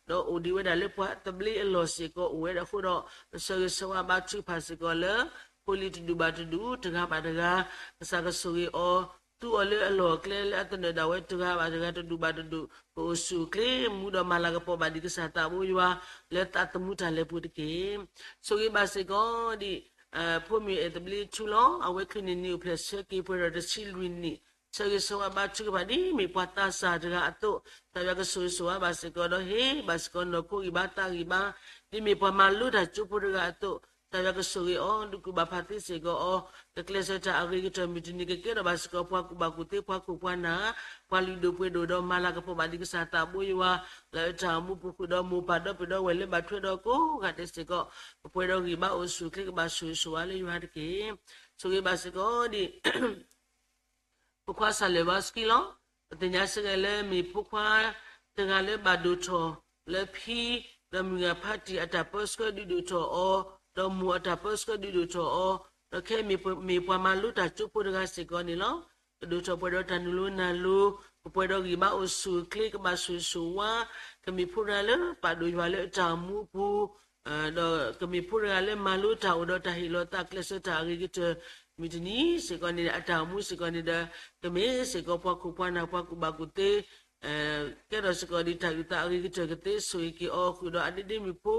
ဒီးအိၣ်ဒံးဝဲဒၣ်လၢပှၤသဘျ့အလီၢ်စ့ၢ်ကီးအိၣ်ဝဲဒၣ်အဃိဒီး ပဆၢဂ့ၤဆၢဝါဘါထုကဖၣ်စ့ၢ်ကီးလၢ ဖိလံၤတဒူၣ်ဘၣ်တဒူၣ်တဂၤဘၣ်တဂၤ, ကစၢ်ကဆိၣ်ဂ့ၤအီၤ သူအီၤလၢအလီၢ်အကျဲလၢအသနၢၣ်ဒၣ်ဝဲတဂၤဘၣ်တဂၤတဒူၣ်ဘၣ်တဒူၣ်, ကအိၣ်ဆူၣ်အိၣ်ချ့မူဒီးမၤလၤကပီၤဘၣ်ဒံးကစၢ်သးဘိယွၤ လၢသးသမူတၢ်လဲၤပူၤတက့ၢ်. ဆိၣ်ဂ့ၤဘၣ်စ့ၢ်ကီးဒံး ဖိမုၣ်အဲၣ်သဘျ့ထူလီၤ. အဝဲချုးန့ၢ်နံၣ်အိၣ်ဖျဲၣ်ဆၢက့ၤပှဲၤဒီးတဆံလွံၢ်နံၣ်, ဆၢဂ့ၤဆၢဝါဘါထုကဖၣ်ဒ်မ့ၢ်ပှၤသးစၢ်တဂၤအသိး, ကစၢ်ယွၤကဆိၣ်ဂ့ၤဆိၣ်ဝါဘၣ်စ့ၢ်ကီးဒီးဟ့ၣ်ဘၣ်စ့ၢ်ကီးနီၢ်ခိဂံၢ်ဘါသးဂံၢ်ဘါ, ဒ်မ့ၢ်ပှၤမၤလိတၢ်ကၠိဖိတဂၤအသိး, ကစၢ်ယွၤကဆိၣ်ဂ့ၤအီၤ ဒုးကူၣ်ဘၣ်ဖးသ့စ့ၢ်ကီးအီၤ, ကကျဲးစၢးတၢ်အဂ့ၤကတၢၢ်မုၢ်တနံၤ ကကဲထီၣ်ဘၣ်စ့ၢ်ကီးပှၤကူၣ်ဘၣ်ကူၣ်သ့ ပှၤခိၣ်ပှၤနၢ်, ပှၤလုၢ်ဒိၣ်ပှ့ၤဒိၣ်ဒီးမၤလၤကပီၤဘၣ်ဒံးကစၢ်သးဘိယွၤ လၢအတၢ်အိၣ်မူပူၤဃုာ်ဒီးမိၢ်ပၢ်ဒီပုၢ်ဒီဝဲၢ်လၢဘၣ်ထွဲဒီးကိးဂၤဒဲးစ့ၢ်ကီး, ပပှဲၤဒီးဂံၢ်ဘါအိၣ်ဆူၣ်အိၣ်ချ့ကဘၣ်ဆိၣ်ဂ့ၤဆိၣ်ဝါလၢယွၤတက့ၢ်. ဆိၣ်ဂ့ၤဘၣ်စ့ၢ်ကီးဒံး ဖိခွါစၤလၢၤဘါစကံလီၤ. ပသ့ၣ်ညါစ့ၢ်ကီးလၢမ့ၢ်ဖိခွါတဂၤလၢဘၣ်ဒိၣ်ထီၣ်လၢဖံ, ဒီးမုၢ်ဂၤဖါတံၢ်အတၢ်ပၢဆှၢဒုးဒိၣ်ထီၣ်အီၤ, ဒီးမိၢ်အတၢ်ပၢဆှၢဒုးဒိၣ်ထီၣ်အီၤ, ဒီးခဲအံၤမ့ၢ်ပှၤမၤလိတၢ်ကၠိဖိတဂၤစ့ၢ်ကီးန့ၣ်လီၤ. ကဒိၣ်ထီၣ်ပှဲၤဒီးတၢ်နုာ်လီၤနုာ်လီၤ, ကပှဲၤဒီးဂံၢ်ဘါအိၣ်ဆူၣ်အိၣ်ချ့ ကဘၣ်ဆိၣ်ဂ့ၤဆိၣ်ဝါ, ကမ့ၢ်ဖိတဂၤလၢပာ်ဒိၣ်ယွၤလၢအတၢ်အိၣ်မူအပူၤ ဒီးကမ့ၢ်ဖိတဂၤလၢမၤလိတၢ်အိၣ်ဒီးတၢ်ဟ့ၣ်လီၤသးကျဲးစၢးတၢ်အဂ့ၤကတၢၢ်, မုၢ်တနံၤစ့ၢ်ကီးန့ၣ် အတၢ်အိၣ်မူစ့ၢ်ကီးန့ၣ်ဒီး ကမ့ၢ်စ့ၢ်ကီးပှၤခိၣ်ပှၤနၢ်ပှၤကူၣ်ဘၣ်ကူၣ်သ့, ကဲထီၣ်စ့ၢ်ကီးဒံးတၢ်အုၣ်သးအဂ့ၤကတၢၢ်ကသ့ဆိၣ်ဂ့ၤက့ၤအီၤဃုာ်ဒီးအဒ့ဒ့မုၣ်ဖိ,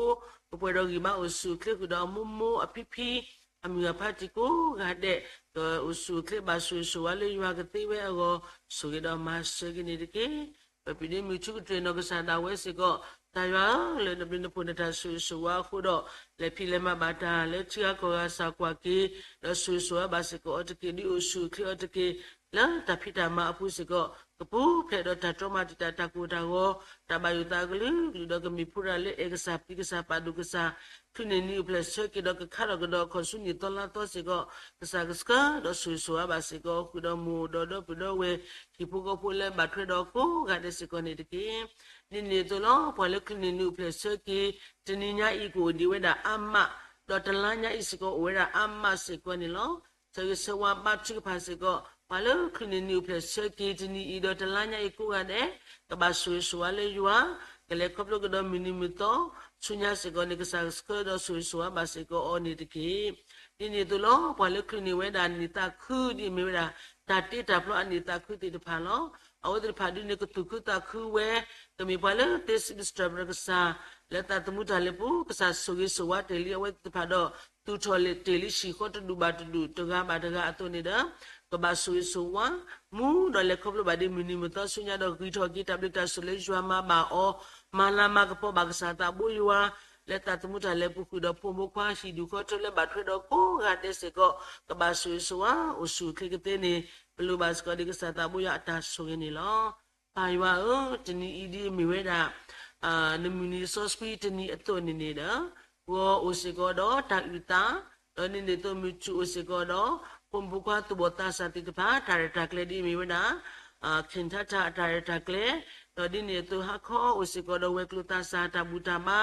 ကပှဲၤဒီးဂံၢ်ဘါအိၣ်ဆူၣ်အိၣ်ချ့ဃုာ်ဒီးအမိၢ်မိၢ်အဖံဖံ, အမုၢ်ဂၤဖါတံၢ်ကိးဂၤဒဲး, ကအိၣ်ဆူၣ်အိၣ်ချ့ဘၣ်ဆိၣ်ဂ့ၤဆိၣ်ဝါလၢယွၤကသ့ဝဲအဂီၢ်, ဆိၣ်ဂ့ၤဒီးမၤစၢၤက့ၤန့ၣ်တက့ၢ်. ပပျံၤဒ့မုၣ်ထူကတြဲၤနီၢ်ကစၢ်ဒၣ်ဝဲစ့ၢ်ကီး, တၢ်ယွၤဧၢ, လၢနဘျုးနဖှိၣ်နတၢ်ဆိၣ်ဂ့ၤဆိၣ်ဝါအဃိဒီး, လဲၤဖံးလဲၤမၤဘၣ်တၢ်လၢထံဂၤကီၢ်ဂၤစၢ်ကွၢ်က့ၤ, ဒီးဆိၣ်ဂ့ၤဆိၣ်ဝါဘၣ်စ့ၢ်ကီးအီၤတက့ၢ်, ဒုးအိၣ်ဆူၣ်အိၣ်ချ့အီၤတက့ၢ်, လၢတၢ်ဖံးတၢ်မၤအပူၤစ့ၢ်ကီး, ကပူၤဖျဲးဒီးတၢ်တြီမၤတံာ်တာ်တၢ်ကိၢ်တၢ်ဂီၤ, တၢ်ဘၣ်ယိၣ်သးအကလုာ်ကလုာ်ဒီးကမ့ၢ်ဖိတဂၤလၢအဲၣ်ကစၢ်ပျံၤကစၢ်ပာ်ဒိၣ်ကစၢ်, ချုးန့ၢ်နံၣ်အိၣ်ဖျဲၣ်ဆၢက့ၤဒီးကခါထီၣ်ကဒီးအခီၣ်ဆူနံၣ်သီလါသီစ့ၢ်ကီး, ကစၢ်ကဆှၢဒီးဆိၣ်ဂ့ၤဆိၣ်ဝါဘၣ်စ့ၢ်ကီး ဃုာ်ဒီးမိၢ်ဒီးဒီပုၢ်ဒီဝဲၢ်, ဟံၣ်ဖိဃီဖိလၢဘၣ်ထွဲဒီးကိးဂၤဒဲးစ့ၢ်ကီးန့ၣ်တက့ၢ်. ဒ်န့ၣ်အသိးလီၤ, ပှၤလၢချုးန့ၢ်နံၣ်အိၣ်ဖျဲၣ်ဆၢက့ၤ, တနံၤညါအံၤကအိၣ်ဒံးဝဲဒၣ်အါမး, ဒီးတလါညါအံၤစ့ၢ်ကီးအိၣ်ဝဲဒၣ်အါမးစ့ၢ်ကီးန့ၣ်လီၤ. ဆၢဂ့ၤဆၢဝါဘါထုကဖၣ်စ့ၢ်ကီး, ပှၤလၢချုးန့ၢ်နံၣ်အိၣ်ဖျဲၣ်ဆၢက့ၤတနံၤအံၤဒီးတလါညါအံၤကိးဂၤဒဲး, ကဘၣ်ဆိၣ်ဂ့ၤဆိၣ်ဝါလၢယွၤ, ကလဲၤခီဖျိကဒီးမုၢ်နံၤမုၢ်သီ, ဆူညါစ့ၢ်ကီးန့ၣ် ကစၢ်ကဆှၢဒီးဆိၣ်ဂ့ၤဆိၣ်ဝါဘၣ်စ့ၢ်ကီးအီၤန့ၣ်တက့ၢ်. ဒ်န့ၣ်အသိးလီၤ, ပှၤလၢချုးန့ၢ်ဝဲဒၣ်နံၣ်သးခုဒ်အမ့ၢ်ဝဲဒၣ်, တၢ်တ့တၢ်ဖျီအနံၣ်သးခုသ့ၣ်တဖၣ်လီၤ. အဝဲသ့ၣ်တဖၣ်ဒုးန့ၣ်ကသူၣ်ခုသးခုဝဲ, ကမ့ၢ်ပှၤလၢသ့စံးဘျုးစံးထီၣ်ပတြၢၤကစၢ်, လၢသးသမူတၢ်လဲၤပူၤ, ကစၢ်ဆိၣ်ဂ့ၤဆိၣ်ဝါတ့ၢ်လံအဝဲသ့ၣ်တဖၣ်ဒီး, သူၣ်ထီၣ်တ့ၢ်လံဆံၣ်ဃီတဒူၣ်ဘၣ်တဒူၣ်တဂၤဘၣ်တဂၤအသိးန့ၣ်ဒီး, ကဘၣ်ဆိၣ်ဂ့ၤဆိၣ်ဝါ, မူဒီးလဲၤခီဖျိဘၣ်ဒ်မုၢ်နံၤမုၢ်သီဆူညါဒီးဂံၢ်ထီၣ်က့ၤတၢ်ဘျုးတၢ်ဆိၣ်လၢယွၤမၤဘၣ်အီၤ, မၤလၤမၤကပီၤဘၣ်ကစၢ်သးဘိယွၤ, လၢသးသမူတၢ်လဲၤပူၤဃုာ်ဒီးဖိမုၣ်ဖိခွါဟံၣ်ဒူၣ်ဃီထၢလၢဘၣ်ထွဲဒီးကိးဂၤဒဲးစ့ၢ်ကီး, ကဘၣ်ဆိၣ်ဂ့ၤဆိၣ်ဝါ, အိၣ်ဆူၣ်အိၣ်ချ့ကသ့န့ၣ်, ပလိၣ်ဘၣ်စ့ၢ်ကီးဒ်ကစၢ်သးဘိယွၤအတၢ်ဆိၣ်ဂ့ၤန့ၣ်လီၤ. ပၢ်ယွၤဧၢ, တနံၤအံၤဒ်အမ့ၢ်ဝဲဒၣ် နမုၢ်နံၤလံာ်စီဆှံတနံၤအသိးန့ၣ်န့ၣ်ဒီး, ဂီၤအိၣ်စ့ၢ်ကီးဒီးတၢ်အုၣ်သး, ဒီးဒ်န့ၣ်အသိးမုၢ်ထူၣ်အိၣ်စ့ၢ်ကီးဒီး, ဖိမုၣ်ဖိခွါသူၣ်ဘီၣ်သးစၢ်သ့ၣ်တဖၣ် တၢ်ရဲၣ်တၢ်ကျဲၤဒ်အမ့ၢ်ဝဲဒၣ်, ခ့ၣ်ထါတၢ်အတၢ်ရဲၣ်တၢ်ကျဲၤ, ဒီးဒ်န့ၣ်အသိးဟါခီအိၣ်စ့ၢ်ကီးဒီးဝဲၤကျိၤသးစၢ်တၢ်ဘူၣ်တၢ်ဘါ,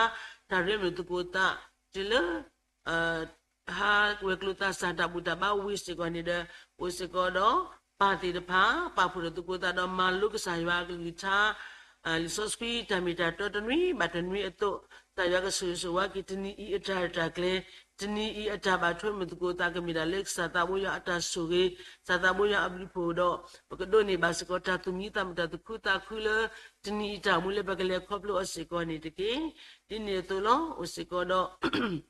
တၢ်ရဲၣ်မုၢ်သကိးသး, တုၤလၢ ဟါဝဲၤကျိၤသးစၢ်တၢ်ဘူၣ်တၢ်ဘါဝံၤစ့ၢ်ကီးန့ၣ်ဒီး, အိၣ်စ့ၢ်ကီးဒီး, ပၢ်သ့ၣ်တဖၣ်, ပာ်ဖှိၣ်ဒီးသကိးသးဒီးမၤလိကစၢ်ယွၤအကလုၢ်ကထါ, လံာ်စီဆှံတၢ်မ့ၢ်တၢ်တီတနွံဘၣ်တနွံအသိး, ကစၢ်ယွၤကဆိၣ်ဂ့ၤဆိၣ်ဝါက့ၤတနံၤအံၤအတၢ်ရဲၣ်တၢ်ကျဲၤ, တနံၤအံၤအတၢ်ဘၣ်ထွဲမုၢ်သကိးသးကမ့ၢ်ဒၣ်လၢကစၢ်သးဘိယွၤအတၢ်ဆိၣ်ဂ့ၤ, ကစၢ်သးဘိယွၤအဘျုးဖှိၣ်ဒီး, ပကဒိးန့ၢ်ဘၣ်စ့ၢ်ကီးတၢ်သူၣ်မံသးမုာ်တၢ်သူၣ်ခုသးခုလၢ, တနံၤအံၤတၢ်အိၣ်မူလၢပကလဲၤခီဖျိအီၤစ့ၢ်ကီးန့ၣ်တက့ၢ်. ဒ်န့ၣ်အသိးလီၤ, အိၣ်စ့ၢ်ကီးဒီး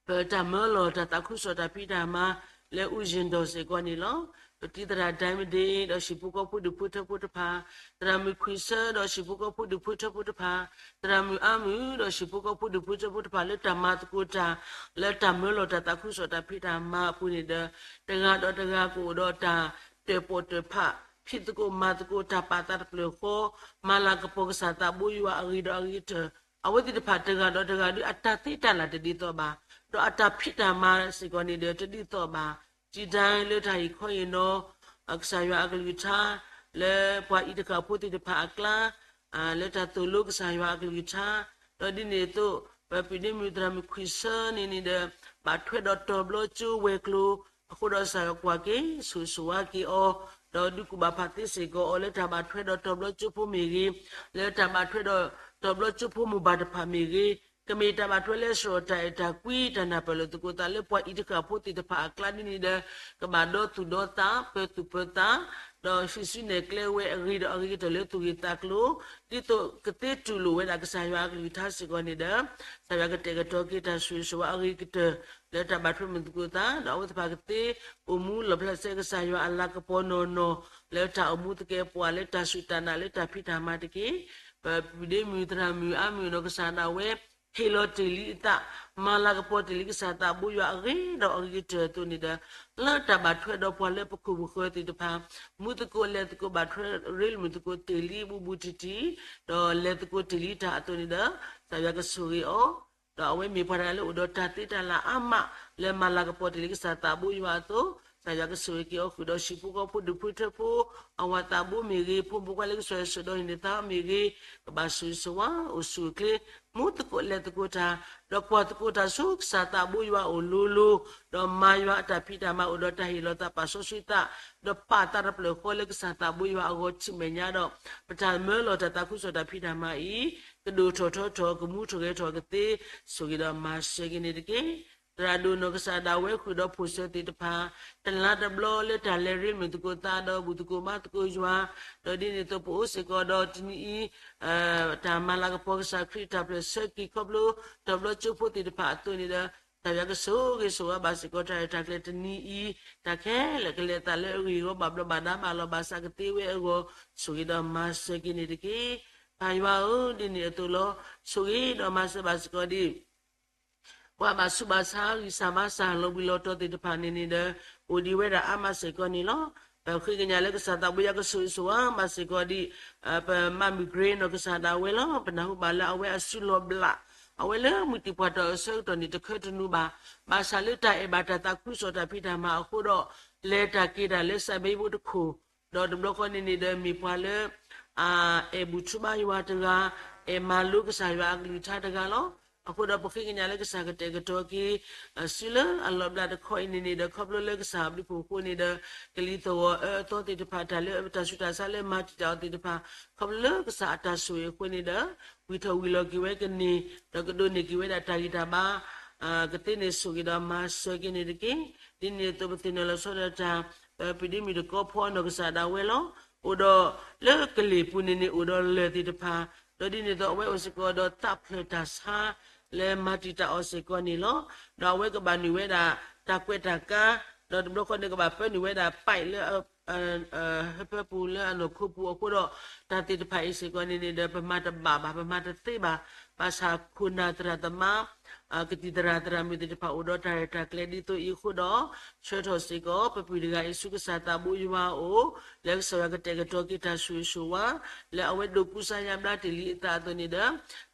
ပတၢ်မၢလီၤတၢ်သးခုကစီၣ်တၢ်ဖံးတၢ်မၤလၢအူယ့ၣ်ဒီးစ့ၢ်ကီးန့ၣ်လီၤ. ပတံၤသရၣ်ဒဲမဒ့ဒီးဟံၣ်ဖိဃီဖိဒူၣ်ဖိထၢဖိတဖၣ်, သရၣ်မုၣ်ခွံဆၢဒီးဟံၣ်ဖိဃီဖိဒူၣ်ဖိထၢဖိတဖၣ်, သရၣ်မုၣ်အါမုၣ်ဒီးဟံၣ်ဖိဃီဖိဒူၣ်ဖိထၢဖိတဖၣ်လၢတၢ်မၤသကိးတၢ်, လၢတၢ်မၢလီၤတၢ်သးခုကစီၣ်တၢ်ဖံးတၢ်မၤအပူၤန့ၣ်ဒီး, တဂၤဒီးတဂၤကအိၣ်ဒီးတၢ်တၢၣ်ပီၣ်တၢၣ်ဖး, ဖံးသကိးမၤသကိးတၢ်ပာ်သးတဖျၢၣ်ဃီ, မၤလၤကပီၤကစၢ်သးဘိယွၤအဂ့ၤဒီးအဂ့ၤကတၢၢ်, အဝဲသ့ၣ်တဖၣ်တဂၤဒီးတဂၤဒုးအတၢ်သ့တၢ်လၢ်တဒ်သိးဘၣ်, ဒီးအတၢ်ဖံးတၢ်မၤစ့ၢ်ကီးန့ၣ်ဒီးတဒ်သိးဘၣ်, စံးတၢ်လၢတၢ်ဟ့ၣ်ခီအံၤနီၤ, ကစၢ်ယွၤအကလုၢ်ကထါ, လၢပှၤအံၤတဃၣ်ဖိသ့ၣ်တဖၣ်အကျါ, လၢတၢ်သိၣ်လိကစၢ်ယွၤအကလုၢ်ကထါ, ဒီးဒ်န့ၣ်အသိး, ပပျံၤဒ့မုၣ်သရၣ်မုၣ်ခွံဆၢန့ၣ်န့ၣ်ဒီး, လၢတၢ်ဘၣ်ထွဲဒီးတီၤဘျီကၠိဝဲၤကျိၤ, အဃိဒီးကစၢ်ယွၤကွၢ်က့ၤ ဆိၣ်ဂ့ၤဆိၣ်ဝါက့ၤအီၤ, ဒီးဒုးကူၣ်ဘၣ်ဖးသ့စ့ၢ်ကီးအီၤ လၢတၢ်ဘၣ်ထွဲဒီးတီၤဘျီကၠိဖိမ့ၢ်ဂ့ၤ, လၢတၢ်ဘၣ်ထွဲဒီးတီၤဘျီကၠိဖိမိၢ်ပၢ်တဖၣ်မ့ၢ်ဂ့ၤ, ကမ့ၢ်တၢ်ဘၣ်ထွဲလၢစရီတၢ်အဲၣ်တၢ်ကွံ တၢ်နၢ်ပၢၢ်လိာ်သကိးသးလၢပှၤအံၤတဃၣ်ဖိသ့ၣ်တဖၣ်အကျါဒ်န့ၣ်ဒီး ကဘၣ်ဒီသူၣ်ဒီသး ပၢၤသူၣ်ပၢၤသး ဒီးဟံးစုနဲၣ်ကျဲဝဲအဂ့ၤဒီးအဂ့ၤကတၢၢ်လၢသူၣ်ဂ့ၤသးကျိၤ, ဒ်သိးကသ့တူၢ်လိာ်ဝဲဒၣ်ကစၢ်ယွၤအကလုၢ်ကထါစ့ၢ်ကီးန့ၣ်ဒီး ကစၢ်ယွၤကတဲာ်ကတီၤက့ၤတၢ်ဆိၣ်ဂ့ၤဆိၣ်ဝါအဂ့ၤကတၢၢ် လၢတၢ်ဘၣ်ထွဲမုာ်သကိးသး, ဒီးအဝဲသ့ၣ်တဖၣ်ကသ့အိၣ်မူလီၣ်ဖျါစဲကစၢ်ယွၤအလၤကပီၤနီၢ်နီၢ် လၢတၢ်အိၣ်မူသကဲးပဝးလၢတၢ်စူၢ်တၢ်နာ်လၢတၢ်ဖံးတၢ်မၤတက့ၢ်. ပပုၢ်ဒ့မုၣ်သရၣ်မုၣ်အါမုၢ်နီၢ်ကစၢ်ဒၣ်ဝဲ ဟ့ၣ်လီၤတ့ၢ်လံအသး, မၤလၤကပီၤတ့ၢ်လံကစၢ်သးဘိယွၤအဂ့ၤဒီးအဂ့ၤကတၢၢ်အသိးန့ၣ်ဒီး လၢတၢ်ဘၣ်ထွဲဒီးပှၤလၢပခိၣ်ပဃၢၤသ့ၣ်တဖၣ် မူသကိးလဲၤသကိးဘၣ်ထွဲရ့မုာ်သကိးတ့ၢ်လံဘူးဘူးတံၢ်တံၢ်, ဒီးလဲၤသကိးတ့ၢ်လံတၢ်အသိးန့ၣ်ဒီး ကစၢ်ယွၤကဆိၣ်ဂ့ၤအီၤ, ဒီးအဝဲမ့ၢ်ပှၤတဂၤလၢအိၣ်ဒီးတၢ်သ့တၢ်လၢအါမး လၢမၤလၤကပီၤတ့ၢ်လံကစၢ်သးဘိယွၤအသိး, ကစၢ်ယွၤကဆိၣ်ဂ့ၤက့ၤအီၤဃုာ်ဒီးဟံၣ်ဖိဃီဖိဒူၣ်ဖိထၢဖိ, အဝၤသးဘိမ့ၢ်ဂ့ၤ, ဖိမုၣ်ဖိခွါလၢကစၢ်ယွၤဆိၣ်ဒီးဟံးန့ၢ်သါမ့ၢ်ဂ့ၤ, ကဘၣ်ဆိၣ်ဂ့ၤဆိၣ်ဝါ အိၣ်ဆူၣ်အိၣ်ချ့, မူသကိးလဲၤသကိးတၢ်, ဒီးကွၢ်သကိးတၢ်ဆူကစၢ်သးဘိယွၤအအိၣ်လိၤလိၤ, ဒီးမၤယွၤအတၢ်ဖံးတၢ်မၤအိၣ်ဒီးတၢ်ဟ့ၣ်လီၤသးပာ်စီဆှံသး, ဒီးပာ်သးတဖျၢၣ်ဃီလၢကစၢ်သးဘိယွၤအဂီၢ်ထံၣ်မဲာ်ညါဒီး ပတၢ်မၢလီၤတၢ်သးခုကစီၣ်တၢ်ဖံးတၢ်မၤအံၤ ကဒိၣ်ထီၣ်ထီထီၣ် ကမူထီၣ်ဂဲၤထီၣ်ကသ့, ဆိၣ်ဂ့ၤဒီးမၤစၢၤက့ၤန့ၣ်တက့ၢ်. သရၣ်ဒိၣ်နီၢ်ကစၢ်ဒၣ်ဝဲဃုာ်ဒီးဖိၣ်စၢၤသ့ၣ်တဖၣ် တလါတဘျီလၢတၢ်လဲၤရ့မုာ်သကိးသးဒီးဘူၣ်သကိးဘါသကိးယွၤ, ဒီးဒ်န့ၣ်အသိးပအိၣ်စ့ၢ်ကီးဒီးတနံၤအံၤ တၢ်မၤလၤကပီၤကစၢ်ခရံာ်တၢ်ဖျၢၣ်ဆၢက့ၤခီဖျိ တီၤဘျီကၠိဖိသ့ၣ်တဖၣ်အသိးန့ၣ်ဒီး ကစၢ်ယွၤကဆိၣ်ဂ့ၤဆိၣ်ဝါဘၣ်စ့ၢ်ကီးတၢ်ရဲၣ်တၢ်ကျဲၤတနံၤအံၤ, တၢ်ခဲလၢာ်ကလဲၤအသးလၢအဂ့ၢ်အဂီၢ်ဘၣ်ဘျီးဘၣ်ဒါဘၣ်လီၤဘၣ်စးကသ့ဝဲအဂီၢ်, ဆိၣ်ဂ့ၤဒီးမၤစၢၤက့ၤန့ၣ်တက့ၢ်. ပၢ်ယွၤဧၢ, ဒ်န့ၣ်အသိးလီၤ. ဆိၣ်ဂ့ၤဒီးမၤစၢၤဘၣ်စ့ၢ်ကီးဒ် ပှၤဘၣ်ဆူးဘၣ်ဆါဂံၢ်စၢ်ဘါစၢ်လီၤဘှံးလီၤတီၤသ့ၣ်တဖၣ်န့ၣ်န့ၣ်ဒီး အိၣ်ဒံးဝဲဒၣ်အါမးစ့ၢ်ကီးန့ၣ်လီၤ. ပဃ့ကညးလၢကစၢ်သးဘိယွၤကဆိၣ်ဂ့ၤဆိၣ်ဝါဘၣ်စ့ၢ်ကီးဒ် ပမၤမုၢ်ကြ့နီၢ်ကစၢ်ဒၣ်ဝဲလီၤ. ပနၢ်ဟူဘၣ်လၢအဝဲအစုလီၤဘျး, အဝဲလၢမုၢ်တံၢ်ပှၢ်တီၢ်အဆၢကတီၢ်န့ၣ် တခၢတနူဘၣ်. ဘၣ်ဆၣ်လၢတၢ်အဲၣ်ဘၣ်တၢ်သးခုကစီၣ်တၢ်ဖံးတၢ်မၤအဃိဒီး လဲၤတၢ်က့ၤတၢ်လၢစးဘ့ဘိတခိၣ်, ဒီးတဘျီဃီန့ၣ်န့ၣ်ဒီးမ့ၢ်ပှၤလၢ အအဲၣ်ဘူၣ်ထူဘါယွၤတဂၤ, အဲၣ်မၤလိကစၢ်ယွၤအကလုၢ်ကထါတဂၤလီၤ. အဃိဒီးပဃ့ကညးလၢကစၢ်ကတဲာ်ကတီၤက့ၤ စုလၢအလီၤဘျးတခီအံၤန့ၣ်န့ၣ်ဒီး ခီဖျိလၢကစၢ်အဘျုးအဖှိၣ်အဃိန့ၣ်ဒီး ကလံၤသဝီအၢအသီသ့ၣ်တဖၣ် တၢ်လၢတၢ်ဆူးတၢ်ဆါလၢမၤတံာ်တာ်အီၤသ့ၣ်တဖၣ် ခီဖျိလၢကစၢ်အတၢ်ဆိၣ်ဂ့ၤအဃိန့ၣ်ဒီး ဝံၢ်ထီၣ်ဝံၢ်လီၤက့ၤဝဲကန့ၢ် ဒီးကဒိးန့ၢ်က့ၤဝဲဒၣ်တၢ်ဂံၢ်တၢ်ဘါ ကသ့န့ၣ်ဆိၣ်ဂ့ၤဒီးမၤစၢၤက့ၤန့ၣ်တက့ၢ်. ဒ်န့ၣ်အသိးပသ့ၣ်နီၣ်လီၤဆီဒၣ်တၢ် ပဒိၣ်မုၣ်တကီဖီနီၢ်ကစၢ်ဒၣ်ဝဲလီၤ. အိၣ်ဒီးလၢကလ့ၢ်ပူၤန့ၣ်န့ၣ် အိၣ်ဒီးလၢၢ်သ့ၣ်တဖၣ်, ဒီးဒ်န့ၣ်အသိးအဝဲအိၣ်စ့ၢ်ကီးဒီးသးဖျၢၣ်တၢ်ဆါ လၢမၤတံာ်တာ်အီၤစ့ၢ်ကီးန့ၣ်လီၤ. ဒီးအဝဲကဘၣ်နုာ်ဝဲဒၣ် တၢ်ကွဲးတၢ်ကါ, ဒီးတဘျီဃီန့ၣ်ကဘၣ်ပၢနုာ်ဝဲဒၣ် pipe လၢ ဟၢဖၢပူၤလၢအနီၢ်ခိပူၤအဃိဒီး တၢ်သ့ၣ်တဖၣ်အံၤစ့ၢ်ကီးန့ၣ်န့ၣ်ဒီး ပမၤတဘၣ်ဘၣ် ပမၤတသ့ဘၣ်. ဘၣ်ဆၣ်ခိၣ်နၢ်သရၣ်သမါ ကသံၣ်သရၣ်သရၣ်မုၣ်သ့ၣ်တဖၣ်အိၣ်ဒီးတၢ်ရဲၣ်တၢ်ကျဲၤဒ်သိးအံၤအဃိဒီး ဆှၢထီၣ်စ့ၢ်ကီးပပုၢ်တဂၤအံၤဆူကစၢ်သးဘိယွၤအအိၣ်, လၢကစၢ်ယွၤကတဲာ်ကတီၤက့ၤတၢ်ဆိၣ်ဂ့ၤဆိၣ်ဝါ, လၢအဝဲဒိးကူစါညါဘျါတ့ၢ်လံအသးအသိးန့ၣ်ဒီး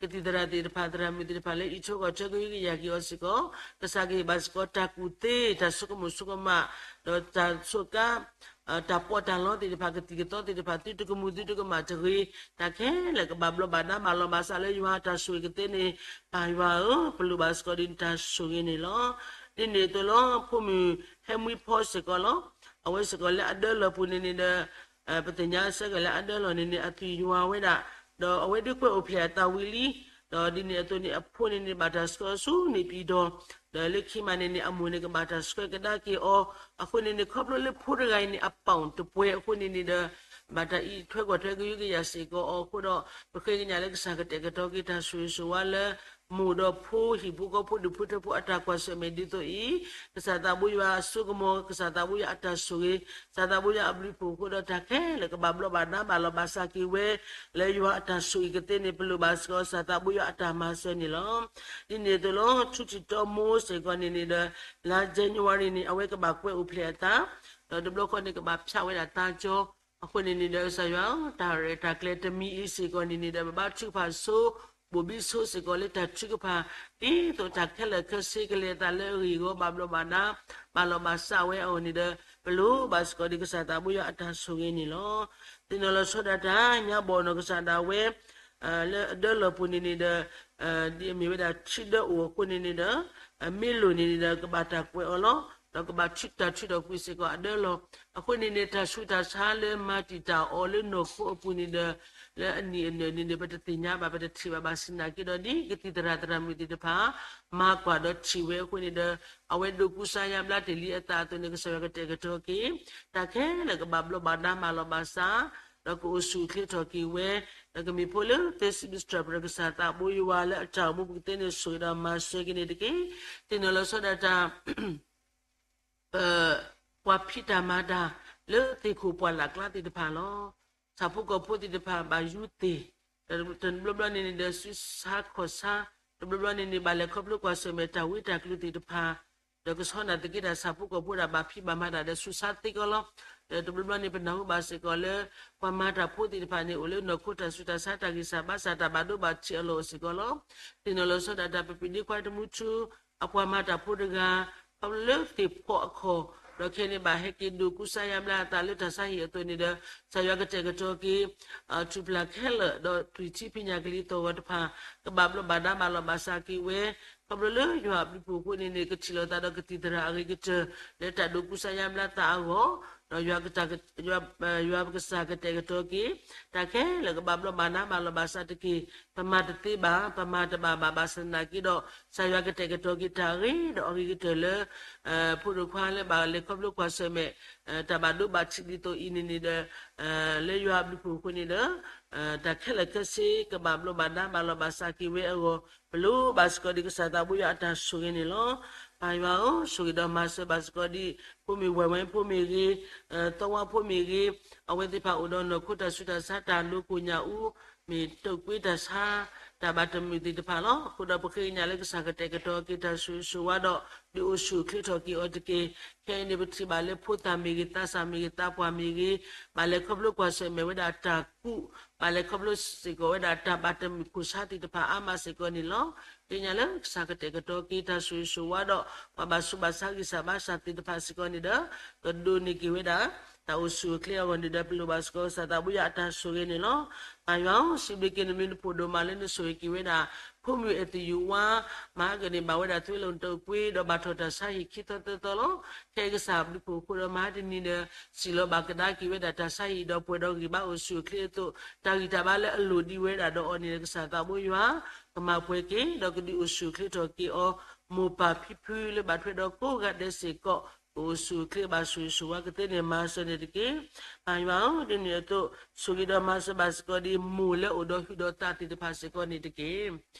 ကသံၣ်သရၣ်သ့ၣ်တဖၣ် သရၣ်မုၣ်သ့ၣ်တဖၣ်လၢအံးထွဲကွၢ်ထွဲကဟုကယာ်က့ၤအီၤစ့ၢ်ကီး, ကစၢ်ကဟ့ၣ်ဘၣ်စ့ၢ်ကီးတၢ်ကူၣ်သ့ တၢ်ဆိကမိၣ်ဆိကမး, ဒီးတၢ်ဆိကါ တၢ်ပီးတၢ်လီသ့ၣ်တဖၣ် ကသံၣ်ကသီသ့ၣ်တဖၣ် သုတကမူၤသုတကမၣ်တဂ့ၤ, တၢ်ခဲလၢာ်ကဘၣ်ဘျီးဘၣ်ဒါဘၣ်လီၤဘၣ်စးလၢယွၤအတၢ်ဆိၣ်ဂ့ၤကသ့န့ၣ်, ပၢ်ယွၤဧၢ, ပလိၣ်ဘၣ်စ့ၢ်ကီးဒ်နတၢ်ဆိၣ်ဂ့ၤန့ၣ်လီၤ. ဒ်န့ၣ်အသိးလီၤ ဖိမုၣ်ဟဲမွံဖီစ့ၢ်ကီးလီၤ. အဝဲစ့ၢ်ကီးလၢအဒၢလီၢ်ပူၤန့ၣ်န့ၣ်ဒီး ပသ့ၣ်ညါစ့ၢ်ကီးလၢအဒၢလီၢ်န့ၣ်န့ၣ် အသွံၣ်ယွၤဝဲဒၣ်, ဒီးအဝဲဒုးကွဲးအိၣ်ဖျဲၣ်အသးဝံၤလံ, ဒီးဒ်န့ၣ်အသိးန့ၣ် အဖိန့ၣ်န့ၣ် ဘၣ်တၢ်ဆှၢအီၤဆူန့ၣ်ပၠံၣ်တီၤ, ဒီးလၢခံမးန့ၣ်န့ၣ် အမိၢ်န့ၣ်ကဘၣ်တၢ်ဆှၢကဒါက့ၤအီၤ, အဃိန့ၣ်န့ၣ် ခီဖျိလၢဖိတဂၤအံၤန့ၣ် အပီၣ်တပှဲၤအဃိန့ၣ်န့ၣ်ဒီး ဘၣ်တၢ်အံးထွဲကွၢ်ထွဲကဟုကယာ်စ့ၢ်ကီးအီၤအဃိဒီး ပဃ့ကညးလၢကစၢ်ကတဲာ်ကတီၤက့ၤတၢ်ဆိၣ်ဂ့ၤဆိၣ်ဝါလၢ မိၢ်ဒီးဖိဟံၣ်ဖိဃီဖိဒူၣ်ဖိထၢဖိအတၢ်ကွၢ်ဆၢၣ်မဲာ်ဒ်သိးအံၤ, ကစၢ်သးဘိယွၤအစိကမီၤ, ကစၢ်သးဘိယွၤအတၢ်ဆိၣ်ဂ့ၤ, ကစၢ်သးဘိယွၤအဘျုးအဖှိၣ်အဃိဒီးတၢ်ခဲလၢာ်ကဘၣ်ဘျီးဘၣ်ဒါဘၣ်လီၤဘၣ်စးက့ၤဝဲ, လၢယွၤအတၢ်ဆိၣ်ဂ့ၤကသ့န့ၣ် ပလိၣ်ဘၣ်စ့ၢ်ကီးကစၢ်သးဘိယွၤအတၢ်မၤစၢၤန့ၣ်လီၤ. ဒ်န့ၣ်အသိးလီၤ ထူထံတီမိစ့ၢ်ကီးန့ၣ်န့ၣ်ဒီး လါ January န့ၣ် အဝဲကဘၣ်ကွဲးအိၣ်ဖျဲၣ်အသး, ဒီးတဘျီဃီန့ၣ်ကဘၣ်ဖၠးဝဲဒၣ်သးကၠီ အဃိန့ၣ်န့ၣ်ဒီး ကစၢ်ယွၤဧၢ, တၢ်ရဲၣ်တၢ်ကျဲၤတမံၤအံၤစ့ၢ်ကီးန့ၣ်န့ၣ်ဒီး ပဘါထုကဖၣ်ဆိ, ဘိၣ်ဘံဆိစ့ၢ်ကီးလၢတၢ်ထုကဖၣ်, ဒ်သိးတၢ်ခဲလၢာ်ခဲဆ့ကလဲၤအသးလၢအဂ့ၢ်အဂီၢ်ဘၣ်ဘျီးဘၣ်ဒါ, ဘၣ်လီၤဘၣ်စးဝဲအဂီၢ်န့ၣ်ဒီး ပလိၣ်ဘၣ်စ့ၢ်ကီးဒ်ကစၢ်သးဘိယွၤအတၢ်ဆိၣ်ဂ့ၤန့ၣ်လီၤ. သ့ၣ်နီၣ်လီၤဆီဒၣ်တၢ် ညါဘီၣ်နီၢ်ကစၢ်ဒၣ်ဝဲ လၢအဒၢလီၢ်ပူၤန့ၣ်န့ၣ်ဒီး ဒ်အမ့ၢ်ဝဲဒၣ်ထံဒၢအိၣ်အဃိန့ၣ်န့ၣ်ဒီး မ့ၢ်လိၣ်န့ၣ်န့ၣ်ဒီး ကဘၣ်တၢ်ကွဲးအီၤလီၤ. ဒီးကဘၣ်ထုးတၢ်ထုးထီၣ်ကွံာ်စ့ၢ်ကီးအဒၢလီၢ်. အဃိန့ၣ်န့ၣ် တၢ်ဆူးတၢ်ဆါလၢမၤတံာ်တာ်အီၤလၢနီၢ်ခိအပူၤန့ၣ်ဒီး လၢအနံၣ်အနၢၣ်န့ၣ်န့ၣ် ပတသ့ၣ်ညါဘၣ် ပတထံၣ်ဘၣ်ဘၣ်ဆၣ်သနာ်က့ဒီး ဒ်ကသံၣ်သရၣ်သရၣ်မုၣ်သ့ၣ်တဖၣ် မၤကွၢ်ဒီးထံၣ်ဝဲအဃိန့ၣ်ဒီး အဝဲဒိးကူစါယါဘျါတ့ၢ်လံအသးအသိးန့ၣ် ကစၢ်ယွၤကတဲာ်ကတီၤက့ၤ တၢ်ခဲလၢာ်ကဘၣ်ဘျိးဘၣ်ဒါမၤလီၤဘၣ်စး ဒီးကအိၣ်ဆူၣ်အိၣ်ချ့ထီၣ်က့ၤဝဲ ဒီးကမ့ၢ်ဖိလၢသ့စံးဘျုးစံးထီၣ်ပတြၢၤကစၢ်သးဘိယွၤလၢအတၢ်အိၣ်မူပူၤကသ့န့ၣ်ဆိၣ်ဂ့ၤဒီးမၤစၢၤက့ၤန့ၣ်တက့ၢ်. သ့ၣ်နီၣ်လီၤဆီဒၣ်တၢ် ပှၤဖံးတၢ်မၤတၢ် လၢသ့ၣ်ခိၣ်ပှၢ်လၢ်ကျါသ့ၣ်တဖၣ်လီၤ. ဆၣ်ဖိကီၢ်ဖိသ့ၣ်တဖၣ်ဘၣ်ယူၤသ့ၣ်, ဒီးတဘျီဘျီန့ၣ်န့ၣ်ဒီး ဆူးဆါခီၣ်ဆါ, တဘျီဘျီန့ၣ်န့ၣ် ဘၣ်လဲၤခီဖျိကွၢ်ဆၢၣ်မဲာ်တၢ်ဝံတၢ်ကျိၤသ့ၣ်တဖၣ်, ဒီးကဆီနာ်သက့တၢ်ဆၣ်ဖိကီၢ်ဖိဒၣ်ဘၣ်ဖံးဘၣ်မၤတၢ်ဒီးဆူးဆါသ့ကီးလီၤ. ဒီးတဘျီဘျီန့ၣ် ပနၢ်ဟူဘၣ်စ့ၢ်ကီးလၢ ပှၤမၤတၢ်ဖိသ့ၣ်တဖၣ်န့ၣ် အိၣ်လၢနီၢ်ခိတၢ်ဆူးတၢ်ဆါတၢ်ဂံၢ်စၢ်ဘါစၢ်တၢ်ဘၣ်ဒိဘၣ်ထံးအလီၢ်အိၣ်စ့ၢ်ကီးလီၤ. သ့ၣ်နီၣ်လီၤဆီဒၣ်တၢ်ပပံၤဒ့ခွါတမူထူ အပှၤမၤတၢ်ဖိတဂၤ ခီဖျိလၢသ့ၣ်ဖီၣ်အခီၣ်, ဒီးခဲအံၤန့ၣ်ဘၣ်ဟဲက့ၤဒိးကူစါယါဘျါအသးလၢတၢ်ဆါဟံၣ်အသိးန့ၣ်ဒီး ကစၢ်ယွၤကတဲာ်ကတီၤက့ၤ ထူၣ်ဖျါခဲလၢာ် ဒီးသွံၣ်ထံဖံးညၣ်ကလံၤသီၣ်ဂီၤတဖၣ် ကဘၣ်ဘျိးဘၣ်ဒါမၤလီၤဘၣ်စးက့ၤဝဲ, ခီဖျိလၢယွၤအဘျုးဖှိၣ်အဃိန့ၣ်န့ၣ် ကထံၣ်လိာ်သးဒီးကသံၣ်သရၣ်အဂ့ၤကတၢၢ် လၢတၢ်ဒိးကူစါယါဘျါသးအဂီၢ်, ဒီးယွၤကစၢ်ကတဲာ်ကတီၤက့ၤ တၢ်ခဲလၢာ်ကဘၣ်ဘျိးဘၣ်ဒါမၤလီၤဘၣ်စးတက့ၢ်. ပမၤတသ့ဘၣ်, ပမၤတဘၣ်ဘၣ်, ဘၣ်ဆၣ်သနာ်က့ဒီး ကစၢ်ယွၤကတဲာ်ကတီၤက့ၤတၢ်အဂ့ၤဒီးအဂ့ၤကတၢၢ်လၢ ဖိဒိၣ်ခွါလၢဘၣ်လဲၤခီဖျိကွၢ်ဆၢၣ်မဲာ် တၢ်ဘၣ်ဒိဘၣ်ထံးဒ်သိးအံၤန့ၣ်န့ၣ်ဒီး လၢယွၤအဘျုးဖှိၣ်အဃိန့ၣ်ဒီး တၢ်ခဲလၢာ်ခဲဆ့ကဘၣ်ဘျိးဘၣ်ဒါမၤလီၤဘၣ်စးက့ၤဝဲအဂီၢ် ပလိၣ်ဘၣ်စ့ၢ်ကီးဒ်ကစၢ်သးဘိယွၤအတၢ်ဆိၣ်ဂ့ၤန့ၣ်လီၤ. ပၢ်ယွၤဧၢ, ဆိၣ်ဂ့ၤဒီးမၤစၢၤဘၣ်စ့ၢ်ကီးဒ် ဖိမုၣ်ဝဲၢ်ဝဲၢ်ဖိမ့ၢ်ဂ့ၤ, သီဝါဖိမ့ၢ်ဂ့ၤ, အဝဲသ့ၣ်တဖၣ်အိၣ်ဒီးနီၢ်ခိတၢ်ဆူးတၢ်ဆါတၢ်လိၤကိၣ်ညၣ်အူ မ့ၢ်တုာ်ကွံာ်တၢ်ဆါ တၢ်ဘၣ်တမုာ်သ့ၣ်တဖၣ်လီၤ. အဃိဒီးပဃ့ကညးလၢကစၢ်ကတဲာ်ကတီၤက့ၤတၢ်ဆိၣ်ဂ့ၤဆိၣ်ဝါဒီး ဒုးအိၣ်ဆူၣ်အိၣ်ချ့ထီၣ်က့ၤအီၤတက့ၢ်. ခဲအံၤန့ၣ်ပထံၣ်ဘၣ်လၢဖိသၣ်မ့ၢ်ဂ့ၤ သးစၢ်မ့ၢ်ဂ့ၤ သးပှၢ်မ့ၢ်ဂ့ၤ, ဘၣ်လဲၤခီဖျိကွၢ်ဆၢၣ်မဲာ်ဝဲဒၣ်တၢ်ကူး, ဘၣ်လဲၤခီဖျိစ့ၢ်ကီးဝဲဒၣ်တၢ်ဘၣ်တမုာ်ခိၣ်ဆါသ့ၣ်တဖၣ်အါမးစ့ၢ်ကီးန့ၣ်လီၤ. ဃ့ကညးလၢကစၢ်ကတဲာ်ကတီၤက့ၤတၢ်ဆိၣ်ဂ့ၤဆိၣ်ဝါဒီး ပှၤဘၣ်ဆူးဘၣ်ဆါဂံၢ်စၢ်ဘါစၢ်သ့ၣ်တဖၣ်စ့ၢ်ကီးန့ၣ်ဒီး ကဒိးန့ၢ်က့ၤဝဲဒၣ် တၢ်အိၣ်ဆူၣ်အိၣ်ချ့အဂီၢ်န့ၣ်ဒီး ပလိၣ်ဘၣ်စ့ၢ်ကီးကစၢ်သးဘိယွၤအတၢ်ဆိၣ်ဂ့ၤန့ၣ်လီၤ. ပၢ်ယွၤဧၢ, စံးဘျုးက့ၤနမံၤနဖိၣ်ဒိၣ်မးလၢနဆိၣ်ဂ့ၤက့ၤဝဲဒၣ် ဖိမုၣ်အဲၣ်သယုၢ်ဝါ မၤကန့ၢ်ဘၣ်ဝဲဒၣ်သွံၣ်လီၢ်တၢ်အုၣ်က့ၤ ဒီးဘၣ်ထီၣ်တၢ်ဆါဟံၣ်ခံသီသၢသီလီၤ. ခဲအံၤကစၢ်ဘျုးဖှိၣ်အဃိဒီးမၤတနံၤဒီး စံၣ်လီၤဘၣ်ကဒါက့ၤဝဲဒၣ်တၢ်ဆါဟံၣ်ဒီးပှဲၤဒီးဂံၢ်ဘါအိၣ်ဆူၣ်အိၣ်ချ့အသိး တၢ်ဂံၢ်တၢ်ဘါလၢအလိၣ်ဒံးဝဲဒၣ်ဒီးအီၤန့ၣ်ဒီး ကစၢ်သးဘိယွၤ ကမၤပှဲၤက့ၤ ဒီးကဒုးအိၣ်ဆူၣ်အိၣ်ချ့ထီၣ်က့ၤအီၤ မိၢ်ပၢ်ဖံဖုလၢဘၣ်ထွဲဒီးကိးဂၤဒဲးစ့ၢ်ကီး ကအိၣ်ဆူၣ်အိၣ်ချ့ဘၣ်ဆိၣ်ဂ့ၤဆိၣ်ဝါကသ့န့ၣ်မၤစၢၤန့ၣ်တက့ၢ်. ပၢ်ယွၤဧၢ, ဒ်န့ၣ်အသိး ဆိၣ်ဂ့ၤဒီးမၤစၢၤဘၣ်စ့ၢ်ကီးဒ် မိၢ်လၢအိၣ်ဒီးဟုၣ်ဒီးသးသ့ၣ်တဖၣ်စ့ၢ်ကီးန့ၣ်တက့ၢ်.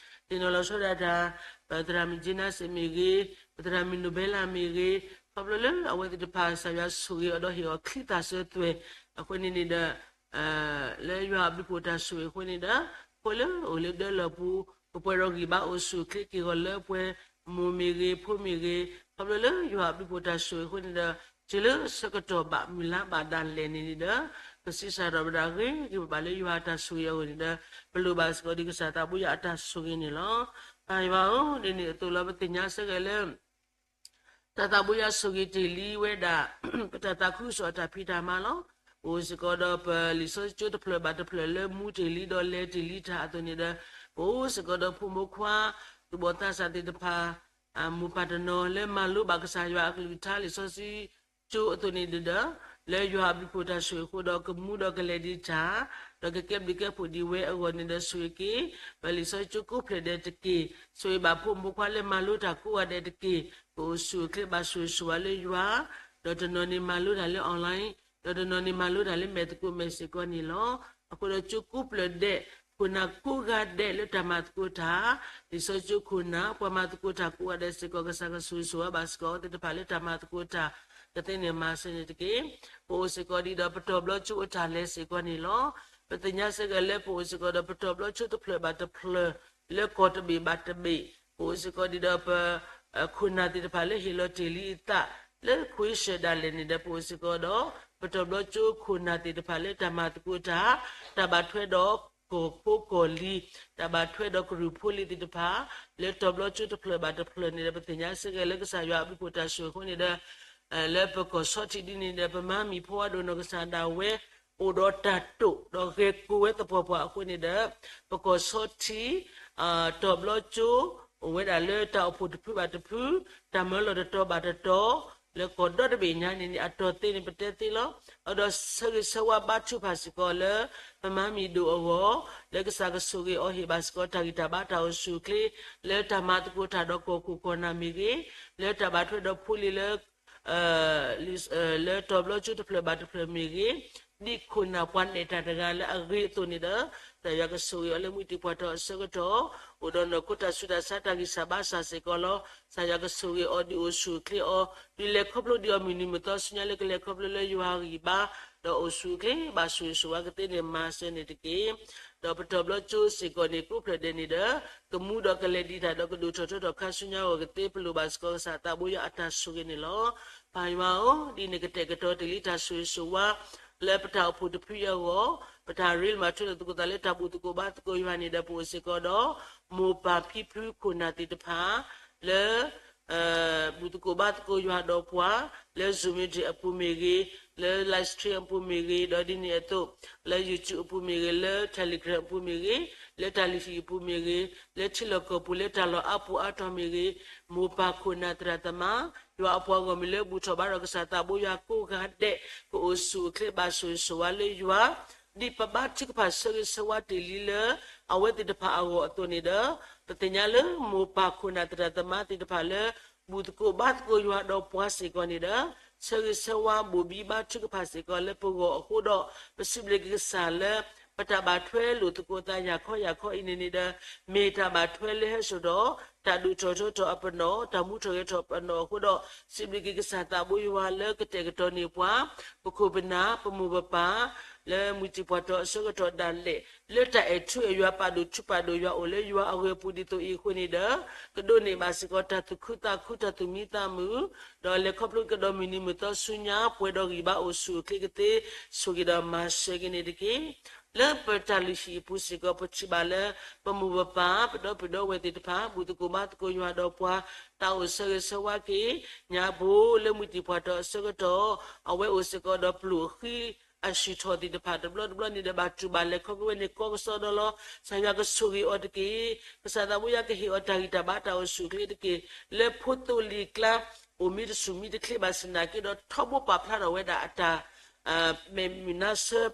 သ့ၣ်နီၣ်လီၤဆီဒၣ်တၢ် ပသရၣ်မုၣ်ကၠ့နါစ့ၣ်မ့ၢ်ဂ့ၤ, ပသရၣ်မုၣ်နိၣ်ဘဲလၢ်မ့ၢ်ဂ့ၤ, ခီဖျိလၢအဝဲသ့ၣ်တဖၣ် ကစၢ်ယွၤဆိၣ်ဂ့ၤအီၤဒီးဟ့ၣ်အီၤချံသၣ်စၢၤသွဲၣ် အဃိန့ၣ်န့ၣ်ဒီး လၢယွၤအဘျုးဖှိၣ်တၢ်ဆိၣ်ဂ့ၤအဃိန့ၣ်ဒီး ဖိလၢအိၣ်လၢဒၢလီၢ်ပူၤ ကပှဲၤဒီးဂံၢ်ဘါအိၣ်ဆူၣ်အိၣ်ချ့က့ၤအဂီၢ်လၢပှဲၤ မိၢ်မ့ၢ်ဂ့ၤ ဖိမ့ၢ်ဂ့ၤ ခီဖျိလၢယွၤအဘျုးဖှိၣ်တၢ်ဆိၣ်ဂ့ၤအဃိန့ၣ်ဒီး တုၤလၢဆၢကတီၢ်ဘၣ်မုၢ်လါဘၣ်ဒၣ်လဲာ်န့ၣ်န့ၣ်ဒီး ကဆံးစၢ်ထီၣ်ဝဲဒၣ်ဂ့ၤဂ့ၤဘၣ်ဘၣ်လၢယွၤအတၢ်ဆိၣ်ဂ့ၤအဂီၢ်န့ၣ်ဒီး ပလိၣ်ဘၣ်စ့ၢ်ကီးဒ်ကစၢ်သးဘိယွၤအတၢ်ဆိၣ်ဂ့ၤန့ၣ်လီၤ. ပၢ်ယွၤဧၢ, ဒ်န့ၣ်အသိးလီၤ ပသ့ၣ်ညါစ့ၢ်ကီးလၢ တၢ်သးဘိယွၤဆိၣ်ဂ့ၤတ့ၢ်လံဝဲဒၣ် ပတၢ်သးခုကစီၣ်အတၢ်ဖံးတၢ်မၤလီၤ. ပအိၣ်စ့ၢ်ကီးဒီးပလံာ်စီဆှံကၠိတဖျၢၣ်ဘၣ်တဖျၢၣ်လၢမူတ့ၢ်လံဒီးလဲၤတ့ၢ်လံတၢ်အသိးန့ၣ်ဒီး ပအိၣ်စ့ၢ်ကီးဒီးဖိမုၣ်ဖိခွါ သူၣ်ဘီၣ်သးစၢ်သ့ၣ်တဖၣ် မိၢ်ပၢ်တနီၤလၢမၤလိဘၣ်ကစၢ်ယွၤအကလုၢ်ကထါလံာ်စီဆှံကၠိအသိးန့ၣ်ဒီး လၢယွၤအဘျုးဖှိၣ်တၢ်ဆိၣ်ဂ့ၤအဃိဒီးကမူဒီးကလဲၤဒံးတၢ် ဒီးကကဲဘျုးကဲဖှိၣ်ဒံးဝဲအဂီၢ်န့ၣ်ဒီးဆိၣ်ဂ့ၤက့ၤ ပလံာ်စီဆှံကၠိကိးဖျၢၣ်ဒဲးတက့ၢ်. ဆိၣ်ဂ့ၤဘၣ်ဖိမုၣ်ဖိခွါလၢမၤလိတၢ်ကိးဂၤဒဲးတက့ၢ်. ကအိၣ်ဆူၣ်အိၣ်ချ့ဘၣ်ဆိၣ်ဂ့ၤဆိၣ်ဝါလၢယွၤ ဒီးတနီၤန့ၣ်မၤလိတၢ်လၢ online ဒီးတနီၤန့ၣ်မၤလိတၢ်လၢမဲာ်သကိးမဲာ်စ့ၢ်ကီးန့ၣ်လီၤ. အဃိဒီးကၠိကိးဖျၢၣ်ဒဲး ခိၣ်နၢ်ကိးဂၤဒဲးလၢတၢ်မၤသကိးတၢ် လံာ်စီဆှံကၠိခိၣ်နၢ် ပှၤမၤသကိးတၢ်ကိးဂၤဒဲးစ့ၢ်ကီး ကစၢ်ကဆိၣ်ဂ့ၤဆိၣ်ဝါဘၣ်စ့ၢ်ကီးအဝဲသ့ၣ်တဖၣ်လၢတၢ်မၤသကိးတၢ် ကသ့န့ၣ်မၤစၢၤန့ၣ်တက့ၢ်. ပအိၣ်စ့ၢ်ကီးဒံးဒီးပတီၢ်ဘျီကၠိအတၢ်လဲၤစ့ၢ်ကီးန့ၣ်လီၤ. ပသ့ၣ်ညါစ့ၢ်ကီးလၢပအိၣ်စ့ၢ်ကီးဒီးပတီၢ်ဘျီကၠိတဖျၢၣ်ဘၣ်တဖျၢၣ် လၢကီၢ်တဘ့ၣ်ဘၣ်တဘ့ၣ် ပအိၣ်စ့ၢ်ကီးဒံးဒီးပ ခိၣ်နၢ်သ့ၣ်တဖၣ်လၢဟ့ၣ်လီၤတ့ၢ်လံအသး လၢခွ့ၡၢၣ်ဒၣ်လဲာ်န့ၣ်ဒီး ပအိၣ်စ့ၢ်ကီးဒီး ပတီၢ်ဘျီကၠိခိၣ်နၢ်သ့ၣ်တဖၣ်လၢတၢ်မၤသကိးတၢ် တၢ်ဘၣ်ထွဲဒီးကီၢ်ဖိကီၢ်လံၤ တၢ်ဘၣ်ထွဲဒီးကရူၢ်ဖိလံၤသ့ၣ်တဖၣ် လၢတီၢ်ဘျီကၠိတဖျၢၣ်ဘၣ်တဖျၢၣ်န့ၣ်ဒီး ပသ့ၣ်ညါစ့ၢ်ကီးလၢကစၢ်ယွၤအဘျုးဖှိၣ်တၢ်ဆိၣ်ဂ့ၤအဃိန့ၣ်ဒီး လၢပကီၢ်ဆီထံးဒ်န့ၣ်ဒီး ပမၤမံၤဖိဝါဒိၣ်နီၢ်ကစၢ်ဒၣ်ဝဲ အိၣ်ဒီးတၢ်တိာ်ဒီးဂဲၤကိာ်ဝဲသပှၢ်ပှၢ်အဃိန့ၣ်ဒီး ပကီၢ်ဆီထံး တီၤဘျီကၠိ အိၣ်ဝဲဒၣ်လၢတၢ်အိၣ်ဖှိၣ်တဖုဘၣ်တဖု, တၢ်မၢလီၤတတီၤဘၣ်တတီၤ လၢကီၢ်ဒီတဘ့ၣ်ညါန့ၣ်န့ၣ် အတီၤသ့န့ၣ်ပတဲသ့လီၤ. ဒီးဆၢဂ့ၤဆၢဝါဘါထုကဖၣ်စ့ၢ်ကီးလၢ ပမၤမံၤဒိၣ်အဂီၢ် လၢကစၢ်ကဆိၣ်ဂ့ၤအီၤဟ့ၣ်ဘၣ်စ့ၢ်ကီးတၢ်ဂံၢ်တၢ်ဘါတၢ်အိၣ်ဆူၣ်အိၣ်ချ့ လၢတၢ်မၤသကိးတၢ်ဒီးကီၢ်ခိၣ်ကီၢ်နၢ်မ့ၢ်ဂ့ၤ, လၢတၢ်ဘၣ်ထွဲဒီးဖိလံၤလၢ လၢတီၤဘျီကၠိတဖျၢၣ်ဘၣ်တဖျၢၣ်မ့ၢ်ဂ့ၤ, ဒ်ခိၣ်နၢ်ပှၤနဲၣ်တၢ်တဂၤလၢအဂ့ၤအသိးန့ၣ်ဒီး ကစၢ်ယွၤကဆိၣ်ဂ့ၤအီၤလၢမုၢ်တံၤပှၢ်ထီၣ်အဆၢကတီၢ် အိၣ်ဒီးနီၢ်ခိတၢ်ဆူးတၢ်ဆါတၢ်ဂံၢ်စၢ်ဘါစၢ်စ့ၢ်ကီးလီၤ. ကစၢ်ယွၤကဆိၣ်ဂ့ၤအီၤဒ်အိၣ်ဆူၣ်အိၣ်ချ့အီၤ ဒ်လဲၤခီဖျိဒ်အီၤမုၢ်နံၤမုၢ်သီဆူညါလၢကလဲၤခီဖျိလၢယွၤဂံၢ်ဘါ ဒီးအိၣ်ဆူၣ်အိၣ်ချ့ ဘၣ်ဆိၣ်ဂ့ၤဆိၣ်ဝါကသ့န့ၣ်မၤစၢၤန့ၣ်တက့ၢ်. ဒီးပတီၤဘျီကၠိစ့ၢ်ကီးန့ၣ် ကိးဖျၢၣ်ဒဲးန့ၣ်ဒီး ကမူဒီးကလဲၤဒံးတၢ်ဒီးကဒိၣ်ထီၣ်ထီထီၣ်ခါဆူညါအဂီၢ်ကသ့ ပလိၣ်ဘၣ်စ့ၢ်ကီးကစၢ်သးဘိယွၤအတၢ်ဆိၣ်ဂ့ၤန့ၣ်လီၤ. ပၢ်ယွၤဧၢ, ဒ်န့ၣ်ကတဲာ်ကတီၤတ့ၢ်လံတၢ်ဆိၣ်ဂ့ၤဆိၣ်ဝါ လၢပတၢ်အိၣ်ဖှိၣ်တဖုအံၤအဂီၢ်, ပတၢ်ရ့လိာ်မၤထွဲလိာ်သကိးသးလၢတၢ်ဘူၣ်သကိးဘါသကိးယွၤန့ၣ်ဒီး ပအိၣ်စ့ၢ်ကီးဒီး မိၢ်ပၢ်ဖံဖုခိၣ်နၢ်သ့ၣ်တဖၣ် လၢ ဘူၣ်သကိးဘါသကိးယွၤဒီးပှၤ လၢ Zoom meeting အပူၤမ့ၢ်ဂ့ၤ, လၢ live stream အပူၤမ့ၢ်ဂ့ၤ, ဒီးဒ်န့ၣ်အသိး လၢ YouTube အပူၤမ့ၢ်ဂ့ၤ, လၢ Telegram အပူၤမ့ၢ်ဂ့ၤ, လၢတၢ်လုၢ်ဟံၣ်အပူၤမ့ၢ်ဂ့ၤ, လၢထံလီၢ်ကီၢ်ပူၤ လၢတၢ်လီၢ်အါပူၤအါတီၤမ့ၢ်ဂ့ၤ, မိၢ်ပၢ်ခိၣ်နၢ်သရၣ်သမါ ယွၤအပှၤဂီၢ်မုၢ်လၢဘူၣ်ထီၣ်ဘါထီၣ်ကစၢ်သးဘိယွၤကိးဂၤဒဲး ကအိၣ်ဆူၣ်အိၣ်ချ့ဘၣ်ဆိၣ်ဂ့ၤဆိၣ်ဝါလၢယွၤ ဒ်ပဘါထုကဖၣ်ဆၢဂ့ၤဆၢဝါတ့ၢ်လံလၢ အဝဲသ့ၣ်တဖၣ်အဂီၢ်အသိးန့ၣ်ဒီး ပသ့ၣ်ညါလၢမိၢ်ပၢ်ခိၣ်နၢ်သရၣ်သမါသ့ၣ်တဖၣ်လၢ ဘူၣ်သကိးဘါသကိးယွၤဒီးပှၤစ့ၢ်ကီးန့ၣ်ဒီး ဆၢဂ့ၤဆၢဝါဘိၣ်ဘံဘါထုကဖၣ်စ့ၢ်ကီးလၢပဂီၢ်အဃိဒီး ပစံးဘျုးက့ၤကစၢ်လၢ ပတၢ်ဘၣ်ထွဲလိာ်သကိးသးယၤခီယၤခီအံၤန့ၣ်န့ၣ်ဒီး မ့ၢ်တၢ်ဘၣ်ထွဲလၢဟဲစိာ်ဒီး တၢ်ဒိၣ်ထီၣ်ထီထီၣ်အပနီၣ် တၢ်မူထီၣ်ဂဲၤထီၣ်အပနီၣ်အဃိဒီး စံးဘျုးက့ၤကစၢ်သးဘိယွၤလၢကတဲာ်ကတီၤန့ၢ်ပှၤ ပခိၣ်ပနၢ် ပမိၢ်ပပၢ် လၢမုၢ်တံၤပှၢ်ထီၣ်အဆၢကတီၢ်ဒၣ်လဲာ် လၢတၢ်အဲၣ်ထူအဲၣ်ယွၤပာ်ဒိၣ်ထူပာ်ဒိၣ်ယွၤအိၣ်လၢယွၤအဂ့ၤအပူၤဒ်သိးအံၤအဃိန့ၣ်ဒီး ကဒိးန့ၢ်ဘၣ်စ့ၢ်ကီးတၢ်သူၣ်ခုသးခု တၢ်သူၣ်မံသးမုာ် ဒီးလဲၤခီဖျိကဒီးမုၢ်နံၤမုၢ်သီဆူညါ ပှဲၤဒီးဂံၢ်ဘါအိၣ်ဆူၣ်အိၣ်ချ့ကသ့ ဆိၣ်ဂ့ၤဒီးမၤစၢၤက့ၤန့ၣ်တက့ၢ်. လၢပတၢ်လုၢ်ဟံၣ်အပူၤစ့ၢ်ကီး ပထံၣ်ဘၣ်လၢ ပမိၢ်ပပၢ် ပဒီပုၢ်ဒီဝဲၢ်သ့ၣ်တဖၣ် ဘူၣ်သကိးဘါသကိးယွၤဒီးပှၤ တၢ်အိၣ်ဆၢဂ့ၤဆၢဝါက့ၤ ညါဘိလၢမုၢ်တံၤပှၢ်ထီၣ်အဆၢကတီၢ် အဝဲအိၣ်စ့ၢ်ကီးဒီးပျိၢ်အဃံ အဆူၣ်ထီၣ်သ့ၣ်တဖၣ် တဘျီတဘျီန့ၣ်ဒီး ဘၣ်တူၢ်ဘၣ်လဲၤခီဖျိဝဲန့ၣ် ကီကစီဒီလီၤ. ကစၢ်ယွၤကဆိၣ်ဂ့ၤအီၤတက့ၢ်. ကစၢ်သးဘိယွၤကဟ့ၣ်အီၤတၢ်ဂံၢ်တၢ်ဘါတၢ်အိၣ်ဆူၣ်အိၣ်ချ့တက့ၢ်. လၢဖိသိလံၤကျါ အိၣ်မံတဆူၣ်မံတချ့ဘၣ်ဆၣ်နာ်က့ဒီး ထီဘိပာ်ဖျါထီၣ်ဝဲဒၣ်အတၢ် မဲာ်မုာ်နါဆၢ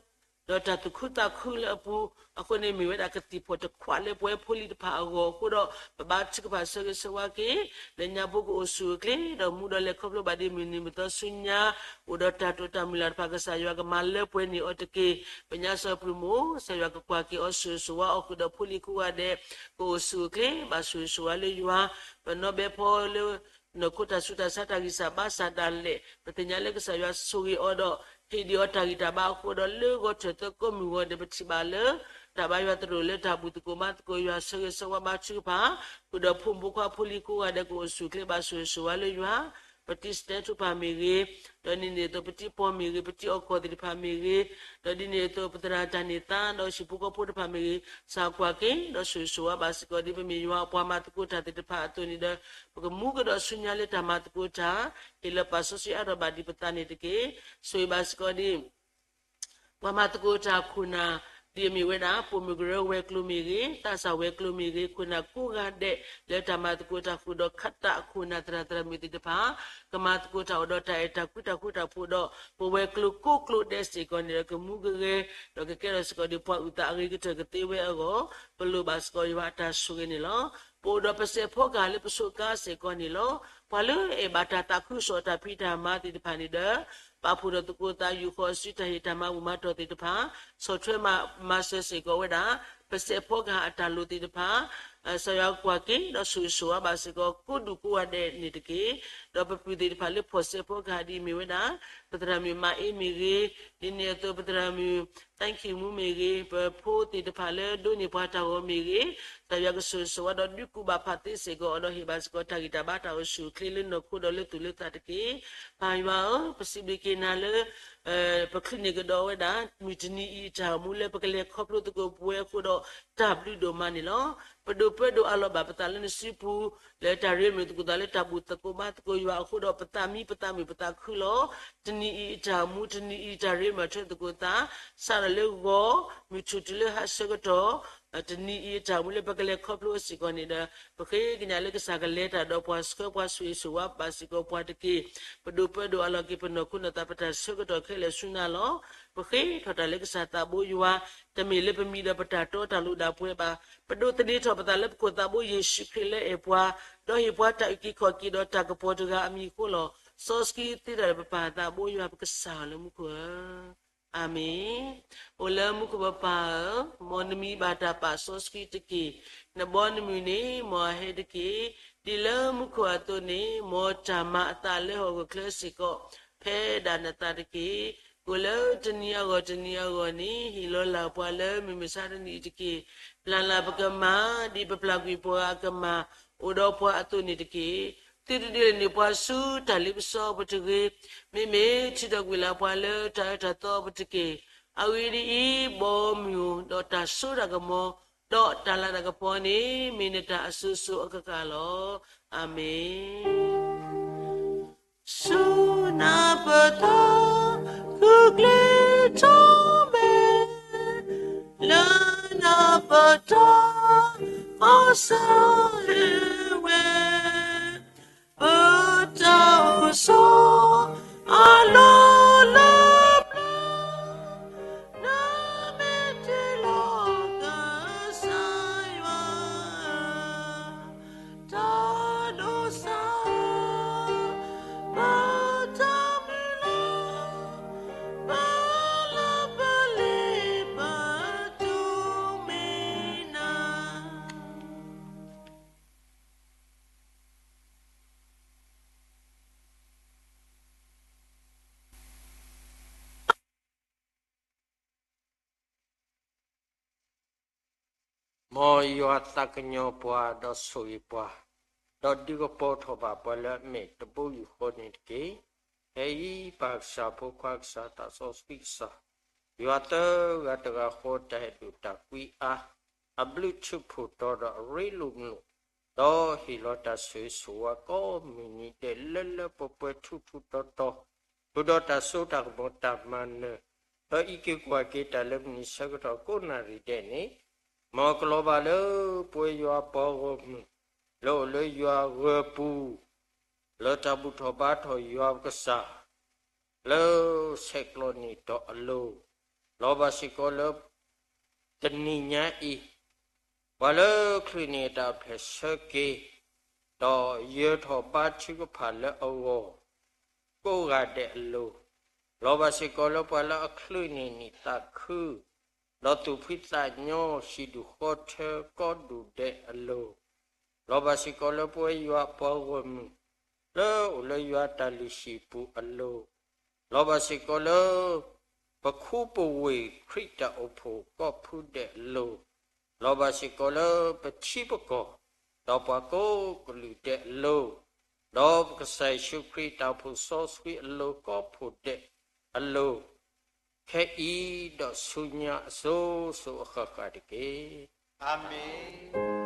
ဒီးတၢ်သူၣ်ခုသးခုလၢအပူၤ အဃိန့ၣ် မ့ၢ်ဝဲဒၣ်ကသံၣ်ဖီၣ်တခွးလၢပဝဲဖိလံၤတဖၣ်အဂီၢ်အဃိဒီး ပဘါထုကဖၣ်ဆၢဂ့ၤဆၢဝါက့ၤ လၢညါဘိကအိၣ်ဆူၣ်အိၣ်ချ့ ဒီးမူဒီးလဲၤခီဖျိဘၣ်ဒ်မုၢ်နံၤမုၢ်သီဆူညါ အိၣ်ဒီးတၢ်တိာ်တၢ်မုၢ်လၢ်တဖၣ် ကစၢ်ယွၤကမၤလၢပှဲၤန့ၢ်အီၤတက့ၢ်. ပညါစီၤပျုၤမိၢ် ကစၢ်ယွၤကကွၢ်က့ၤအီၤဆိၣ်ဂ့ၤဆိၣ်ဝါအီၤဃုာ်ဒီးဖိလံၤကိးဂၤဒဲး ကအိၣ်ဆူၣ်အိၣ်ချ့ ဘၣ်ဆိၣ်ဂ့ၤဆိၣ်ဝါလၢယွၤ ပနီၣ်ဘဲဖီလၢ နီၢ်ခိတၢ်ဆူးတၢ်ဆါတၢ်ဂံၢ်စၢ်ဘါစၢ်ဒၣ်လဲာ် ပသ့ၣ်ညါလၢကစၢ်ယွၤဆိၣ်ဂ့ၤအီၤဒီး ဟ့ၣ်ဒံးအီၤတၢ်ဂံၢ်တၢ်ဘါအဃိဒီး လၢဂီၤထၢၣ်သၢကိးမုၢ်ဂီၤဒီး ပထံၣ်ဘၣ်လၢ တၢ်ဘါယွၤသရိာ်လၢတၢ်ဘူၣ်သကိးဘါသကိးယွၤ ဆၢဂ့ၤဆၢဝါဘါထုကဖၣ် ဃုာ်ဒီးဖိမုၣ်ဖိခွါဖိလံၤကိးဂၤဒဲး ကအိၣ်ဆူၣ်အိၣ်ချ့ဘၣ်ဆိၣ်ဂ့ၤဆိၣ်ဝါလၢယွၤ ပတံၤစတဲထူၣ်ဖၣ်မ့ၢ်ဂ့ၤ, ဒီးဒ်န့ၣ်အသိး ပတံၤပီၢ်မ့ၢ်ဂ့ၤ, ပတံၤအီၣ်ကီၢ်သ့ၣ်တဖၣ်မ့ၢ်ဂ့ၤ, ဒီးဒ်န့ၣ်အသိး ပသရၣ်တၢ်န့ၢ်သါ ဒီးဟံၣ်ဖိဃီဖိတဖၣ်မ့ၢ်ဂ့ၤ, ကစၢ်ကွၢ်က့ၤ ဒီးဆိၣ်ဂ့ၤဆိၣ်ဝါဘၣ်စ့ၢ်ကီး ဒ်ပမ့ၢ်ယွၤအပှၤမၤသကိးတၢ်သ့ၣ်တဖၣ်အသိးန့ၣ်ဒီး ပကမူကဒီးဆူညါလၢတၢ်မၤသကိးတၢ် ဟ့ၣ်လီၤပာ်စီဆှံအါထီၣ်ဘၣ်ဒံးပသးန့ၣ်တက့ၢ်. ဆိၣ်ဂ့ၤဘၣ်စ့ၢ်ကီးဒ် ပှၤမၤသကိးတၢ်ခိၣ်နၢ် ဒ်အမ့ၢ်ဝဲဒၣ် ပိာ်မုၣ်ကရၢဝဲၤကျိၤမ့ၢ်ဂ့ၤ, သးစၢ်ဝဲၤကျိၤမ့ၢ်ဂ့ၤ, ခိၣ်နၢ်ကိးဂၤဒဲး လၢတၢ်မၤသကိးတၢ်ဃုာ်ဒီး ခးတၢ်အခိၣ်နၢ်သရၣ်သရၣ်မုၣ်သ့ၣ်တဖၣ် ကမၤသကိးတၢ်အိၣ်ဒီးတၢ်အဲၣ်တၢ်ကွံတၢ်ဃူတၢ်ဖိးဒီး ပဝဲၤကျိၤကိးကျိၤဒဲးစ့ၢ်ကီးန့ၣ်ဒီး ကမူကဂဲၤ ဒီးကကဲထီၣ်စ့ၢ်ကီးဒ်ပှၤအုၣ်သးအဂ့ၤကတၢၢ်ကသ့ဝဲအဂီၢ် ပလိၣ်ဘၣ်စ့ၢ်ကီးယွၤအတၢ်ဆိၣ်ဂ့ၤန့ၣ်လီၤ. ပအိၣ်ဒီးပစဲးဖီကဟၣ်လၢပဆိးကါစ့ၢ်ကီးန့ၣ်လီၤ. ပှၤလၢအဲၣ်ဘၣ်တၢ်သးခုကစီၣ်တၢ်ဖံးတၢ်မၤသ့ၣ်တဖၣ်န့ၣ်ဒီး ပာ်ဖှိၣ်ထီၣ်သကိးသး ယူာ်ဃီၤအစုတၢ်ဟ့ၣ်တၢ်မၤဘူၣ်မၤတီၢ်သ့ၣ်တဖၣ် ဆီၣ်ထွဲမၤစၢၤစ့ၢ်ကီးဝဲဒၣ် ပစဲးဖီကဟၣ်အတၢ်လိၤသ့ၣ်တဖၣ် ကစၢ်ယွၤကွၢ်က့ၤ ဒီးဆိၣ်ဂ့ၤဆိၣ်ဝါဘၣ်စ့ၢ်ကီး ကိးဒူၣ်ကိးဂၤဒဲးန့ၣ်တက့ၢ်. ဒီးပပုၢ်သ့ၣ်တဖၣ်လၢဖီၣ်စဲးဖီကဟၣ်ဒ်အမ့ၢ်ဝဲဒၣ် ပသရၣ်မုၣ်မၤအ့မ့ၢ်ဂ့ၤ, ဒ်န့ၣ်အသိး ပသရၣ်မုၣ် သန်းခင်မူမ့ၢ်ဂ့ၤ, ပဖိသ့ၣ်တဖၣ်လၢဒိးန့ၢ်ပှၤတၢ်ဂီၤမ့ၢ်ဂ့ၤ, ကစၢ်ယွၤကဆိၣ်ဂ့ၤဆိၣ်ဝါဒီးဒုးကူၣ်ဘၣ်ဖးသ့စ့ၢ်ကီးအီၤဒီး ဟ့ၣ်ဘၣ်စ့ၢ်ကီးတၢ်ဂံၢ်တၢ်ဘါတၢ်အိၣ်ဆူၣ်အိၣ်ချ့လၢနီၢ်ခိဒီးလၢသူၣ်လၢသးတက့ၢ်. ပၢ်ယွၤဧၢ, ပစံးဘျုးက့ၤနၤလၢ ပချုးန့ၢ်ကဒီးဝဲဒၣ် မုၢ်တနံၤအံၤအတၢ်အိၣ်မူလၢပကလဲၤခီဖျိသကိးပဝဲအဃိဒီး တၢ်ဘျုးဒိၣ်မးန့ၣ်လီၤ. ပဒိးပၢဒိးအးလီၤဘၣ်ပသးလၢနစုပူၤ, လၢတၢ်ရ့မုာ်သကိးသးလၢတၢ်ဘူၣ်သကိးဘါသကိးယွၤအဃိဒီး ပသးမံပသးမုာ်ပသးခုလီၤ. တနံၤအံၤအတၢ်အိၣ်မူ တနံၤအံၤတၢ်ရ့မုာ်ထွဲသကိးသး, စးထီၣ်လၢဂီၤ မုၢ်ထူၣ်တုၤလၢဟါဆၢကတီၢ် တနံၤအံၤအတၢ်အိၣ်မူလၢပကလဲၤခီဖျိစ့ၢ်ကီးန့ၣ်ဒီး ပဃ့ကညးလၢကစၢ်ကလဲၤတၢ်ဒီးပှၤ ဆှၢပှၤဆိၣ်ဂ့ၤဆိၣ်ဝါဘၣ်စ့ၢ်ကီးပှၤတက့ၢ်. ပဒိးပၢဒိးအးလီၤက့ၤပနီၢ်ခိနီၢ်သး ပတၢ်ဆၢကတီၢ်ခဲလၢာ်ဆူနၤလီၤ. ပဃ့ထီၣ်တၢ်လၢကစၢ်သးဘိယွၤ, တမ့ၢ်လၢပမံၤဒီးပတၢ်တီတၢ်လိၣ်ဒၣ်ပှဲၤဘၣ်. ပဒိးသန့ၤထီၣ်ပသးလၢပခိၣ်သးဘိယ့ၣ်ၡူးခရံာ်လၢအဲၣ်ပှၤ, ဒီးဟ့ၣ်ပှၤတၢ်အုၣ်က့ၤခီၣ်က့ၤဒီးတၢ်ကပီၤတဂၤအမံၤအဃိလီၤ. စီဆှံသ့တၢ်ဒီးပပၢ်သးဘိယွၤပကစၢ်လၢမူခိၣ်ဧၢ. အၤမ့ၣ်. အိၣ်လၢမူခိၣ်ပပၢ်ဧၢ, မ်နမံၤဘၣ်တၢ်ပာ်စီဆှံတက့ၢ်. နဘီနမုၢ်န့ၣ် မ်အဟဲတက့ၢ်. ဒ်လၢမူခိၣ်အသိးန့ၣ် မ်တၢ်မၤအသးလၢဟီၣ်ခိၣ်ချၢစ့ၢ်ကီး ဖဲဒၣ်နသးတက့ၢ်. ကိၣ်လၢတနံၤအဂီၢ်တနံၤအဂီၢ်န့ၣ် ဟ့ၣ်လီၤလၢ်ပှၤလၢမုၢ်မဆါတနံၤအံၤတက့ၢ်. ပျၢ်လၢ်ပကမၣ် ဒ်ပပျၢ်ကွံာ်ပှၤအကမၣ် အိၣ်ဒီးပှၤအသိးန့ၣ်တက့ၢ်. သုတဒုးလဲၤန့ၢ်ပှၤဆူတၢ်လ့ပစီပူၤတဂ့ၤ, မ့မ့ၢ်ထုးထီၣ်ကွံာ်လၢ်ပှၤလၢတၢ်အၢတၢ်သီပူၤတက့ၢ်. အဂ့ၢ်ဒ်အံၤ, ဘီမုၢ်ဒီးတၢ်စိတၢ်ကမီၤ ဒီးတၢ်လၤတၢ်ကပီၤန့ၣ် မ့ၢ်နတၢ်အစိၤစိၤအဃၣ်ဃၣ်လီၤ. အၤမ့ၣ်. ဆူနၢ်ပတၢ် ဃုကျဲၤထီၣ်မဲာ် လၢနၢ်ပတၢ် မၤစၢၤဝဲ ပတၢ်အိၣ်ဆိး အလီၢ်လၢပျၢၤ နမ့ၢ်တ့လီၤကစၢ်ယွၤ တၢ်ဒိးစၢ် ပတၢ်မုၢ်လၢ် ပလၢပလ့ပတိၢ်မ့ၢ်နၤ မ်ယွၤသးကညီၤပှၤဒီးဆိၣ်ဂ့ၤပှၤ, ဒီးဒုးကပီၤထီၣ်ဘၣ်ပှၤလၢအမဲာ်တဘိယူၢ်ဃီန့ၣ်တက့ၢ်. ဖဲအံၤပၢ်ကစၢ်ဖိခွါကစၢ်သးစီဆှံကစၢ်, ယွၤသၢဂၤတဂၤဃီတၢ်အဲၣ်ဒိၣ်တၢ်ကွံအါ, အဘျုးထူးဖှိၣ်တီၤဒီးအရ့လိာ်မုာ် ဒီးဟ့ၣ်လီၤတၢ်ဆိၣ်ဂ့ၤဆိၣ်ဝါကိးမုၢ်နံၤဒဲးလၢလၢပှဲၤပှဲၤထူထူတီတီ, ဃုာ်ဒီးတၢ်စိတၢ်ကမီၤတၢ်မၤနၢၤ, လၢအံးက့ၤကွၢ်က့ၤတၢ်လၢမုၢ်နံၤဆၢကတီၢ်ကိးနၣ်ရံၣ်ဒဲးန့ၣ်, မ်ကလီၤဘၣ်လၢပဝဲယွၤပှၤဂီၢ်မုၢ်, လၢအိၣ်လၢယွၤဂၢၤပူၤ, လၢတၢ်ဘူၣ်ထီၣ်ဘါထီၣ်ယွၤပကစၢ် လၢဆဲးကျိးန့ၢ်တီၢ်အလိၤ, လီၤဘၣ်စ့ၢ်ကီးလၢ တနံၤညါအံၤ, ပှၤလၢချုးန့ၢ်အတၢ်အိၣ်ဖျဲၣ်ဆၢက့ၤ, ဒီးယၢၤထီၣ်ဘါထုကဖၣ်လၢအဂီၢ် ကိးဂၤဒဲးအလိၤ, လီၤဘၣ်စ့ၢ်ကီးလၢပှၤလၢအချုးန့ၢ်နံၣ်သးခု, ဒီးသူၣ်ဖှံသးညီဟံၣ်ဒူၣ်ဃီထၢကီၢ်ဒူၣ်ဒဲးအလိၤ, လီၤဘၣ်စ့ၢ်ကီးလၢပဝဲယွၤပှၤဂီၢ်မုၢ်, လၢအိၣ်လၢယွၤတၢ်လုၢ်ဟံၣ်ပူၤအလိၤ, လီၤဘၣ်စ့ၢ်ကီးလၢ ပခူပဝ့ၢ်ခရံာ်တၢ်အိၣ်ဖှိၣ်ကိးဖုဒဲးအလိၤ, လီၤဘၣ်စ့ၢ်ကီးလၢပထံပကီၢ်, ဒီးပှၤကိးကလုာ်ဒဲးအလိၤ, ဒီးပကစၢ်ယ့ၣ်ၡူးခရံာ်တၢ်အိၣ်ဖှိၣ်စီဆှံအလိၤကိးဖုဒဲးအလိၤ, ခဲအံၤဒီးဆူညါအစိၤစိၤအဃၣ်ဃၣ်တက့ၢ်. အၤမ့ၣ်.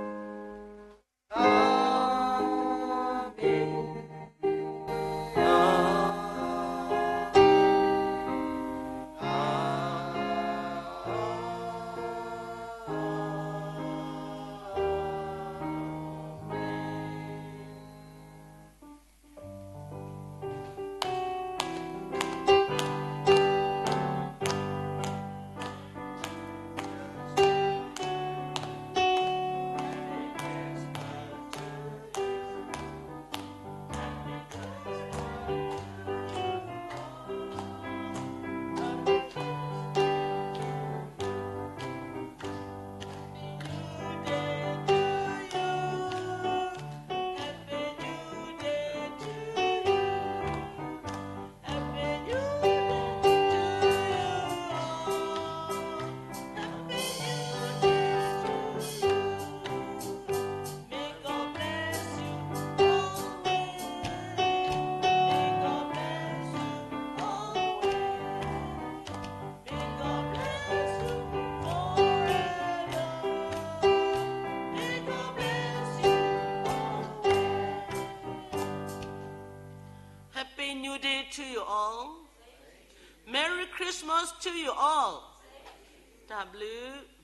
Merry Christmas to you all. တၢ်ဘျုး